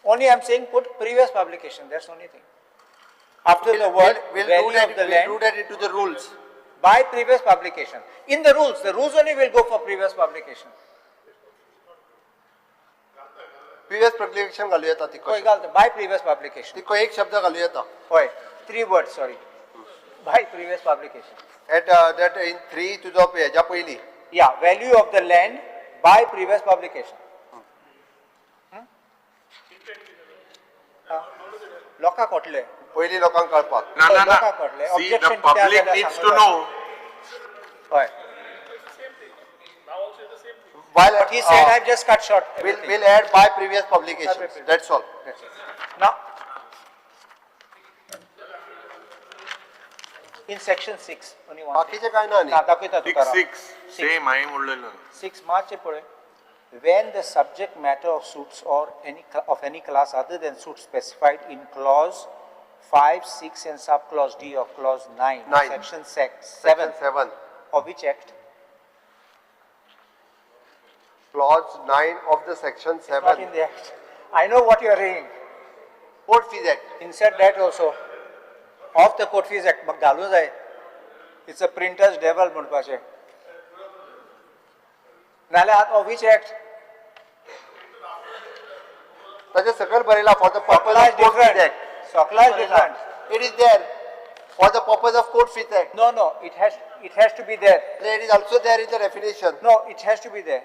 Speaker 13: Only I'm saying put previous publication, that's the only thing. After the word
Speaker 2: We'll
Speaker 13: value
Speaker 2: do that,
Speaker 13: of the
Speaker 2: we'll
Speaker 13: land
Speaker 2: do that into the rules.
Speaker 13: by previous publication. In the rules only will go for previous publication.
Speaker 2: Previous publication घालूं येता ती
Speaker 13: हय घालता, by previous publication.
Speaker 2: तिको एक शब्द घालूं येता.
Speaker 13: हय, 3 words, sorry. By previous publication.
Speaker 2: At that in 3 तुजो हेज्या पयलीं.
Speaker 13: Yeah, value of the land by previous publication. लोकांक कळटलें.
Speaker 2: पयलीं लोकांक कळपाक.
Speaker 3: ना ना ना.
Speaker 13: लोकांक कळटलें.
Speaker 3: See, the
Speaker 13: Objection कितें
Speaker 3: public
Speaker 13: आसा
Speaker 3: needs
Speaker 13: जाल्यार
Speaker 3: to
Speaker 13: सांगूं
Speaker 3: know.
Speaker 13: हय.
Speaker 2: While,
Speaker 13: But he said, I've just cut short everything.
Speaker 2: We'll add by previous publications.
Speaker 13: By previous.
Speaker 2: That's all.
Speaker 13: That's it. Now, in section 6, only one.
Speaker 2: बाकीचे काय ना न्ही.
Speaker 13: ना, दाखयता तुका
Speaker 3: 6
Speaker 13: राव.
Speaker 3: 6 same हांवें म्हणलेलो.
Speaker 13: 6 March पळय. When the subject matter of suits or any of any class other than suits specified in clause 5, 6 and sub clause D of clause 9,
Speaker 2: 9.
Speaker 13: Section 7,
Speaker 2: Section 7.
Speaker 13: Of which act?
Speaker 2: Clause 9 of the section 7.
Speaker 13: Not in the act. I know what you are reading.
Speaker 2: Court Fees Act.
Speaker 13: Insert that also. Of the Court Fees Act. म्हाका घालूं जाय. It's a printer's devil म्हणपाचें. नाल्यार of which act?
Speaker 2: ताचे सकयल बरयला for the purpose
Speaker 13: Sokla
Speaker 2: of
Speaker 13: is
Speaker 2: Court Fees
Speaker 13: different.
Speaker 2: Act.
Speaker 13: Sokla is different.
Speaker 2: It is there for the purpose of Court Fees Act.
Speaker 13: No, no, it has to be there.
Speaker 2: It is also there in the definition.
Speaker 13: No, it has to be there.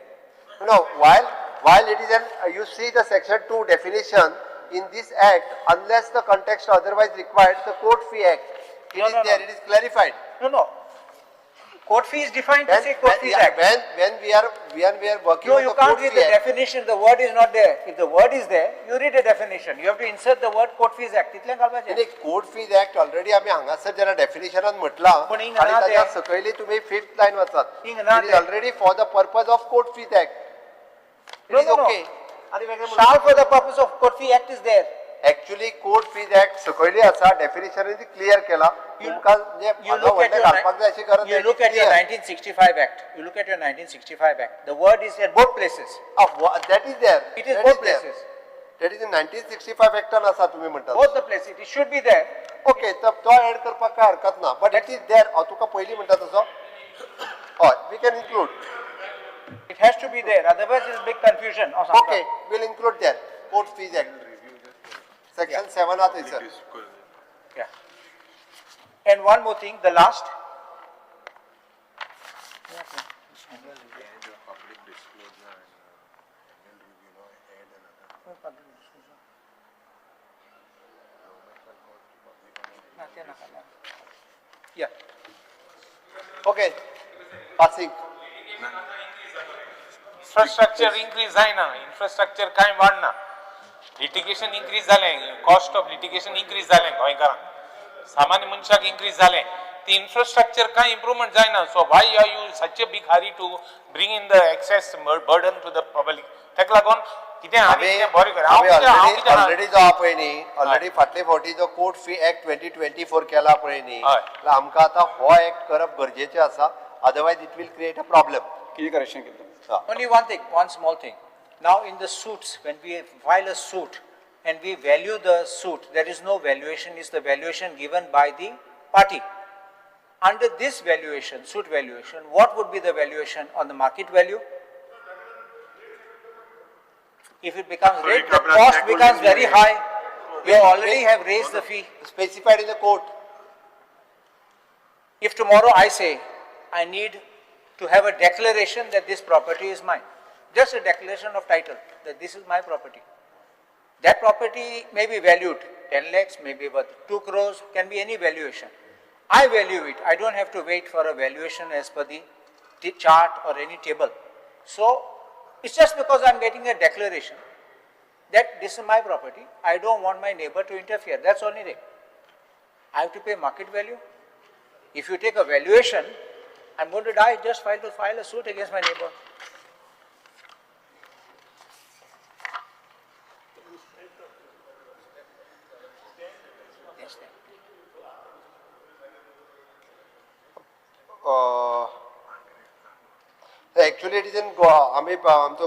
Speaker 2: No, while it is an, you see the section 2 definition in this act, unless the context otherwise required, the Court Fee Act. It
Speaker 13: No,
Speaker 2: is
Speaker 13: no,
Speaker 2: there,
Speaker 13: no.
Speaker 2: It is clarified.
Speaker 13: No, no. Court fee is defined to say Court Fees Act.
Speaker 2: When we are working
Speaker 13: No,
Speaker 2: on
Speaker 13: you
Speaker 2: the
Speaker 13: can't
Speaker 2: Court
Speaker 13: read
Speaker 2: Fee
Speaker 13: the
Speaker 2: Act.
Speaker 13: definition. The word is not there. If the word is there, you read the definition. You have to insert the word Court Fees Act. तितलें घालपाचें.
Speaker 2: नाही, court fees act already आमी हांगासर जेन्ना डेफिनेशनान म्हटलां
Speaker 13: पूण हिंगा
Speaker 2: आनी
Speaker 13: ना
Speaker 2: ताच्या
Speaker 13: तें.
Speaker 2: सकयली तुमी फिफ्थ लायन वाचात.
Speaker 13: हिंगा ना
Speaker 2: it is
Speaker 13: तें.
Speaker 2: Already for the purpose of Court Fees Act. It
Speaker 13: No,
Speaker 2: is
Speaker 13: no, no.
Speaker 2: Okay. आनी वेगळें
Speaker 13: Shall for the purpose of Court Fee Act is there.
Speaker 2: Actually Court Fees Act सकयली आसा, definition clear केला. तुमकां म्हणजे
Speaker 13: You
Speaker 2: हांगा
Speaker 13: look at
Speaker 2: व्हडलें
Speaker 13: your
Speaker 2: घालपाक जाय अशी गरज
Speaker 13: you
Speaker 2: ना.
Speaker 13: look at your 1965 Act. You look at your 1965 Act. The word is at both places.
Speaker 2: That is there.
Speaker 13: It is both places.
Speaker 2: That is in 1965 एक्टान आसा तुमी म्हणटात.
Speaker 13: Both the places. It should be there.
Speaker 2: Okay, तर तो add करपाक काय हरकत ना, but it is there. हांव तुका पयलीं म्हणटा तसो हय, we can include.
Speaker 13: It has to be there. Otherwise, it will be confusion. Or something.
Speaker 2: Okay, we'll include there. Court Fees Act. Section 7 आहा थंयसर.
Speaker 13: Yeah. And one more thing, the last. Yeah.
Speaker 2: Okay. Passing.
Speaker 12: Infrastructure increase जायना, infrastructure कांय वाडना, litigation increase जालें, cost of litigation increase जालें गोंयकारांक, सामान्य मनशाक इन्क्रीज जालें, ती इन्फ्रास्ट्रक्चर कांय इम्प्रूवमेंट जायना. So why are you such a big hurry to bring in the excess burden to the public? ताका लागून कितें आनी कितें बरें कर. हांव कितें हांव कितें
Speaker 2: ऑलरेडी जो आहा पळय न्ही, ऑलरेडी फाटले फावटी जो कोर्ट फी एक्ट 2024 केला पळय न्ही, जाल्यार आमकां आतां हो एक्ट करप गरजेचें आसा, otherwise it will create a problem.
Speaker 10: कितें करेक्शन केलें?
Speaker 13: Only one thing, one small thing. Now in the suits, when we file a suit and we value the suit, there is no valuation. It's the valuation given by the party. Under this valuation, suit valuation, what would be the valuation on the market value? If it becomes rate, the cost becomes very high. You already have raised the fee.
Speaker 2: Specified in the court.
Speaker 13: If tomorrow I say, I need to have a declaration that this property is mine, just a declaration of title, that this is my property. That property may be valued 10 lakhs, may be worth 2 crores, can be any valuation. I value it. I don't have to wait for a valuation as per the chart or any table. So, it's just because I'm getting a declaration that this is my property, I don't want my neighbor to interfere. That's only thing. I have to pay market value. If you take a valuation, I'm going to die, just file a suit against my neighbor. Yes, sir.
Speaker 2: Actually it is in Goa. आमी आमचो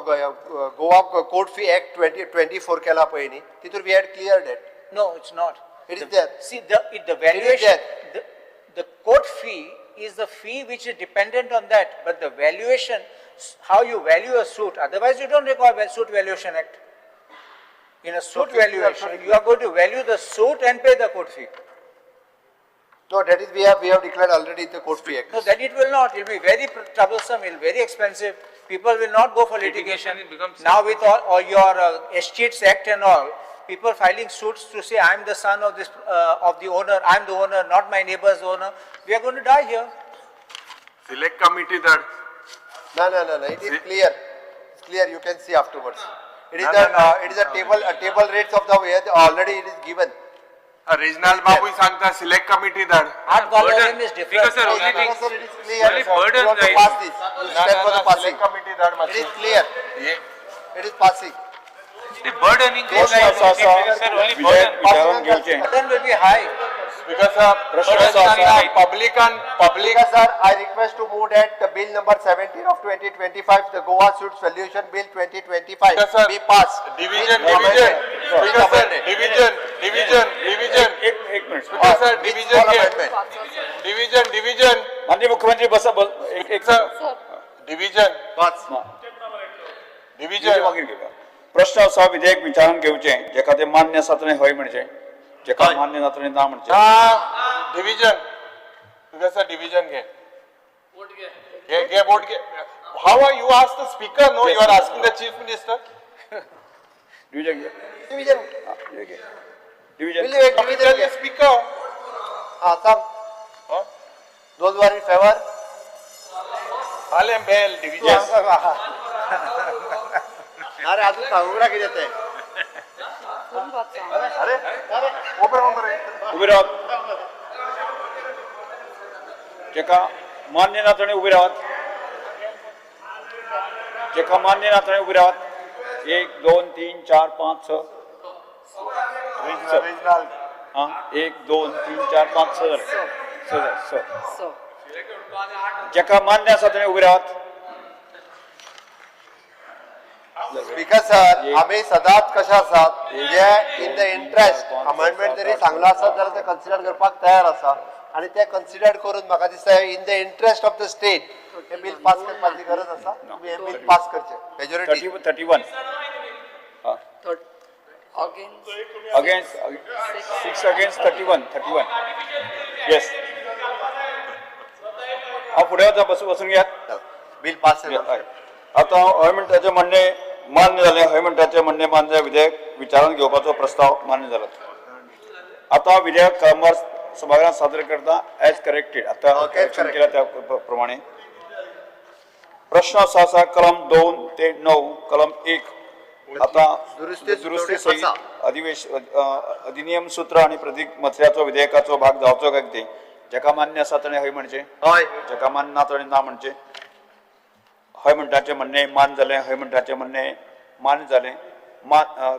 Speaker 2: Goa court fee act 2024 केला पळय न्ही, तितूर we had clear that.
Speaker 13: No, it's not.
Speaker 2: It is there.
Speaker 13: See, the valuation,
Speaker 2: there.
Speaker 13: the court fee is the fee which is dependent on that, but the valuation, how you value a suit, otherwise you don't require Suit Valuation Act. In a suit valuation, you are going to value the suit and pay the court fee.
Speaker 2: No, that is we have declared already the court fee act.
Speaker 13: No, then it will not. It will be very troublesome, it will be very expensive. People will not go for litigation.
Speaker 12: Litigation, it becomes
Speaker 13: Now with all your Escheats Act and all, people filing suits to say, I am the son of this, of the owner, I am the owner, not my neighbor's owner. We are going to die here.
Speaker 3: Select committee that.
Speaker 2: No, no, no, no. It is clear. It's clear. You can see afterwards. It is
Speaker 3: No,
Speaker 2: the
Speaker 3: no, no.
Speaker 2: It is a table rates of the way already it is given.
Speaker 3: Reginald Babu सांगता select committee धाड.
Speaker 13: Art Golem is different.
Speaker 12: Because sir, only
Speaker 2: No,
Speaker 12: thing,
Speaker 2: sir, it is clear.
Speaker 12: only burden
Speaker 2: You want to
Speaker 12: right.
Speaker 2: pass this. You stand for the passing.
Speaker 3: Select committee धाड
Speaker 2: It is clear. It is passing.
Speaker 12: The burden increase.
Speaker 10: प्रश्न असो आसा
Speaker 12: Sir, only
Speaker 10: विधेयक
Speaker 12: burden.
Speaker 10: विचारान घेवचें.
Speaker 13: Burden will be high.
Speaker 3: Speaker sir,
Speaker 10: प्रश्न असो आसा
Speaker 3: पब्लिकान public
Speaker 2: Speaker sir, I request to move that the bill number 17 of 2025, the Goa Suits Valuation Bill 2025,
Speaker 3: Speaker sir,
Speaker 2: be passed.
Speaker 3: Division
Speaker 2: With
Speaker 3: division.
Speaker 2: amendment. With
Speaker 3: Speaker sir,
Speaker 2: amendment.
Speaker 3: Division division division.
Speaker 10: एक एक minute.
Speaker 3: Speaker sir,
Speaker 2: With
Speaker 3: division
Speaker 2: small
Speaker 3: घे.
Speaker 2: amendment.
Speaker 3: Division division.
Speaker 10: माननीय मुख्यमंत्री बसा एक एक
Speaker 3: sir division
Speaker 2: बस.
Speaker 3: Division.
Speaker 10: मागीर घेवया. प्रश्न आसा विधेयक विचारान घेवचें, जेका तें मान्य आसा ताणें हय म्हणचें, जेका मान्य ना ताणें ना म्हणचें.
Speaker 3: डिव्हिजन. स्पीकर सर, डिव्हिजन घे. घे घे वोट घे. How are you ask the speaker? No, you are asking the chief minister.
Speaker 10: Division घे.
Speaker 2: Division.
Speaker 10: घे. Division.
Speaker 2: Will you division घे.
Speaker 3: स्पीकर.
Speaker 2: हा, सांग. Those who are in favor?
Speaker 3: आले बेल डिव्हिजन.
Speaker 2: अरे अजून सांगू ना कितें तें. अरे उबे उबे
Speaker 10: उबे रावात. जेका मान्य ना ताणें उबे रावात. जेका मान्य ना ताणें उबे रावात. 1 2 3 4 5 6. हा, 1 2 3 4 5 6 जालें. 6 6. जेका मान्य आसा ताणें उबे रावात.
Speaker 2: स्पीकर सर, आमी सदांच कशें आसात जे इन the interest amendment जरी सांगला आसत जाल्यार ते कन्सिडर करपाक तयार आसा आनी ते कन्सिडर करून म्हाका दिसता in the interest of the state hey bill pass करपाची गरज आसा. तुमी हें बील पास करचें majority.
Speaker 10: 31. Against 6 against 31. 31. Yes. हांव फुडें वता, बसून घेयात.
Speaker 2: Bill pass.
Speaker 10: आतां हय म्हणटाचें म्हणणें मान्य जालें. हय म्हणटाचें म्हणणें मान्य जालें. विधेयक विचारान घेवपाचो प्रस्ताव मान्य जाला. आतां विधेयक कळंबार सभागृहात सादर करता एज करेक्टेड. आतां करेक्शन केला त्या प्रमाणे. प्रश्न असो आसा कलम 2 ते 9 कलम 1 आतां दुरुस्ती सहित अधिवेश अधिनियम सूत्र आनी प्रतीक मथळ्याचो विधेयकाचो भाग जावचो काय कितें. जेका मान्य आसा ताणें हय म्हणचें,
Speaker 2: हय.
Speaker 10: जेका मान्य ना ताणें ना म्हणचें. हय म्हणटाचें म्हणणें मान्य जालें. हय म्हणटाचें म्हणणें मान्य जालें.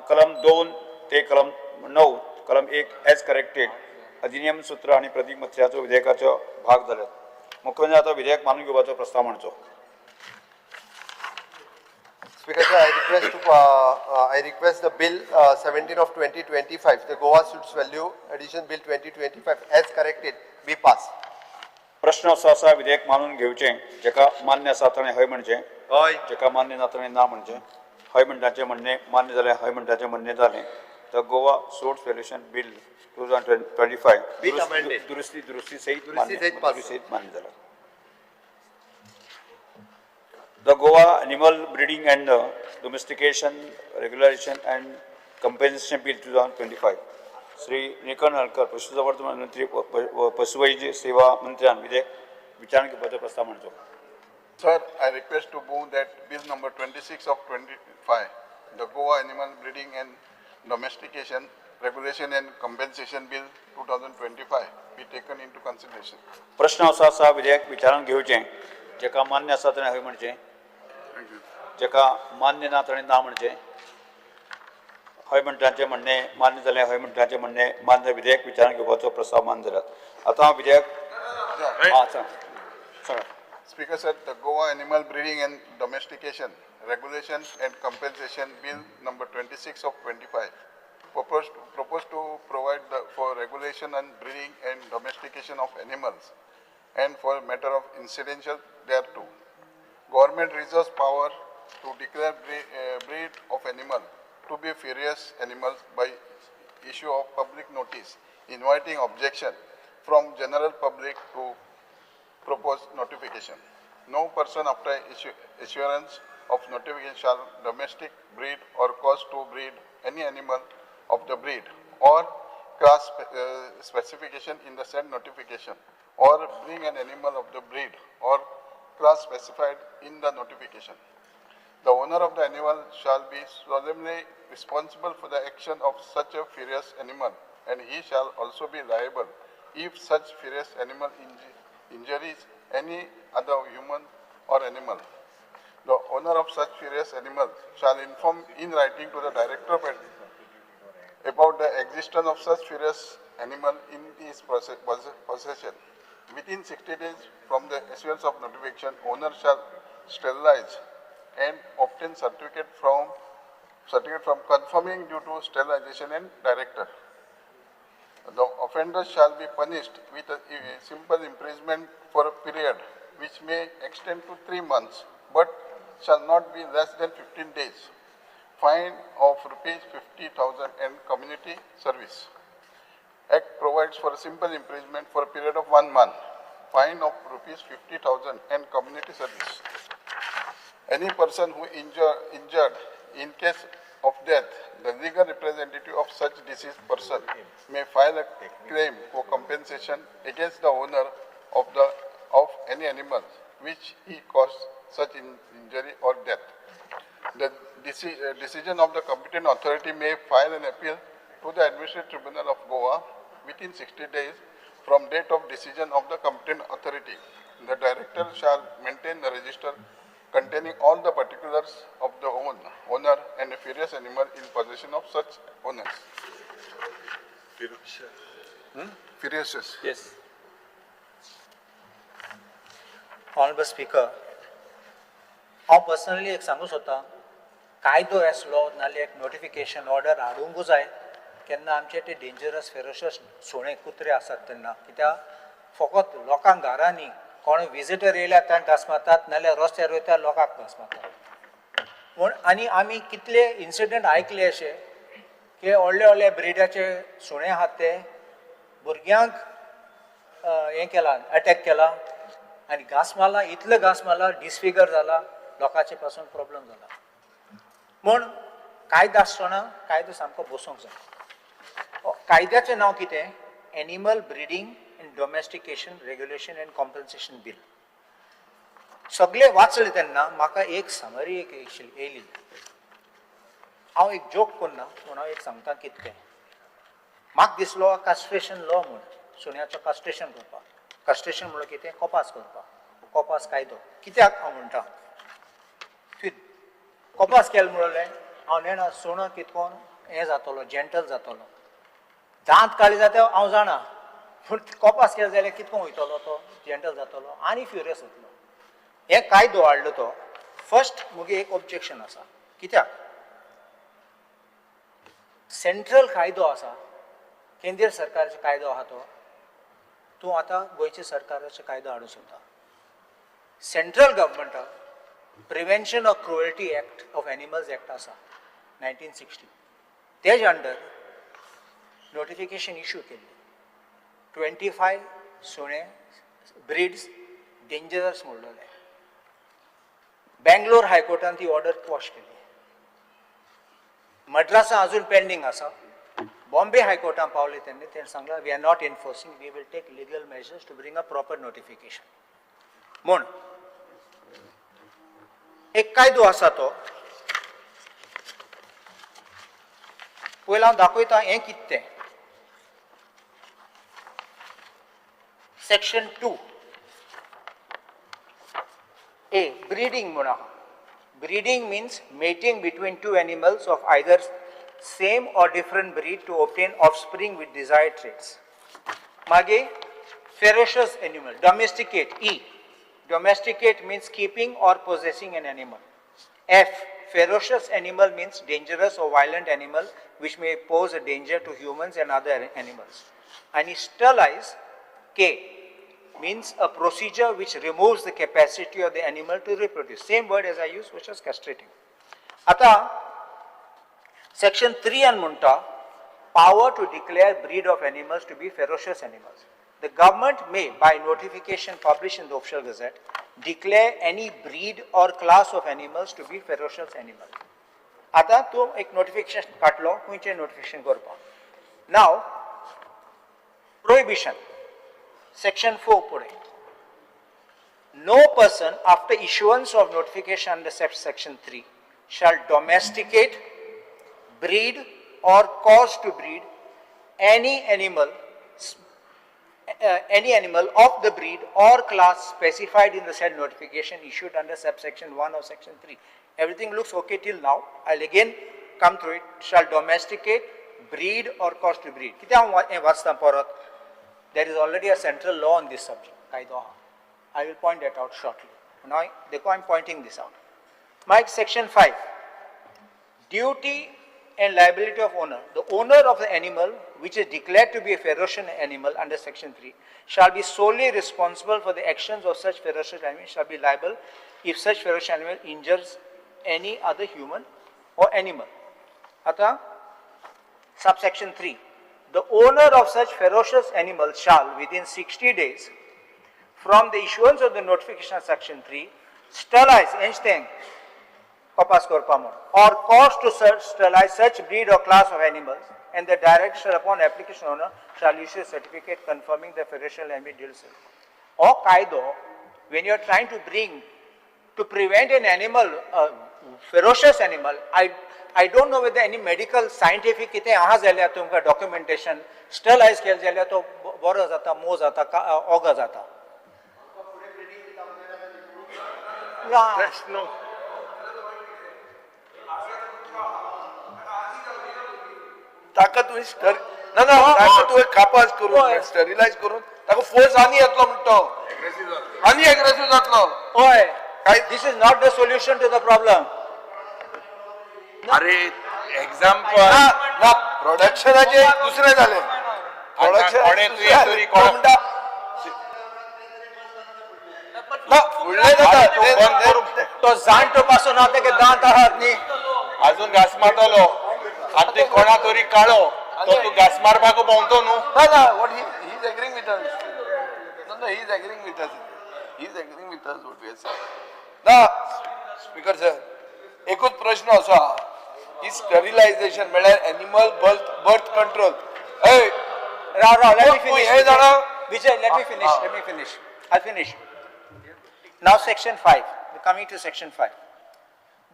Speaker 10: कलम 2 ते कलम 9 कलम 1 एज करेक्टेड अधिनियम सूत्र आनी प्रतीक मथळ्याचो विधेयकाचो भाग जाल्यात. मुख्यमंत्री आतां विधेयक मानून घेवपाचो प्रस्ताव मांडचो.
Speaker 2: Speaker sir, I request the bill 17 of 2025, the Goa Suits Value Addition Bill 2025 as corrected be passed.
Speaker 10: प्रश्न असो आसा विधेयक मानून घेवचें, जेका मान्य आसा ताणें हय म्हणचें,
Speaker 2: हय.
Speaker 10: जेका मान्य ना ताणें ना म्हणचें. हय म्हणटाचें म्हणणें मान्य जालें, हय म्हणटाचें म्हणणें जालें. The Goa Source Valuation Bill 2025
Speaker 2: With amended.
Speaker 10: दुरुस्ती दुरुस्ती सहित
Speaker 2: दुरुस्ती सहित pass.
Speaker 10: दुरुस्ती सहित मान्य जाला. The Goa Animal Breeding and Domestication Regularization and Compensation Bill 2025. Shri Nilkanth Halarnkar, पशुसंवर्धन मंत्री व पशुवैद्य सेवा मंत्र्यान विधेयक विचारण घेवपाचो प्रस्ताव मांडचो.
Speaker 14: Sir, I request to move that bill number 26 of 25, the Goa Animal Breeding and Domestication Regulation and Compensation Bill 2025 be taken into consideration.
Speaker 10: प्रश्न असो आसा विधेयक विचारान घेवचें, जेका मान्य आसा ताणें हय म्हणचें, जेका मान्य ना ताणें ना म्हणचें. हय म्हणटाचें म्हणणें मान्य जालें, हय म्हणटाचें म्हणणें मान्य, विधेयक विचारान घेवपाचो प्रस्ताव मान्य जाला. आतां हांव विधेयक आं सांग सांगा.
Speaker 14: Speaker sir, the Goa Animal Breeding and Domestication Regulation and Compensation Bill number 26 of 25 proposed to provide for regulation and breeding and domestication of animals and for matter of incidental thereto. Government reserves power to declare breed of animal to be furious animals by issue of public notice, inviting objection from general public to proposed notification. No person after issuance of notification shall domestic breed or cause to breed any animal of the breed or class specification in the said notification, or bring an animal of the breed or class specified in the notification. The owner of the animal shall be solemnly responsible for the action of such a furious animal, and he shall also be liable if such furious animal injuries any other human or animal. The owner of such furious animal shall inform in writing to the director of about the existence of such furious animal in his possession. Within 60 days from the issuance of notification, owner shall sterilize and obtain certificate from confirming due to sterilization and director. The offender shall be punished with a simple imprisonment for a period which may extend to 3 months, but shall not be less than 15 days. Fine of rupees 50,000 and community service. Act provides for a simple imprisonment for a period of 1 month. Fine of rupees 50,000 and community service. Any person who injured in case of death, the legal representative of such deceased person may file a claim for compensation against the owner of any animal which he caused such injury or death. The decision of the competent authority may file an appeal to the Administrative Tribunal of Goa within 60 days from date of decision of the competent authority. The director shall maintain the register containing all the particulars of the owner and a furious animal in possession of such owners. Furious.
Speaker 6: Yes.
Speaker 13: Honorable Speaker, हांव personally एक सांगू सोदता, कायदो आसलो नाल्यार एक notification order हाडूंक जाय केन्ना आमचे ते डेंजरस फेरोशस सुणे कुत्रे आसात तेन्ना, कित्याक फकत लोकांक घरांनी कोण विजिटर येयल्यार तांकां घांस मारतात, नाल्यार रस्त्यार वयता लोकांक घांस मारतात. पूण आनी आमी कितले इन्सिडंट आयकले अशे की व्हडले व्हडले ब्रिडाचे सुणे आहात ते भुरग्यांक हें केला, अटॅक केला आनी घांस मारला, इतलो घांस मारला डिसफिगर जाला, लोकांचे पासून प्रॉब्लम जाला. म्हूण कायदो आसतना कायदो सामको बसोंक जाय. कायद्याचें नांव कितें? Animal breeding and domestication regulation and compensation bill. सगळे वाचले तेन्ना म्हाका एक समरी एक येयली. हांव एक जोक करना पूण हांव एक सांगता कितें तें. म्हाका दिसलो कास्ट्रेशन लॉ म्हूण, सुण्याचो कास्ट्रेशन करपाक. कास्ट्रेशन म्हणल्यार कितें? कोपास करपाक, कोपास कायदो. कित्याक हांव म्हणटा कोपास केलो म्हणलें हांव नेणा सुणो कितकोन हें जातलो, जेंटल जातलो, दांत काडले जाता हांव जाणा, पूण कोपास केलो जाल्यार कितको वयतलो तो, जेंटल जातलो आनी फ्युरियस जातलो. हे कायदो हाडलो तो फर्स्ट मुगे एक ऑब्जेक्शन आसा. कित्याक सेंट्रल कायदो आसा, केंद्र सरकाराचो कायदो आहा तो तूं आतां गोंयच्या सरकाराचो कायदो हाडूंक सोदता. सेंट्रल गव्हर्मेंटाक prevention of cruelty act of animals act आसा 1960, तेज अंडर नोटिफिकेशन इशू केल्लें. 25 सुणे ब्रिड्स डेंजरस म्हणलेले. बेंगलोर हायकोर्टान ती ऑर्डर क्वॉश केली. मद्रासा अजून पेंडींग आसा. बॉम्बे हायकोर्टान पावले तेन्ना तेणें सांगलां we are not enforcing, we will take legal measures to bring a proper notification. म्हूण एक कायदो आसा तो पयलीं हांव दाखयता हें कितें तें. सेक्शन 2 ए ब्रीडिंग म्हूण आहा. Breeding means mating between two animals of either same or different breed to obtain offspring with desired traits. मागीर ferocious animal, domesticate, E. Domesticate means keeping or possessing an animal. F, ferocious animal means dangerous or violent animal which may pose a danger to humans and other animals. And sterilize, K, means a procedure which removes the capacity of the animal to reproduce. Same word as I use, which is castrating. Ata, section 3 and munta, power to declare breed of animals to be ferocious animals. The government may, by notification published in the official gazette, declare any breed or class of animals to be ferocious animal. Ata tu ek notification काटलो, खंयचें notification करपा. Now, prohibition, section 4 पुढे. No person after issuance of notification under section 3 shall domesticate, breed or cause to breed any animal of the breed or class specified in the said notification issued under subsection 1 or section 3. Everything looks okay till now. I'll again come through it. Shall domesticate, breed or cause to breed. कितें हांव हें वाचतां परत. There is already a central law on this subject. कायदो आहा. I will point that out shortly. Now, देखो, I am pointing this out. Mike, section 5. Duty and liability of owner. The owner of the animal which is declared to be a ferocious animal under section 3 shall be solely responsible for the actions of such ferocious animal, shall be liable if such ferocious animal injures any other human or animal. Ata, subsection 3. The owner of such ferocious animal shall within 60 days from the issuance of the notification of section 3 sterilize anything कपास करपा म्हूण or cause to sterilize such breed or class of animals, and the director upon application owner shall issue a certificate confirming the ferocious animal deals. हो कायदो when you are trying to bring to prevent an animal, ferocious animal, I don't know whether any medical scientific कितें आहा जाल्यार तुमकां documentation स्टरलायज केलें जाल्यार तो बरो जाता, मोव जाता, ओगो जाता.
Speaker 5: प्रश्न
Speaker 4: ताका तुवें ना ना ताका तुवें कापास करून स्टरिलायज करून ताका फोर्स आनी येतलो म्हणटा, आनी एग्रेसीव जातलो.
Speaker 13: हय, this is not the solution to the problem.
Speaker 3: अरे एक्झाम्पल
Speaker 4: ना, प्रोडक्शनाचे दुसरें जालें.
Speaker 3: कोणें तुवें तरी
Speaker 4: म्हणटा ना फुडलें जाता.
Speaker 13: तो जाणटो पासून आतां तेका दांत आहात न्ही,
Speaker 3: अजून घास मारतलो. आनी ते कोणा तरी काळो तो तूं घास मारपाक भोंवतो न्हू.
Speaker 4: ना ना, what he is agreeing with us. No no, he is agreeing with us. He is agreeing with us what we are saying. ना स्पीकर सर, एकूच प्रश्न असो आहा की स्टरिलायझेशन म्हळ्यार एनिमल बर्थ कंट्रोल. हय
Speaker 13: राव राव, let me finish.
Speaker 4: हे जाणा
Speaker 13: Vijay, let me finish, let me finish. I finish. Now section 5, we coming to section 5.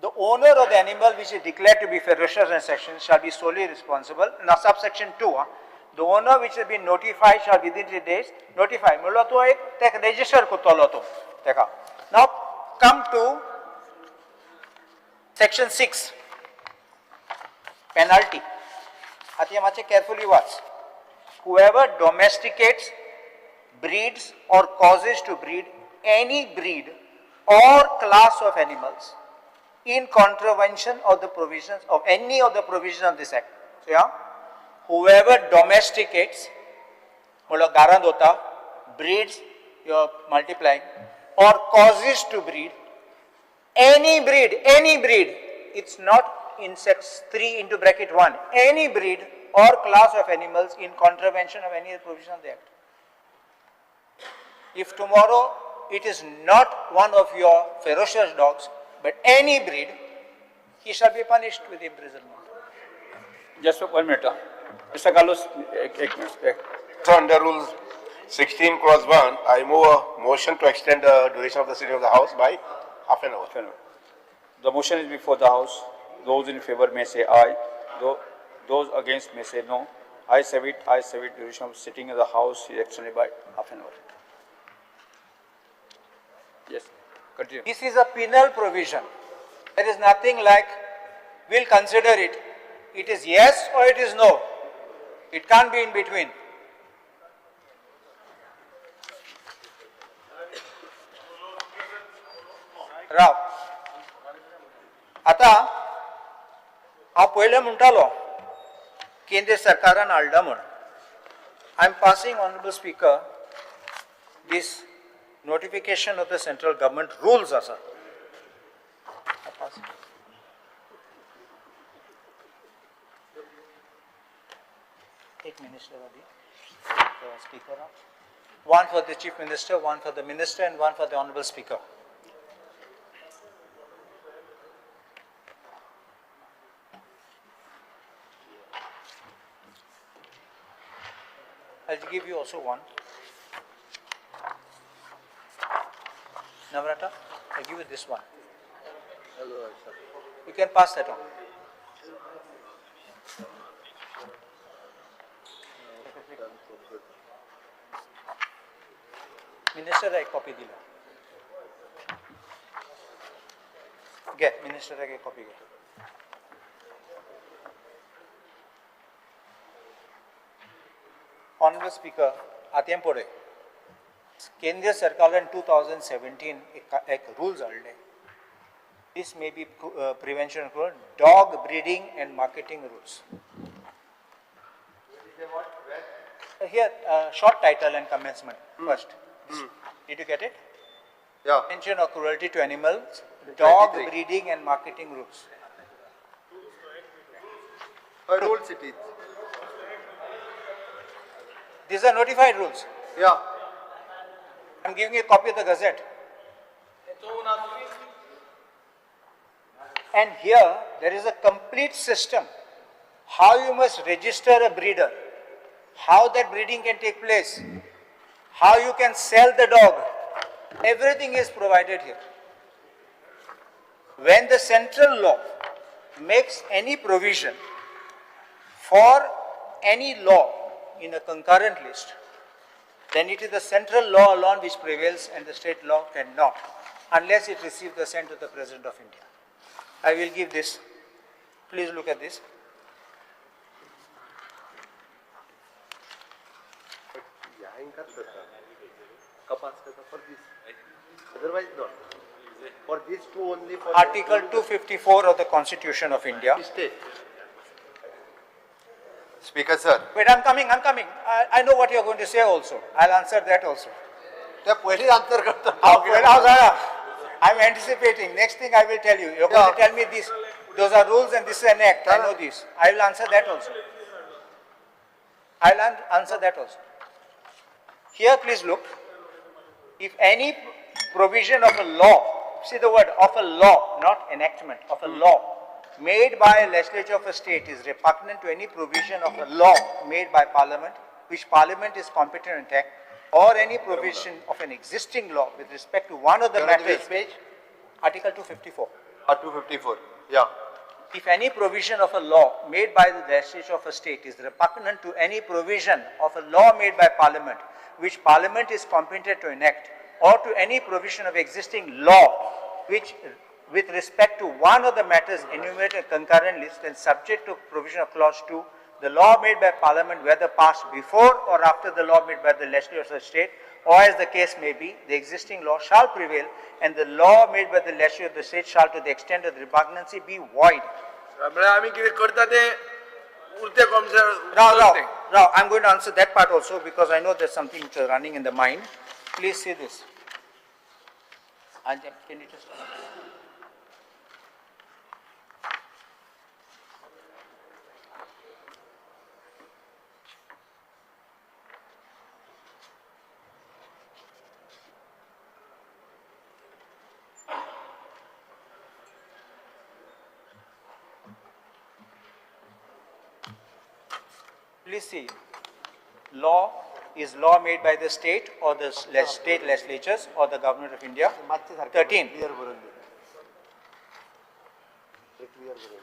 Speaker 13: The owner of the animal which is declared to be ferocious in section shall be solely responsible. Now subsection 2, the owner which has been notified shall within 3 days notify. म्हणलो तो एक तेका register करतलो तो तेका. Now come to section 6, penalty. आतां हें मातशें carefully watch. Whoever domesticates, breeds or causes to breed any breed or class of animals in contravention of the provisions of any of the provisions of this act. So yeah, whoever domesticates, म्हणल्यार घरांत वता, breeds, you are multiplying, or causes to breed, any breed, it's not insects 3 into bracket 1, any breed or class of animals in contravention of any provision of the act. If tomorrow it is not one of your ferocious dogs, but any breed, he shall be punished with imprisonment.
Speaker 10: Just 1 minute. Mr. Carlos, ek minute.
Speaker 9: So under Rule 16 clause 1, I move a motion to extend the duration of the sitting of the House by half an hour.
Speaker 10: The motion is before the House. Those in favor may say aye. Those against may say no. I say it. I say it. Duration of sitting of the House is extended by half an hour. Yes, continue.
Speaker 13: This is a penal provision. There is nothing like we'll consider it. It is yes or it is no. It can't be in between. Rao, आता हांव पयलें म्हणटालो केंद्र सरकारान हाडला म्हूण. I am passing, honourable speaker, this notification of the central government rules आसा. एक मिनिस्टर आदी speaker, one for the chief minister, one for the minister and one for the honourable speaker. I'll give you also one. Navrata, I'll give you this one. You can pass that on. Minister, I copy dila. Get minister, I copy. Honorable Speaker, आतां पळय केंद्र सरकारान 2017 एक rules हाडले. This may be prevention dog breeding and marketing rules. Here, short title and commencement first. Did you get it?
Speaker 2: Yeah.
Speaker 13: Prevention of cruelty to animals, dog breeding and marketing rules.
Speaker 2: Rules it is.
Speaker 13: These are notified rules.
Speaker 2: Yeah.
Speaker 13: I'm giving you a copy of the Gazette. And here there is a complete system. How you must register a breeder, how that breeding can take place, how you can sell the dog. Everything is provided here. When the central law makes any provision for any law in a concurrent list, then it is the central law alone which prevails and the state law cannot, unless it receives the assent of the President of India. I will give this. Please look at this.
Speaker 2: For this. Otherwise not. For these two only. For
Speaker 13: Article 254 of the Constitution of India.
Speaker 2: State. Speaker, sir.
Speaker 13: Wait, I'm coming. I know what you're going to say also. I'll answer that also. I'm anticipating. Next thing I will tell you. You're going to tell me this. Those are rules and this is an act. I know this. I will answer that also. I'll answer that also. Here, please look. If any provision of a law, see the word of a law, not enactment, of a law, made by a legislature of a state is repugnant to any provision of a law made by parliament, which parliament is competent to enact, or any provision of an existing law with respect to one of the matters.
Speaker 2: Page?
Speaker 13: Article 254.
Speaker 2: 254, yeah.
Speaker 13: If any provision of a law made by the legislature of a state is repugnant to any provision of a law made by parliament, which parliament is competent to enact, or to any provision of existing law, which with respect to one of the matters enumerated concurrent list and subject to provision of clause 2, The law made by Parliament, whether passed before or after the law made by the legislature of the state, or as the case may be, the existing law shall prevail, and the law made by the legislature of the state shall, to the extent of the repugnancy, be void.
Speaker 4: म्हळ्यार आमी कितें करता तें उरतें कोमसर.
Speaker 13: Rao, Rao, Rao, I'm going to answer that part also because I know there's something which is running in the mind. Please see this. Anjam, can you just? Please see, law is law made by the state or the state legislatures or the government of India. 13.
Speaker 2: Clear बरोवन दी. Clear बरोवन दी.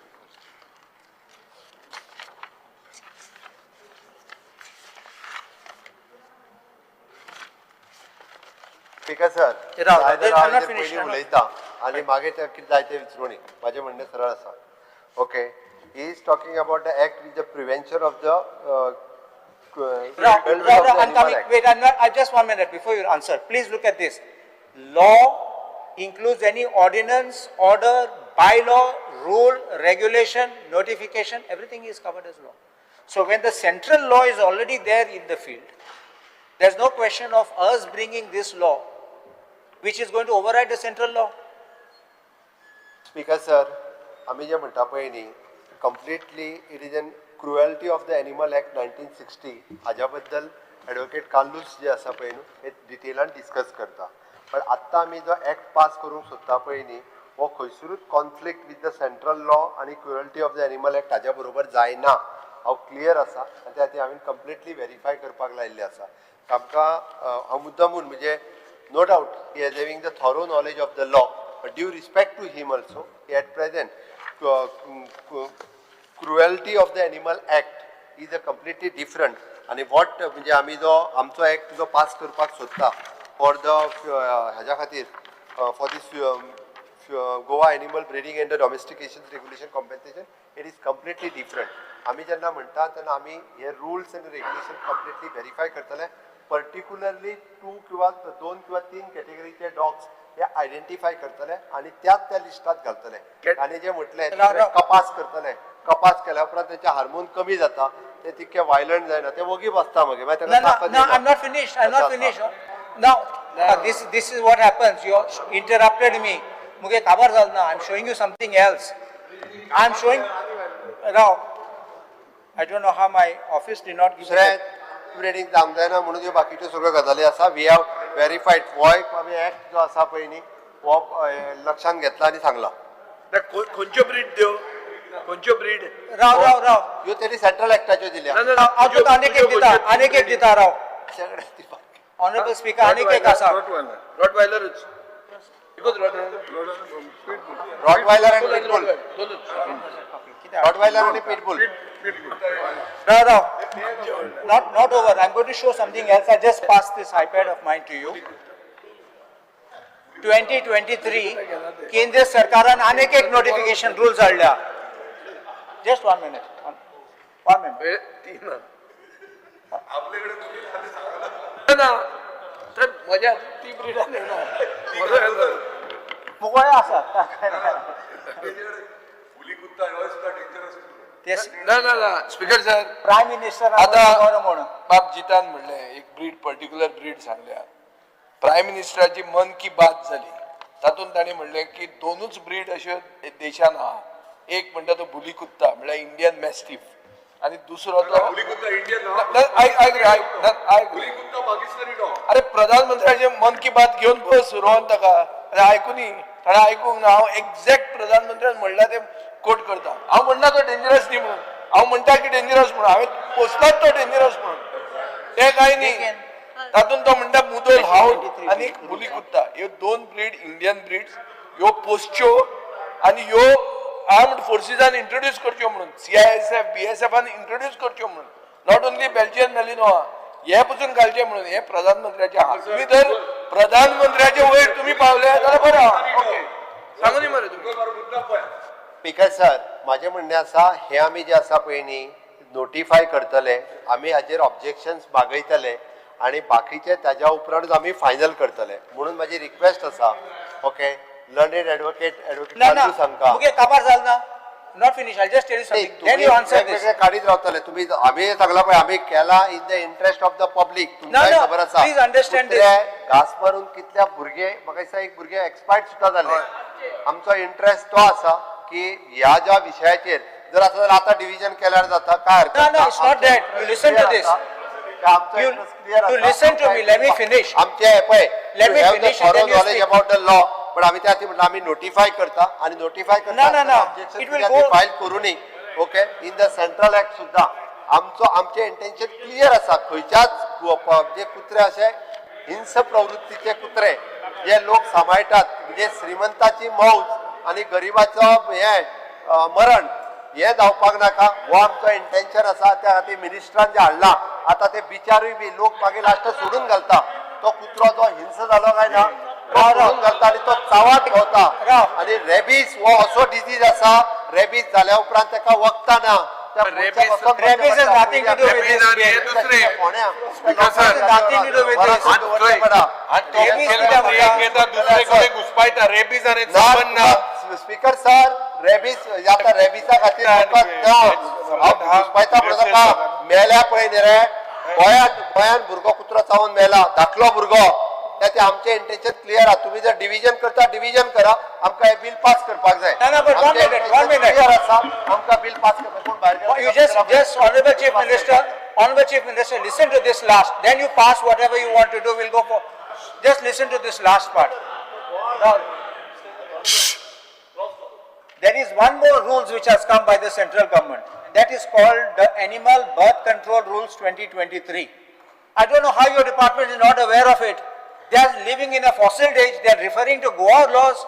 Speaker 2: Speaker sir,
Speaker 13: राव,
Speaker 2: जाय जाल्यार
Speaker 13: I'm
Speaker 2: हांव
Speaker 13: not
Speaker 2: हेजेर
Speaker 13: finished,
Speaker 2: पयलीं
Speaker 13: I'm not-
Speaker 2: उलयता आनी मागीर ते कितें जाय तें विचारूनी. म्हाजें म्हणणें सरळ आसा. Okay, he is talking about the act with the prevention of the
Speaker 13: Rao, Rao, Rao, I'm coming. Wait, I'm not, I just 1 minute before you answer. Please look at this. Law includes any ordinance, order, bylaw, rule, regulation, notification, everything is covered as law. So when the central law is already there in the field, there's no question of us bringing this law, which is going to override the central law.
Speaker 2: Speaker sir, आमी जें म्हणटा पळय न्ही, completely it is an cruelty of the animal act 1960. हाज्या बद्दल advocate Carlos जे आसा पळय न्हू, हे डिटेलान डिस्कस करता. पण आत्तां आमी जो एक्ट पास करूंक सोदता पळय न्ही, हो खंयसरूच conflict with the central law आनी cruelty of the animal act हाज्या बरोबर जायना. हांव क्लियर आसा आनी त्या खातीर हांवें कंप्लिटली वेरीफाय करपाक लायिल्लें आसा. आमकां हांव मुद्दामून म्हणजे no doubt he has having the thorough knowledge of the law, but due respect to him also, at present cruelty of the animal act is a completely different. आनी what म्हणजे आमी जो आमचो एक्ट जो पास करपाक सोदता for the हाज्या खातीर, for this Goa animal breeding and the domestication regulation compensation, it is completely different. आमी जेन्ना म्हणटा तेन्ना आमी हे rules and regulation completely verify करतले. पर्टिक्युलरली 2 किंवा 2 किंवा 3 कॅटेगरीचे डॉग्स हे आयडेंटिफाय करतले आनी त्याच त्या लिस्टात घालतले. आनी जे म्हटलें कपास करतले, कपास केल्या उपरांत तेंचे हार्मोन कमी जाता, ते तितके वायलंट जायना, ते वोगी बसता मागीर. मागीर
Speaker 13: No,
Speaker 2: ताका
Speaker 13: no,
Speaker 2: ताकद
Speaker 13: no,
Speaker 2: येना.
Speaker 13: I'm not finished. I'm not
Speaker 2: आसा.
Speaker 13: finished. Now, this is what happens. You interrupted me. मुगे काबार जाल ना. I'm showing you something else. I'm showing. Rao, I don't know how my office did not give me.
Speaker 2: दुसरें breeding जावंक जायना म्हणून ह्यो बाकीच्यो सगळ्यो गजाली आसा. We have verified. हो एक आमी एक्ट जो आसा पळय न्ही, हो लक्षांत घेतला आनी सांगला.
Speaker 4: खंयच्यो ब्रीड त्यो, खंयच्यो ब्रीड?
Speaker 13: राव, राव, राव.
Speaker 2: ह्यो तेणी सेंट्रल एक्टाच्यो दिल्या.
Speaker 4: ना, ना, ना.
Speaker 13: हांव तुका आनीक एक दिता, आनीक एक दिता, राव. ऑनरेबल स्पीकर, आनीक एक आसा.
Speaker 4: रॉटवायलरूच. एकूच
Speaker 2: रॉटवायलर आनी पिटबुल.
Speaker 4: दोनूच.
Speaker 2: रॉटवायलर आनी pitbull.
Speaker 13: Rao, Rao. Not over. I'm going to show something else. I just passed this iPad of mine to you. 2023 केंद्र सरकारान आनीक एक नोटिफिकेशन रूल्स हाडल्या. Just 1 minute. One minute.
Speaker 4: तीन ना तर म्हज्या ती ब्रिडा ना.
Speaker 13: मुगोळे आसा.
Speaker 4: ना ना ना स्पीकर सर,
Speaker 13: प्रायम मिनिस्टर
Speaker 4: आता
Speaker 13: म्हणून
Speaker 4: बाब जितान म्हणलें एक ब्रीड, पर्टिक्युलर ब्रीड सांगल्या. प्रायम मिनिस्टराची मन की बात जाली, तातूंत तांणी म्हणलें की दोनूच ब्रीड अश्यो देशान आहा. एक म्हणटा तो बुली कुत्ता म्हळ्यार इंडियन मॅस्टीफ, आनी दुसरो तो आयक आयक रे, आयक आयक. अरे प्रधानमंत्र्याचे मन की बात घेवन बस रोहन ताका. अरे आयकुनी, ताणें आयकूंक ना. हांव एक्झॅक्ट प्रधानमंत्र्यान म्हणलां तें कोट करता. हांव म्हणना तो डेंजरस न्ही म्हणून, हांव म्हणटा की डेंजरस म्हणून. हांवें पोसलाच तो डेंजरस म्हणून, तें कांय न्ही. तातूंत तो म्हणटा मुदोल हावड आनी बुली कुत्ता, ह्यो दोन ब्रीड इंडियन ब्रीड्स ह्यो पोसच्यो आनी ह्यो आर्म्ड फोर्सीसान इंट्रोड्यूस करच्यो म्हणून, CISF BSFान इंट्रोड्यूस करच्यो म्हणून, not only Belgian Malinois, हे पसून घालचे म्हणून. हे प्रधानमंत्र्याचे आहा. तुमी जर प्रधानमंत्र्याचे वयर तुमी पावले जाल्यार बरें आहा. ओके, सांगू न्ही मरे तुमी.
Speaker 2: स्पीकर सर, म्हाजें म्हणणें आसा, हें आमी जें आसा पळय न्ही, नोटिफाय करतले, आमी हाजेर ऑब्जेक्शन्स मागयतले आनी बाकीचे ताज्या उपरांतूच आमी फायनल करतले. म्हणून म्हाजी रिक्वेस्ट आसा, ओके, लर्नेड एडवोकेट, एडवोकेट
Speaker 13: ना ना.
Speaker 2: सांगता.
Speaker 13: मुगे काबार जाल ना, not finish. I just tell you something, then you answer this.
Speaker 2: वेगवेगळे काडीत रावतले तुम्ही. आमी सांगला पळय, आमी केला in the interest of the public. तुमकांय
Speaker 13: No, no,
Speaker 2: खबर आसा.
Speaker 13: Please understand this.
Speaker 2: कुत्रे घास मारून कितल्या भुरगे, म्हाका दिसता एक भुरगे एक्सपायर्ड सुद्दां जाले. आमचो इंटरेस्ट तो आसा की ह्या ज्या विशयाचेर जर आसा जाल्यार आतां डिविजन केल्यार जाता, काय हरकत
Speaker 13: No, no, it's not that. You listen to this.
Speaker 2: आमचो
Speaker 13: You-
Speaker 2: interest clear
Speaker 13: you
Speaker 2: आसा.
Speaker 13: Listen to me, let me finish.
Speaker 2: आमचे पळय,
Speaker 13: Let me finish and then you
Speaker 2: knowledge
Speaker 13: speak.
Speaker 2: About the law, पण आमी त्या खातीर म्हटलं आमी नोटिफाय करता आनी नोटिफाय करता
Speaker 13: No, no, no. It will go-
Speaker 2: file करूनही, okay, in the central act सुद्दां आमचो आमचें इंटेन्शन क्लियर आसा. खंयच्याच जे कुत्रे अशे हिंस प्रवृत्तीचे कुत्रे जे लोक सांबाळटात, म्हणजे श्रीमंताची मौज आनी गरिबाचो हें मरण हें जावपाक नाका, हो आमचो इंटेन्शन आसा. त्या खातीर मिनिस्टरान जें हाडलां आतां ते बिचारूय बी लोक मागीर लास्ट सोडून घालता. तो कुत्रो जो हिंस जालो काय ना, तो सोडून घालता आनी तो चावाट भोंवता.
Speaker 13: राव.
Speaker 2: आनी रेबीज हो असो डिजीज आसा, रेबीज जाल्या उपरांत ताका वखदां ना. त्या
Speaker 3: रेबीज-
Speaker 2: मनशाक वखद
Speaker 13: Rabies has nothing to do with
Speaker 3: rabies
Speaker 13: this
Speaker 3: आनी हे
Speaker 13: bill.
Speaker 3: दुसरे.
Speaker 2: Speaker
Speaker 3: sir.
Speaker 13: Nothing to do with this.
Speaker 3: आनी तो
Speaker 13: रेबीज
Speaker 3: मुखेलमंत्री
Speaker 13: कित्याक
Speaker 3: एक घेता, दुसरे कडेन घुसपायता. रेबीज आनी संबंद ना.
Speaker 2: स्पीकर सर, रेबीज आता रेबीजा खातीर वखद ना. हांव घुसपायता म्हणून नाका. मेल्या पळय न्ही रे, गोंयांत गोंयांत भुरगो कुत्रो चावून मेला, धाकलो भुरगो. त्या आमचें इंटेन्शन क्लियर आहा. तुमी जर डिविजन करता, डिविजन करा. आमकां हें बील पास करपाक जाय.
Speaker 13: ना, ना, but one minute, one minute.
Speaker 2: Clear आसा, आमकां बील पास करपाक. कोण भायर गेलो?
Speaker 13: You just, Honorable Chief Minister, Honorable Chief Minister, listen to this last, then you pass whatever you want to do, we'll go for, just listen to this last part. Now, there is one more rules which has come by the central government, that is called the Animal Birth Control Rules 2023. I don't know how your department is not aware of it. They are living in a fossil age, they are referring to Goa laws.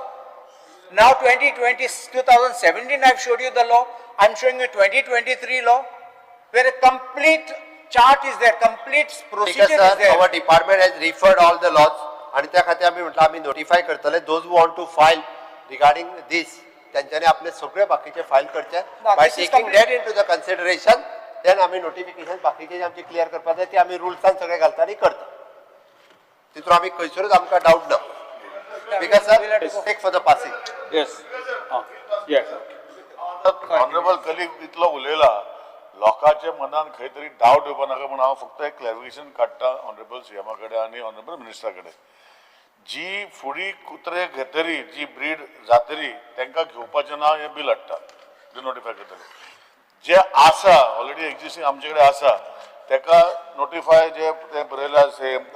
Speaker 13: Now 2020, 2017, I've showed you the law. I'm showing you 2023 law, where a complete chart is there, complete procedure
Speaker 2: Speaker
Speaker 13: is
Speaker 2: sir,
Speaker 13: there.
Speaker 2: Our department has referred all the laws आणि त्या खातीर आमी म्हटलं आमी notify करतले. Those who want to file regarding this, तेंच्यांनी आपले सगळे बाकीचे फायल करचे.
Speaker 13: ना,
Speaker 2: bye
Speaker 13: this is
Speaker 2: taking
Speaker 13: complete.
Speaker 2: That into the consideration, then आमी नोटिफिकेशन बाकीचे जे आमचे क्लियर करपाक जाय ते आमी रुल्सान सगळे घालता आनी करता. तितून आमी खंयसरूच आमकां डावट ना. Speaker sir,
Speaker 13: We'll have to go.
Speaker 2: Take for the passing.
Speaker 10: Yes, yes.
Speaker 7: Honourable colleague इतलो उलयला, लोकांच्या मनान खंय तरी डावट येवपा नाका म्हूण हांव फक्त एक क्लॅरिफिकेशन काडटा ऑनरेबल सीएमा कडेन आनी ऑनरेबल मिनिस्टरा कडेन. जी फुडी कुत्रे घेतरी, जी ब्रीड जातरी, तांकां घेवपाचें ना हें बील हाडटा, जे नोटिफाय करतले. जे आसा ऑलरेडी एक्झिस्टींग आमचे कडेन आसा तेका नोटिफाय जे ते बरयला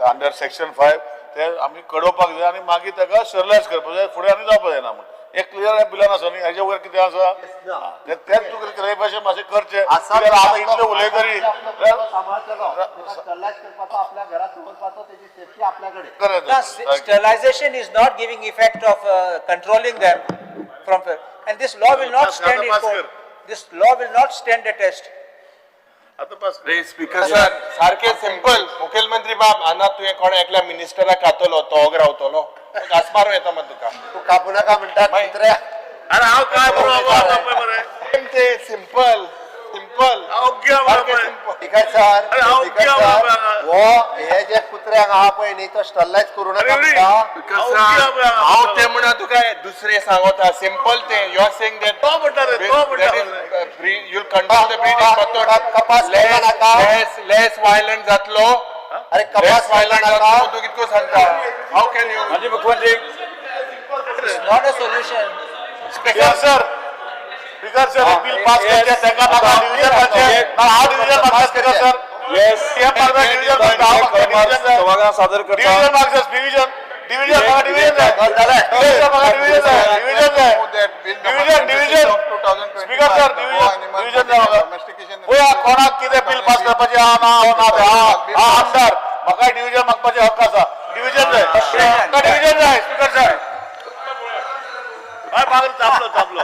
Speaker 7: अंडर सेक्शन 5, ते आमी कडोवपाक जाय आनी मागीर ताका स्टरलायज करपाक जाय, फुडें आनी जावपाक जायना म्हूण. एक क्लियर बिलान आसा न्ही, हेजे वयर कितें आसा तेच तुका क्लॅरिफिकेशन मातशें करचें.
Speaker 2: आसा.
Speaker 7: कित्याक आतां इतलें उलयतरी
Speaker 2: सांबाळटलो, स्टरलायज करपाचो, आपल्या घरात दवरपाचो, तेजी सेफ्टी आपल्या कडेन.
Speaker 13: Now, sterilization is not giving effect of controlling them from, and this law will not stand in court. This law will not stand the test.
Speaker 7: आतां पास.
Speaker 3: रे स्पीकर सर, सारखे सिंपल. मुखेलमंत्री बाब, आना तुवें कोणा एकल्या मिनिस्टराक खातलो, तो ओग रावतलो, घास मारून येता मग तुका.
Speaker 2: तूं कापू नाका म्हणटात कुत्र्या.
Speaker 7: अरे हांव काय बरोबर आतां पळय मरे.
Speaker 3: सेम ते सिंपल सिंपल.
Speaker 7: ओग्गी आहा
Speaker 3: सारकें
Speaker 7: पळय.
Speaker 3: सिंपल.
Speaker 2: स्पीकर सर,
Speaker 7: अरे हांव
Speaker 2: स्पीकर
Speaker 7: ओग्गी आहा
Speaker 2: सर,
Speaker 7: पळय हांगा.
Speaker 2: हो हे जे कुत्र्यांक आहा पळय न्ही, तो स्टरलायज करू नका
Speaker 7: अरे
Speaker 2: म्हणटा.
Speaker 3: स्पीकर सर, हांव ते म्हणा तुका दुसरे सांगता सिंपल ते. You are saying that
Speaker 7: तो म्हणटा रे, तो म्हणटा.
Speaker 3: You control the breeding, but तो
Speaker 2: कपास करपा नाका.
Speaker 3: लेस लेस वायलंट जातलो.
Speaker 2: अरे
Speaker 3: लेस
Speaker 2: कपास
Speaker 3: वायलंट
Speaker 2: करपा नाका.
Speaker 3: जातलो, तूं कितको सांगता? हाव can you?
Speaker 10: माजी मुख्यमंत्री.
Speaker 13: It's not a solution.
Speaker 7: Speaker sir, speaker sir, bill pass करचें, तांकां नाका डिविजन मारचें. ना, हांव डिविजन मागता स्पीकर सर.
Speaker 10: येस.
Speaker 7: सीएम मागता डिविजन मागता, हांव मागता डिविजन जाय.
Speaker 10: सभागृहात सादर करता.
Speaker 7: डिविजन मागता, डिविजन डिविजन म्हाका डिविजन जाय.
Speaker 2: जालें.
Speaker 7: डिविजन म्हाका डिविजन जाय, डिविजन जाय.
Speaker 14: Move that bill number
Speaker 7: division
Speaker 14: 26
Speaker 7: division.
Speaker 14: of 2025,
Speaker 7: speaker sir,
Speaker 14: the Goa
Speaker 7: division
Speaker 14: Animal
Speaker 7: division
Speaker 14: Breeding
Speaker 7: जाय
Speaker 14: and
Speaker 7: म्हाका.
Speaker 14: Domestication
Speaker 7: पळया कोणाक कितें बिल पास करपाचें आहा ना हांव ना तें. हांव हांव आमदार, म्हाकाय डिविजन मागपाचें हक्क आसा. डिविजन जाय म्हाका, डिविजन जाय स्पीकर सर. हय, मागीर चापलो चापलो.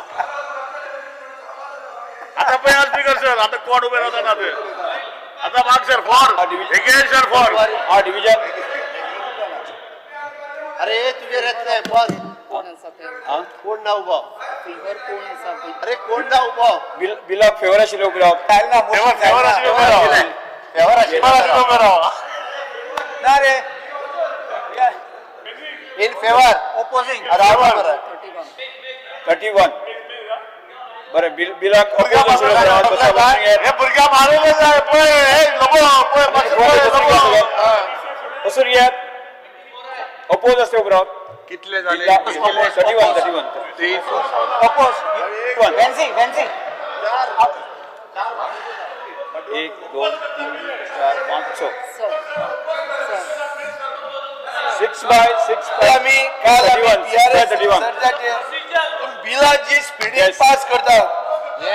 Speaker 7: आता पळया स्पीकर सर, आता कोण उबे रावता ना ते. आता माग sir, for against sir, for.
Speaker 10: हा डिव्हिजन.
Speaker 2: अरे तुजेर येतले बस. कोण ना उबो.
Speaker 8: अरे कोण ना उबो
Speaker 10: बिलाक फेवर आशिल्ले उबे राव.
Speaker 7: फेवर आशिल्ले उबे राव.
Speaker 8: फेवर आशिल्ले
Speaker 7: उबे राव.
Speaker 13: ना रे,
Speaker 8: इन फेवर
Speaker 13: ओपोजिंग.
Speaker 10: 31. बरें, बिलाक अपोज आशिल्ले उबे रावात. बसा, बसून घेयात.
Speaker 7: हे भुरग्या मारूंक जाय पळय, हे लोबो पळय, पळय, लोबो.
Speaker 10: बसून घेयात. अपोज आसले उबे रावात.
Speaker 3: कितले जाले?
Speaker 10: 31, 31.
Speaker 13: ओपोज. वेन्सी, वेन्सी.
Speaker 10: 1 2 3 4 5 6. 6 बाय 6.
Speaker 4: आमी काल आमी
Speaker 10: 31,
Speaker 4: TRS
Speaker 10: 31.
Speaker 4: बिलां जी स्पिडीन
Speaker 10: Yes.
Speaker 4: पास करतात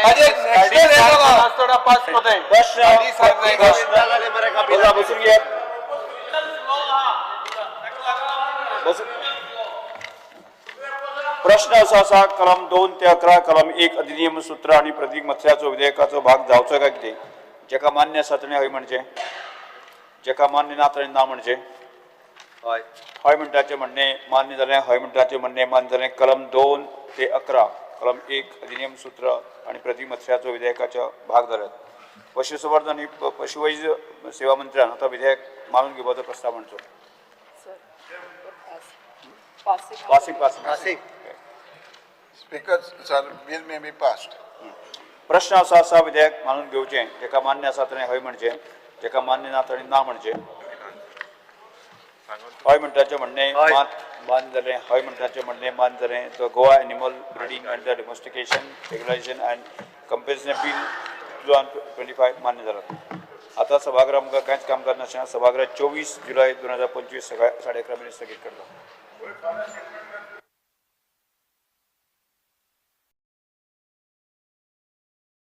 Speaker 4: ताजेर नॅशनल हें जालां.
Speaker 8: पास कोताय.
Speaker 10: प्रश्न, बसा, बसून घेयात. बसून. प्रश्न असो आसा, कलम 2 ते 11 कलम 1 अधिनियम सूत्र आणि प्रतीक मत्स्याचो विधेयकाचो भाग जावचो काय कितें? जेका मान्य आसा ताणें हय म्हणचें, जेका मान्य ना ताणें ना म्हणचें.
Speaker 2: हय.
Speaker 10: हय म्हणटाचें म्हणणें मान्य जालें. हय म्हणटाचें म्हणणें मान्य जालें. कलम 2 ते 11 कलम 1 अधिनियम सूत्र आणि प्रतीक मत्स्याचो विधेयकाचो भाग जाल्यात. पशुसंवर्धन आनी पशुवैज सेवा मंत्र्यान आतां विधेयक मानून घेवपाचो प्रस्ताव मांडचो. Passing, passing.
Speaker 14: Speaker sir, bill may be passed.
Speaker 10: प्रश्न असो आसा, विधेयक मानून घेवचें. जेका मान्य आसा ताणें हय म्हणचें, जेका मान्य ना ताणें ना म्हणचें. हय म्हणटाचें म्हणणें मान्य जालें. हय म्हणटाचें म्हणणें मान्य जालें. The Goa animal breeding and the domestication regularisation and compensation bill 2025 मान्य जाला. आतां सभागृह आमकां कांयच काम करनासतना सभागृह 24 जुलय 2025 सकाळी 11:30 मेरेन स्थगीत करता.